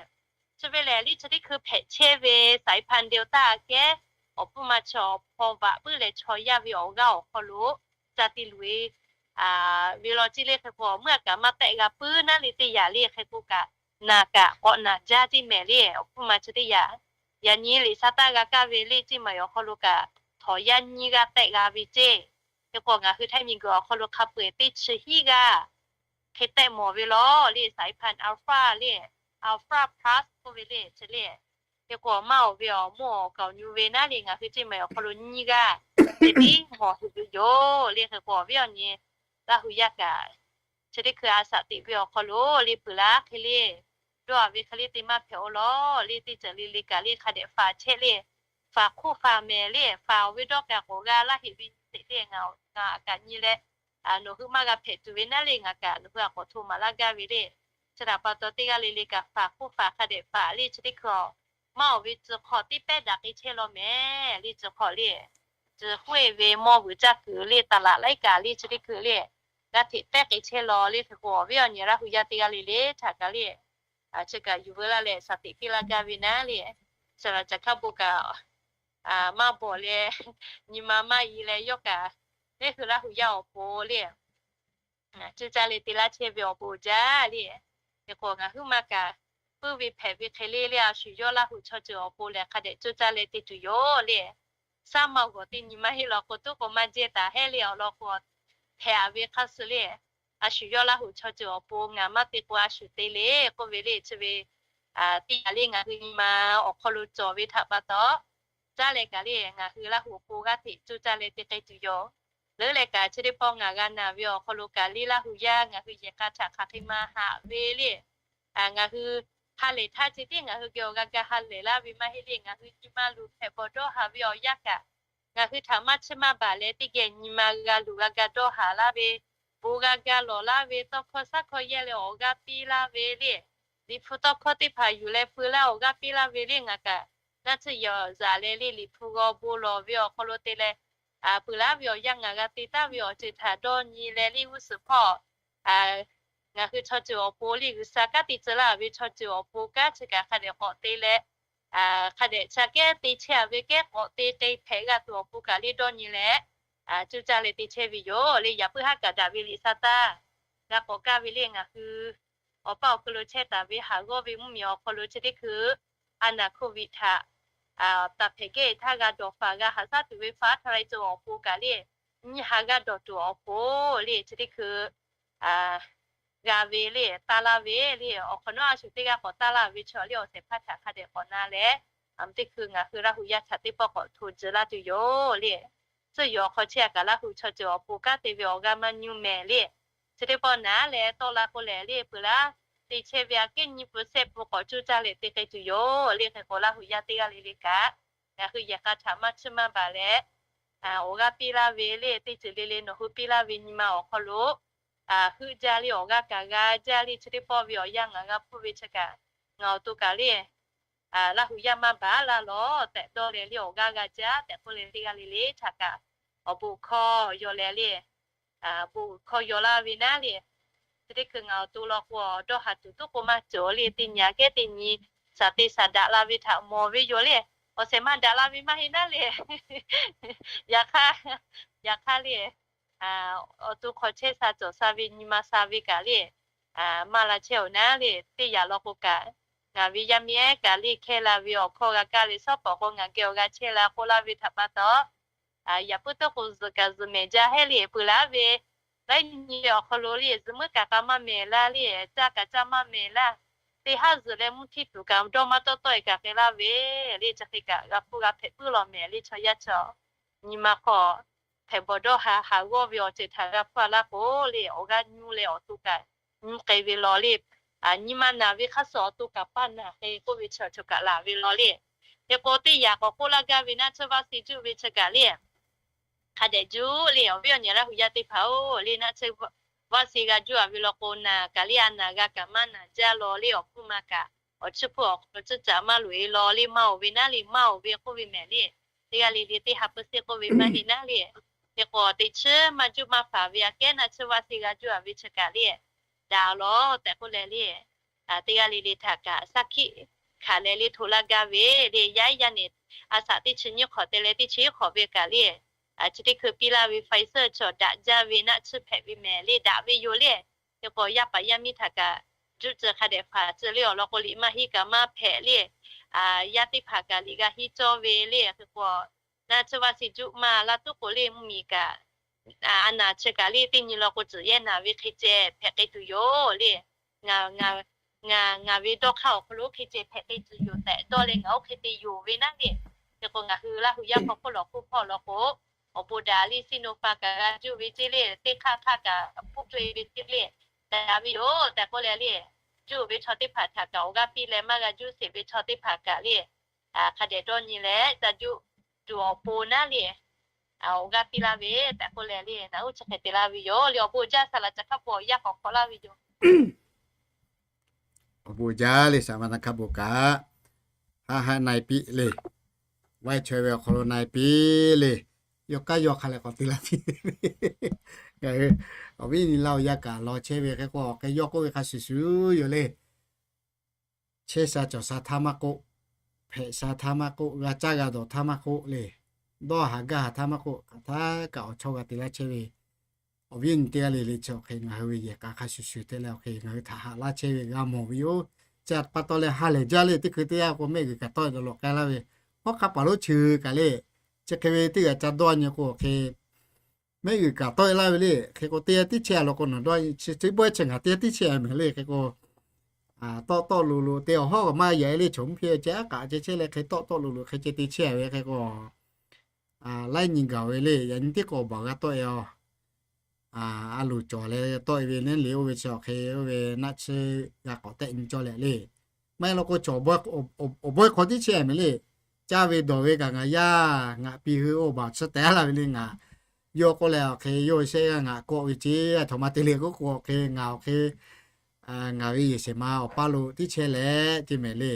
chi ve lehˬ le chi teˇ hkui hpehꞈ chehˇ ve สายพันธุ์ Delta aꞈ kehˉ awˬ pfuhˇ ma chi awˬ hpaw vaꞈ puiˉ leh chaw yaˇ ve awˬ g'aˇ awˬ hk'aw lo ca te luˬ e ve law ceˇ le. Hk'e k'o meuˇ a kaꞈ maˇ tehˆ g'a puiˉ naˉ le teˇ yanˇ le. Hk'e k'o kaꞈ naˬ kaꞈ k'awꞈ naˬ jaˇ ceˇ mehˍ le, awˬ pfuhˇ ma chi teˇ yanˇ. Yaꞈ nyi liꞈ sha taˇ g'a kaˇ ve le, Ciˇ Maiˍ awˬ hk'aw lo kaꞈ htawnˍ yaˇ nyiˇ g'aˇ tehˆ g'a ve ceˇ. Hk'e k'o ngaˬ hui ไทย miˬguiˬ awˬ hk'aw lo hk'a peu eˬ teˇ chi hiˉ g'aˇ hk'e tehˆ mawˬ ve law le, สายพันธุ์ Alpha le, Alpha Plus k'oˆ ve le chi le. Hk'e k'o maˇ oˬ ve awˬ moˇ awˬ kaoˬ nyu ve naˉ le ngaˬ hui Ciˇ Maiˍ awˬ hk'aw lo nyiˇ g'aˇ hk'e tiˉ mawˬ tuˬ ve yoˬ le. Hk'e k'o awˬ viˉ awˬ nyi Laˇ huˍ yaˇ kaꞈ chi teˇ hkui a shaꞈ teꞈ ve awˬ hk'aw lo le peuˬ laˇ hk'e le, dawˇ a ve hk'e le te maˇ hpehꞈ-o law le, teˇ ceuˬ le le kaꞈ le hk'a dehꞈ faˍ chehˇ le, faˍ hk'oˆ faˍ mehˍ le, faˍ awˬ ve dawˇ kaꞈ k'awꞈ g'a laˇ heꞈ ve nyi teꞈ le, ngaˬ ngaˬ kaꞈ nyi leh nawˬ hui maˇ g'a hpehꞈ tuˬ ve naˉ le ngaˬ kaꞈ nawˬ hui a k'awꞈ hto maˍ laˇ gaˇ ve le. Chi htaꞈ pa taw teˇ g'aˇ le le kaꞈ faˍ hk'oˆ faˍ hk'a dehꞈ faˍ le chi teˇ hkui a maˇ oˬ ve tcuh hk'aw teˇ pehˉ daꞈ k'ai chehˇ law mehˍ le, tcuh hk'aw le, tcuh hk'oˆ e ve mawˇ vuiˬ caˇ kuiˬ le, ตลาด laiˉ kaꞈ le chi teˇ hkui le g'a hteꞈ pehˉ k'ai chehˇ law le. Hk'e k'o awˬ viˉ awˬ nyi Laˇ huˍ yaˇ teˇ g'aˇ le le htaꞈ kaꞈ le chi kaꞈ yuˬ veu laˇ leh shaˍ teꞈ piˇ laˇ gaˇ ve naˉ le, saˍ laꞈ caˬ hkaˇ bon kaꞈ maˇ bawˬ leh nyi ma maˇ yi leh yawˇ kaꞈ, teˇ hui Laˇ huˍ yaˇ awˬ pon le cuˇ caˇ leh te laˇ chehˇ ve awˬ bon jaˇ le. Hk'e k'o ngaˬ huiˉ ma kaꞈ puiˉ ve hpehꞈ ve hk'e le le a shu yawˇ Laˇ huˍ chaw ceuˬ awˬ pon lehˬ hk'a dehꞈ cuˇ caˇ leh te tuˬ yoˬ le. Shaˉ ma g'awˬ teˇ nyi maˇ heˆ law k'o tuˉ k'o maˇ jehˇ taˍ heˆ le awˬ lawn k'o, hpehꞈ a ve hk'a suh le, a shu yawˇ Laˇ huˍ chaw ceuˬ awˬ pon ngaˬ maˇ te k'o a shu te le k'oˆ ve le chi ve teˇ yanˇ le ngaˬ hui nyi ma awˬ hk'aw lo cawˬ ve htaꞈ pa taw, caˇ leh kaꞈ le ngaˬ hui Laˇ huˍ awˬ pon g'aˇ hteꞈ cuˇ caˇ leh te k'ai tuˬ yoˬ. Leuˉ leh kaꞈ chi teˇ pawˆ ngaˬ g'a naˬ ve awˬ hk'aw lo kaꞈ le Laˇ huˍ yaˇ ngaˬ hui yehˬ k'a htaꞈ hk'aˬ hk'e ma haꞈ ve le. Ngaˬ hui ha lehˬ htaˇ chi tiˉ ngaˬ hui geh awˬ g'a ga ha lehˬ laˇ ve maˇ heˆ le, ngaˬ hui nyi ma luˬ hpehꞈ bawˬ dawˇ haˍ ve awˬ yanˇ kaꞈ, ngaˬ hui htaꞈ maˇ chiˇ maˇ baˬ leh teˇ geh nyi ma g'a luˬ g'a ga dawˇ haˍ laˇ ve, bon g'a ga lawˬ laˇ ve, tawˇ hkawˇ shaˉ hkawˇ yehˇ leh awˬ g'aˇ piˇ laˇ ve le, Liꞈ hpu tawˇ hkawˇ teˇ hpaˍ yuˬ leh peu laˇ awˬ g'aˇ piˇ laˇ ve le ngaˬ kaꞈ, naˆ tsuhˇ yehˬ awˬ zaꞈ leh le Liꞈ hpu g'aw bon lawˬ ve awˬ hk'aw lo te leh, peuˬ laˇ ve awˬ yanˇ ngaˬ g'a te taˍ ve awˬ ceuˬ htaꞈ dawˇ nyi leh le g'uˇ suhˍ hpawˇ ngaˬ hui chaw ceuˬ awˬ pon le G'uiˬsha kanˉ te tcuh laˇ ve chaw ceuˬ awˬ pon kanˉ chi kaꞈ hk'a dehꞈ k'awꞈ te leh, hk'a dehꞈ chi kehˉ te chehˇ a ve kehˉ k'awꞈ te te hpehꞈ g'a tuˬ awˬ pon kaꞈ le dawˇ nyi leh, cuˇ caˇ leh te chehˇ ve yoˬ le. Yaꞈ puiˉ haˉ kaꞈ daꞈ ve liꞈ sha taˇ g'a k'awꞈ kaˇ ve le ngaˬ hui awˬ paˇ awˬ hk'eun lo chehˇ taˍ ve haˍ g'awˇ ve mvuhˇmiˬ awˬ hk'aw lo chi teˇ hkui a naˍ hkoˇ viˆ htaꞈ taˍ hpehꞈ gehˇ htaˇ g'a dawˬ faˍ g'a haꞈ shaˉ tuˬ ve faˉ htaˇ leh cawˬ awˬ pon kaꞈ le, nyiˇ ha g'aˇ dawˬ tuˬ awˬ pon le chi teˇ hkui g'a ve le, taˇ laˇ ve le, awˬ hk'awꞈ nawˉ a shuˍ teˇ g'aˇ k'awꞈ taˇ laˇ ve chaw le awˬ shehˍ hpaˇ htaꞈ hk'a dehꞈ k'awꞈ na leh, teˇ hkui ngaˬ hui Laˇ hu yaˇ htaꞈ teˇ pawˆ k'awꞈ hto tcuh laˇ tuˬ yoˬ le. Tcuh yoˬ awˬ hk'aw chehˇ a kaꞈ Laˇ hu chaw ceuˬ awˬ pon kanˉ te ve awˬ g'aˇ maˇ nyi mehˍ le. Chi teˇ pawˆ naˉ leh tawˆ la k'o lehˬ le, peuˬ laˇ te chehˇ ve aꞈ kehˉ nyi pun shehˆ pun k'awꞈ cuˇ caˇ leh te k'ai tuˬ yoˬ le. Hk'e k'o Laˇ hu yaˇ teˇ g'aˇ le le kaꞈ, ngaˬ hui yehˬ k'a htaꞈ maˇ chiˇ maˇ baˬ leh, awˬ g'aˇ piˇ laˇ ve le, teˇ ceuˬ le le nawˬ hui piˇ laˇ ve nyi ma awˬ hk'aw lo heuˆ jaˇ le, awˬ g'aˇ kaꞈ g'a jaˇ le, chi teˇ pawˆ ve awˬ yanˇ ngaˬ g'a hpuˇ ve chi kaꞈ, ngaˬ awˬ to kaꞈ le Laˇ hu yaˇ maˇ baˬ laˇ lawˬ tehꞈ dawˇ leh le awˬ g'aˇ g'a jaˇ tehꞈ k'oˆ leh teˇ g'aˇ le le htaꞈ kaꞈ awˬ bon hkawˇ yaw leh le, bon hkawˇ yaw laˇ ve naˉ le. Chi teˇ hkui ngaˬ awˬ to law k'o dawˇ haˍ tuˬ tuˉ k'o maˇ cawˬ le, teˇ nyi aꞈ kehˉ teˇ nyi shaˍ te shaˍ daꞈ la ve htaꞈ mawˬ ve yoˬ le. Awˬ shehˍ maˇ daꞈ la ve maˇ heˆ naˉ le. Yaꞈ hk'aˇ, yaꞈ hk'aˇ le, awˬ to hk'aw chehˇ sha cawˬ sha ve nyi ma sha ve kaꞈ le, maˇ la chehˇ oˬ naˉ le. Teˇ yanˇ law k'o kaꞈ, ngaˬ ve yaˇ miˇ ehˉ kaꞈ le hkehˇ la ve awˬ hkawˇ g'a kaˇ le, shawˉ pawˍ k'o ngaˬ geh awˬ g'a chehˇ la k'oˆ laˇ ve htaꞈ pa taw, yaꞈ puiˉ tuˉ k'o zuhꞈ kaꞈ zuhꞈ mehˍ jaˇ hehˉ le. Peuˬ laˇ ve laiˉ nyi ve awˬ hk'aw lo le zuhꞈ muiˉ kaꞈ k'a maˇ mehˍ laˇ le, caˇ kaꞈ caˇ maˇ mehˍ laˇ. Teˇ haˉ zuhꞈ leh mvuhˇ htiˇ tuˬ kaꞈ dawˇ maˇ tawˆ tawˆ e kaꞈ hk'e laˇ ve le. Chi hk'e kaꞈ g'a hpuˇ g'a hpehꞈ puiˉ law mehˍ le. Chaw yaˇ chaw nyi ma hk'aw hpehꞈ bawˬ dawˇ haˍ haˍ g'awˇ ve awˬ ceuˬ htaꞈ g'a hpuˇ a laˇ k'o le, awˬ g'aˇ nyi leh awˬ to kaꞈ nyi k'ai ve law le. Nyi ma naˬ ve hk'aˇ suh awˬ to kaꞈ paˇ naˬ hk'e k'oˆ ve chi awˬ ceuˬ kaꞈ laˬ ve law le. Hk'e k'o teˇ yanˇ k'awꞈ k'oˆ laˇ gaˇ ve naˆ tsuhˇ vaˇ se juˆ ve chi kaꞈ le, hk'a dehꞈ juˆ le. Awˬ viˉ awˬ nyi Laˇ hu yaˇ teˇ hpaˍ-oˬ le, naˆ tsuhˇ vaˇ se g'a juˆ a ve law k'o naˬ kaꞈ le a naˬ g'a kaꞈ maˇ naˬ jaˇ law le. Awˬ hpfuhˇ ma kaꞈ awˬ chiˇ hpuˇ awˬ hk'aw lo tcuhˇ caꞈ maˇ loꞈ e law le, maˇ oˬ ve naˉ le, maˇ oˬ ve k'oˆ ve mehˍ le. Teˇ g'aˇ le le teˇ ha pui seˆ k'oˆ ve maˇ heˆ naˉ le. Hk'e k'o teꞈ chiˉ maˇ juˆ maˇ faˍ ve aꞈ kehˉ naˆ tsuhˇ vaˇ se g'a juˆ a ve chi kaꞈ le, daꞈ lawˬ tehꞈ k'oˆ leh le, teˇ g'aˇ le le htaꞈ kaꞈ shaˉ hkiˆ hkanˍ leh le htoꞈ laˇ gaˇ ve le. Yaˇ iˉ yaˇ neˬ a shaꞈ teˇ chi nyiˇ hk'awꞈ te leh teˇ chi iˉ hk'awꞈ ve kaꞈ le, chi teˇ hkui piˇ laˇ ve Pfizer chaw daꞈ jaˇ ve naˆ tsuhˇ hpehꞈ ve mehˍ le, daꞈ ve yoˬ le. Hk'e k'o yaˇ paˍ yaˇ miˇ htaꞈ kaꞈ juˆ tcuh hk'a dehꞈ faˍ tcuh le. Awˬ lawn k'o liꞈ maˇ hiˉ kaꞈ maˇ hpehꞈ le. Yaˇ teˇ hpaˍ kaꞈ liꞈ g'a hiˉ cawˇ ve le. Hk'e k'o naˆ tsuhˇ vaˇ se juˆ maˇ laˇ tuˉ k'o le mvuhˇmiˬ kaꞈ a naˬ chi kaꞈ le teˇ nyi law k'o tcuhꞈ yehˇ naˬ ve hk'e ceh hpehꞈ k'ai tuˬ yoˬ le. Ngaˬ, ngaˬ ve dawˇ hk'aˇ awˬ hk'aw lo hk'e ceh hpehꞈ k'ai tuˬ yoˬ tehꞈ dawˇ leh ngaˬ oˇ hk'e te yoˬ ve naˉ le. Hk'e k'o ngaˬ hui Laˇ hu yaˇ hk'aw hk'oˆ lawˬ hk'oˆ hpawˇ law k'o, awˬ bon daꞈ le siˉ no pa kaꞈ g'a juˇ ve ceˇ le, teˇ hk'aˇ hk'aˇ kaꞈ hpuˇ hk'e ve ceˇ le, daꞈ ve yoˬ tehꞈ k'oˆ leh le, juˇ ve chaw teˇ hpaˍ htaꞈ kaꞈ awˬ g'aˇ piˇ leh maˇ g'a juˇ sheˍ ve chaw teˇ hpaˍ kaꞈ le, hk'a dehꞈ dawˇ nyi leh ca juˇ tuˬ awˬ pon naˉ le, awˬ g'aˇ piˇ laˇ ve tehꞈ k'oˆ leh le, naˬ uˉ chi hk'e te laˇ ve yoˬ le. Awˬ bon jaˇ, saˍ laꞈ ca hk'a bon awˬ yanˇ k'awꞈ hk'awꞈ laˇ ve yoˬ. Awˬ bon jaˇ le, saˍ ma na hk'a bon kaꞈ, haˆ haˆ na e piˇ le, vaˇ chaweh ve awˬ hk'aw lo na e piˇ le, yawˇ k'aˉ yawˇ hk'a leh k'awꞈ te laˇ piˇ. Ngaˬ hui awˬ viˉ nyi Laˇ hu yaˇ kaꞈ law chehˇ ve hk'e k'o awˬ hk'e yawˇ k'oˆ ve hk'a shuˍ shuˍ yoˬ le. Chehˇ sha cawˬ sha htaˇ maˇ k'oˆ, hpehꞈ sha htaˇ maˇ k'oˆ, g'a caˇ g'a dawˬ htaˇ maˇ k'oˆ le, dawˇ haˍ gaˇ haˍ htaˇ maˇ k'oˆ, hk'aˬ htaˇ kaꞈ awˬ chawˇ g'a te laˇ chehˇ ve awˬ viˉ awˬ nyi teˇ g'aˇ le le chi awˬ hk'e ngaˬ hui ve yehˬ k'a hk'a shuˍ shuˍ te leh awˬ hk'e ngaˬ hui htaꞈ haꞈ laˇ chehˇ ve g'a mawˬ ve yoˬ. Chi pa taw leh ha lehˬ jaˇ le, teˇ hkui teˇ yanˇ k'o mehˆ g'uiˬ kaꞈ tawˆ e dawˬ lawꞈ k'ai laˇ ve, hawˉ hk'aˇ paˍ lonˉ chi kaꞈ le, chi hk'e ve teˇ g'aˇ ca dawˇ nyi k'o awˬ hk'e mehˆ g'uiˬ kaꞈ tawˆ e laˇ ve le. Hk'e k'o teˇ yanˇ tiˉ chehˇ a law k'o nawˬ dawˇ chi teˇ bawehˇ chi ngaˬ teˇ yanˇ tiˉ chehˇ a mehˍ le. Hk'e k'o tawˆ tawˆ loꞈ loꞈ te awˬ hawˉ kaꞈ maˇ yaꞈ e le, chaw mvuhˇ hpehˇ ceh aˉ k'aꞈ ceh chehˇ leh hk'e tawˆ tawˆ loꞈ loꞈ hk'e ceh te chehˇ a ve. Hk'e k'o laiˉ nyi gaˬ ve le, yaꞈ nyi tiˉ k'o awˬ baˬ g'a tawˆ e a. A loˍ cawˬ leh tawˆ e ve neˉ le, oˇ ve chi awˬ hk'e oˇ ve naˆ tsuhˇ g'a k'awꞈ tehˆ nyi cawˇ leh le. Maˇ heˆ law k'o chaw awˬ bawehˇ hk'aw tiˉ chehˇ a mehˍ le. Caˇ ve dawˬ ve kaꞈ ngaˬ yaˇ ngaˬ piˇ hui oˇ baˬ tsuhˇ tehˉ laˇ ve le. Ngaˬ yawˇ k'oˆ leh awˬ hk'e yawˇ shehˆ g'aˇ ngaˬ kawˆ ve ceˇ, a htoꞈ ma te le k'oˆ k'o awˬ hk'e ngaˬ awˬ hk'e ngaˬ ve yehˬ shehˍ ma awˬ paˇ lo tiˉ chehˇ leh ceˇ mehˍ le.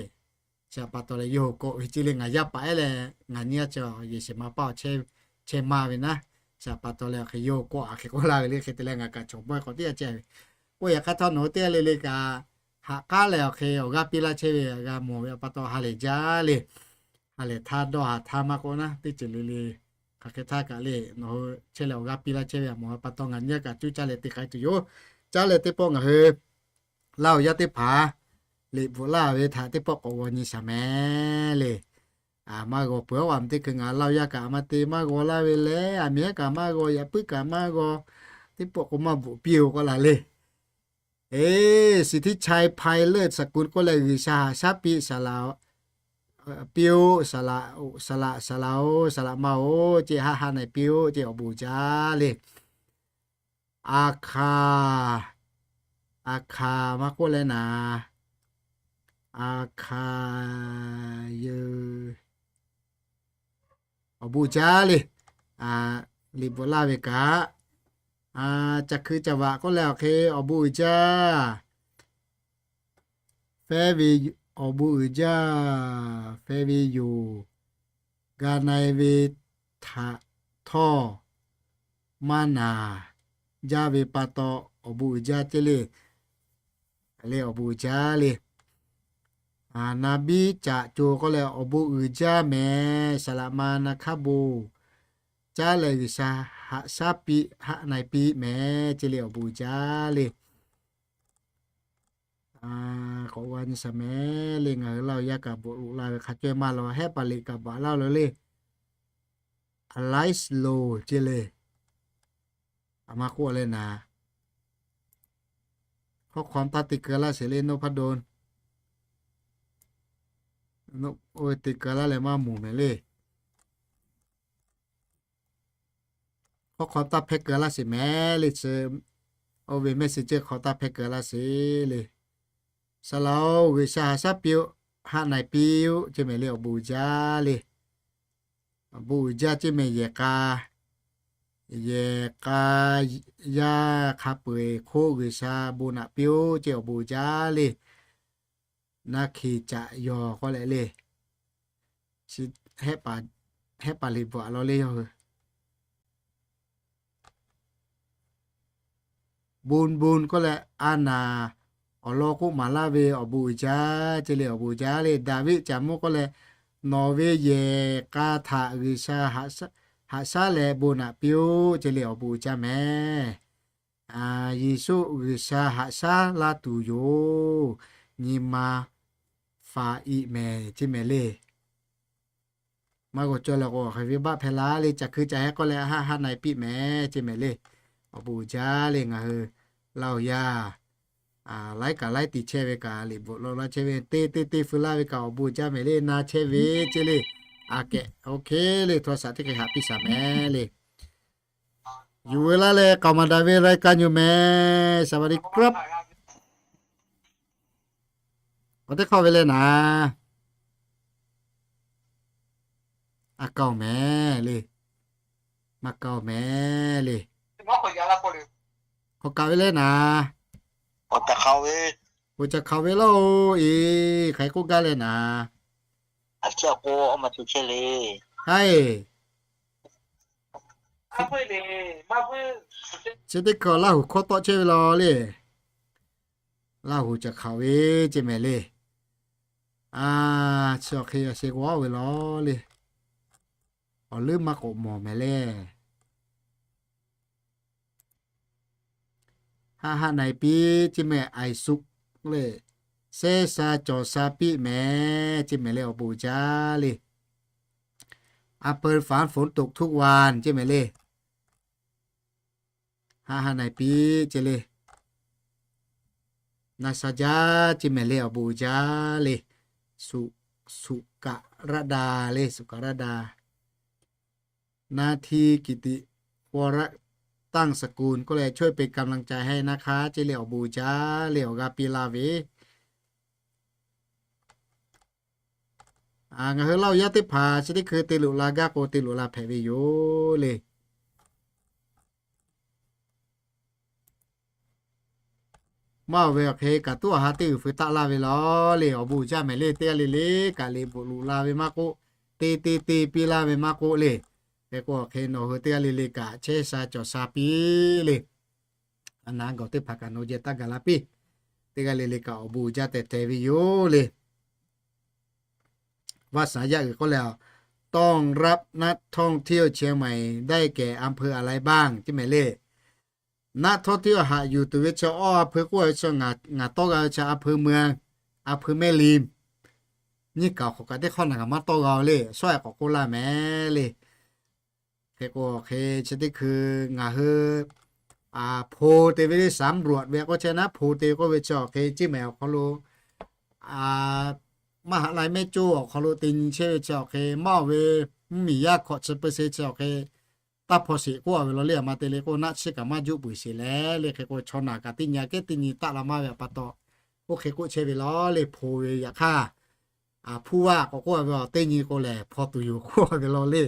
Chi pa taw leh yawˇ hui kawˆ ve ceˇ le. Ngaˬ yaˇ paˍ ehˉ leh ngaˬ nyi a chi yehˬ shehˍ ma paˇ awˬ chehˇ maˇ ve naˉ, chi pa taw leh awˬ hk'e yawˇ hui kawˆ a hk'e k'oˆ laˇ ve le. Hk'e te leh ngaˬ kaꞈ chaw bawehˇ hk'aw tiˉ a chehˇ ve. Oˇ yaꞈ hk'aˇ htawˇ nawˬ hui teˇ g'aˇ le le kaꞈ haꞈ k'aˉ leh awˬ hk'e awˬ g'aˇ piˇ laˇ chehˇ ve g'a mawˬ ve pa taw ha lehˬ jaˇ le. Ha lehˬ htaˇ dawˇ haˍ htaˇ maˇ k'oˆ naˉ, teˇ ceuˬ le le hk'aˬ hk'e htaˇ kaꞈ le nawˬ hui chehˇ leh awˬ g'aˇ piˇ laˇ chehˇ ve a mawˬ ve pa taw ngaˬ nyi a kaꞈ cuˇ caˇ leh te k'ai tuˬ yoˬ. Caˇ leh teˇ pawˆ ngaˬ hui Laˇ huˍ yaˇ teˇ hpaˍ liꞈ bvuhꞈ laˇ ve htaꞈ teˇ pawˆ k'awꞈ g'aw nyi shaˍ mehˍ le. Maˇ g'aw peuˬ-aˬ, aˬ miˬ teˇ hkui ngaˬ Laˇ huˍ yaˇ kaꞈ maˇ te maˇ g'aw laˇ ve leh, aˬ miˬ ehˉ kaꞈ maˇ g'aw, yaꞈ puiˉ kaꞈ maˇ g'aw, teˇ pawˆ k'o maˇ bvuhꞈ piˇ-oˬ k'oˆ la le. Eˬ, สิทธิชัย ไพเลิศสกุล k'oˆ leh G'uiˬsha haꞈ shaˉ piˇ saˍ laꞈ piˇ-oˆ, saˍ laꞈ, saˍ laꞈ, saˍ laꞈ-oˬ, saˍ laꞈ ma-oˬ, ce haˆ haˆ na-e piˇ-oˆ ce awˬ bon uiˍ jaˇ le. Aˬ hkaˍ, aˬ hkaˍ maˇ k'oˆ leh naˍ, aˬ hkaˍ yeuˬ awˬ bon uiˍ jaˇ le. Liꞈ bvuhꞈ laˇ ve kaꞈ, caˬ hkui caˬ vaꞈ k'oˆ leh awˬ hk'e awˬ bon uiˍ jaˇ. Fehˇ ve awˬ bon uiˍ jaˇ, fehˇ ve yoˬ. Ga na-e ve htaꞈ htawˇ maˇ naˍ jaˇ ve pa taw awˬ bon uiˍ jaˇ ce le. Le awˬ bon uiˍ jaˇ le. Na biˉ caꞈ co k'oˆ leh awˬ bon uiˍ jaˇ mehˍ. Saˍ laꞈ ma na hkaˉ bon caˉ leh G'uiˬsha haꞈ shaˉ piˇ haˆ na-e piˇ mehˍ ce le awˬ bon uiˍ jaˇ le. K'awꞈ g'a nyi shaˍ mehˍ le. Ngaˬ hui Laˇ huˍ yaˇ kaꞈ bvuhꞈ loꞈ la ve hk'a caweh maˇ law, Hehˉ paˍ liꞈ kaꞈ bvuhꞈ laˇ lo le. Aˍ laiˉ lo ce le. Aˬ ma k'oˆ leh naˍ, hkawˇ hk'aw taˇ te keu laˇ sheˍ le, นพดล. Oˇ ve te keu laˇ leh maˇ moˍ mehˍ le. Hkawˇ hk'aw taˇ hpehˇ keu laˇ sheˍ mehˍ le. Chi oˇ ve mehˆ shiˍ ceuˬ hk'aw taˇ hpehˇ keu laˇ sheˍ le. Saˍ laꞈ-oˬ, G'uiˬsha haꞈ shaˉ piˇ-oˆ, haˆ na-e piˇ-oˆ ce mehˍ le awˬ bon uiˍ jaˇ le. Awˬ bon uiˍ jaˇ ce mehˍ yehˬ k'a, yehˬ k'a yaˇ hk'a peu-eˬ hk'oˆ G'uiˬsha bon naꞈ piˇ-oˆ ce awˬ bon uiˍ jaˇ le. Na hkiˍ caꞈ yawˬ k'oˆ leh le. Hehˉ paˍ liꞈ bvuhꞈ law le yawˇ hui. Bon bon k'oˆ leh a naˍ awˬ lawn k'oˆ maˍ laˇ ve awˬ bon uiˍ jaˇ ce le awˬ bon uiˍ jaˇ le. Daˍviˆ caˍ mvuhˇ k'oˆ leh, nawˬ ve yehˬ k'a htaꞈ G'uiˬsha haꞈ shaˉ leh bon naꞈ piˇ-oˆ ce le awˬ bon uiˍ jaˇ mehˍ. Yeˍsuˆ G'uiˬsha haꞈ shaˉ laˇ tuˬ yoˬ. Nyi ma faˍ iꞈ mehˍ ce mehˍ le. Maˇ g'aw cawˇ leh k'o, hk'aˬ ve baˆ hpehˇ laˇ le. Caˬ hkui caˬ heh k'oˆ leh haˆ haˆ na-e piˇ mehˍ ce mehˍ le. Awˬ bon uiˍ jaˇ le. Ngaˬ hui Laˇ huˍ yaˇ laiˉ kaꞈ laiˉ tiˍ chehˇ ve kaꞈ, liꞈ bvuhꞈ law laˇ chehˇ ve, te te te feu laˇ ve kaꞈ awˬ bon uiˍ jaˇ mehˍ le. Na chehˇ ve ce le. A kehˬ, OK le. Hto shaꞈ teˇ hk'e haꞈ piˇ shaˍ mehˍ le. Yuˬ veu laˇ leh k'aoˍ maˍ daꞈ ve รายการ yoˬ mehˍ. สวัสดีครับ. K'awꞈ teˇ hk'awꞈ ve leh naˍ, a kaoˍ mehˍ le. Maˇ kaoˍ mehˍ le. K'awꞈ kaˍ ve leh naˍ, k'awꞈ ca hk'aoˍ ve laˇ-oˬ. Eˬ, hk'aˬ hk'e k'oˆ gaˇ leh naˍ, haiˬ, chi teˇ hkui Laˇ huˍ hkawˇ tawˆ chehˇ ve law le. Laˇ huˍ ca hk'aoˍ ve ce mehˍ le. A, chi awˬ hk'e a sheh g'awˇ ve law le. Awˬ leuˉ maˇ k'awꞈ mawˬ mehˍ le. Haˆ haˆ na-e piˇ ce mehˍ, aiˍ suˆ le. Shehˇ sha cawˬ sha piˇ mehˍ ce mehˍ le awˬ bon uiˍ jaˇ le. อำเภอฝาง ฝนตกทุกวัน ce mehˍ le. Haˆ haˆ na-e piˇ ce le. Na sha jaˇ ce mehˍ le awˬ bon uiˍ jaˇ le. Suꞈ, suꞈ kaꞈ raˆ da le, suꞈ kaꞈ raˆ da. นาทีกิติ วรตั้งสกุล k'oˆ leh ช่วยเป็นกำลังใจให้นะคะ ce le awˬ bon uiˍ jaˇ le awˬ g'aˇ piˇ laˇ ve. Ngaˬ hui Laˇ huˍ yaˇ teˇ hpaˍ chi teˇ hkui te loꞈ la gaˇ k'o te loꞈ la hpehꞈ ve yoˬ le. Maˇ oˬ ve awˬ hk'e kaꞈ tuˉ awˬ ha teˇ g'uiˬ feu taˆ laˇ ve law le awˬ bon uiˍ jaˇ mehˍ le. Teˇ g'aˇ le le kaꞈ liꞈ bvuhꞈ loꞈ la ve maˇ k'oˆ, te te te piˇ laˇ ve maˇ k'oˆ le. Hk'e k'o awˬ hk'e nawˬ hui teˇ g'aˇ le le kaꞈ chehˇ sha cawˬ sha piˇ le. A naˍ gawˬ teˇ hpaˍ kaꞈ nawˬ jehˬ taˇ gaˬ la piˇ. Teˇ g'aˇ le le kaꞈ awˬ bon uiˍ jaˇ tehˬ tehˬ ve yoˬ le. Vaˇ shaˍ yaˇ g'uiˬ k'oˆ leh, ต้อนรับนักท่องเที่ยวเชียงใหม่ ได้แก่อำเภออะไรบ้าง ce mehˍ le. Naˆ htawˇ teˇ awˬ haꞈ yuˬ tuˬ ve chi awˇ a hpeu k'oˆ ve chi ngaˬ tawˇ g'a ve chi a hpeu meuˇ, a hpeu mehˇ liˇ nyiˇ kaꞈ awˬ hk'awꞈ kaꞈ teˇ hk'awˇ naˬ kaꞈ maˇ tawˇ g'a le. Shawˉ a k'awꞈ k'oˆ laˇ mehˍ le. Hk'e k'o hk'e chi teˇ hkui ngaˬ hui hpu te ve le, สำรวจ ve k'oˆ chehˇ naˉ, hpu te k'oˆ ve chi awˬ hk'e ciˇ mehˍ awˬ hk'aw lo maˇ haꞈ lai mehˇ coˇ awˬ hk'aw lo te nyi chehˇ ve chi awˬ hk'e maˇ oˬ ve, mvuhˇmiˬ yaˇ hkawꞈ chi peu se chi awˬ hk'e taˇ hpaw sheˍ k'oˆ a ve law le. A ma te le k'o naˆ tsuhˇ kaꞈ maˇ juˆ peuˬ sheˍ leh le. Hk'e k'o chaw naˬ kaꞈ teˇ nyi a kehˉ teˇ nyi taˆ la maˇ ve a pa taw, oˇ hk'e k'oˆ chehˇ ve law le. Hpu ve yaꞈ hk'aˇ, hpu vaˇ k'awꞈ k'oˆ a ve awˬ teˇ nyi k'o lehˬ hpaw tuˬ yoˬ k'oˆ a ve law le.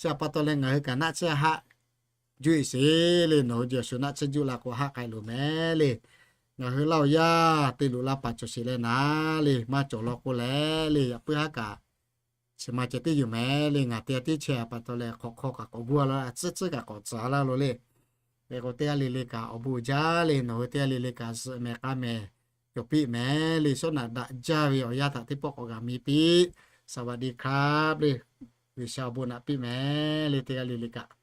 Chi a pa taw leh ngaˬ hui kaꞈ naˆ tsuhˇ haˆ juˆ e sheˍ le. Nawˬ hui jeˬ awˬ shu naˆ tsuhˇ juˆ la k'o haˆ k'ai loˬ mehˍ le. Ngaˬ hui laˇ oˬ yaˇ te luꞈ la paˍ cawˬ sheˍ leh naˍ le, maˇ cawˬ law k'o leh le, yaꞈ puiˉ haˉ kaꞈ chi ma ceh tiˉ yoˬ mehˍ le. Ngaˬ teˇ g'aˇ tiˉ chehˇ a pa taw leh hk'awꞈ hk'aw kaꞈ k'awꞈ gu a laˇ, tcuhˉ tcuhˉ kaꞈ k'awꞈ tcuhˉ laˇ lo le. Hk'e k'o teˇ g'aˇ le le kaꞈ awˬ bon uiˍ jaˇ le. Nawˬ hui teˇ g'aˇ le le kaꞈ zuhꞈ mehˍ k'a mehˍ cawˬ piˇ mehˍ le. Shawˉ naꞈ daꞈ jaˇ ve awˬ yanˇ htaꞈ teˇ pawˆ k'awꞈ g'a mi piˇ. สวัสดีครับ le. G'uiˬsha awˬ bon naꞈ piˇ mehˍ le teˇ g'aˇ le le kaꞈ.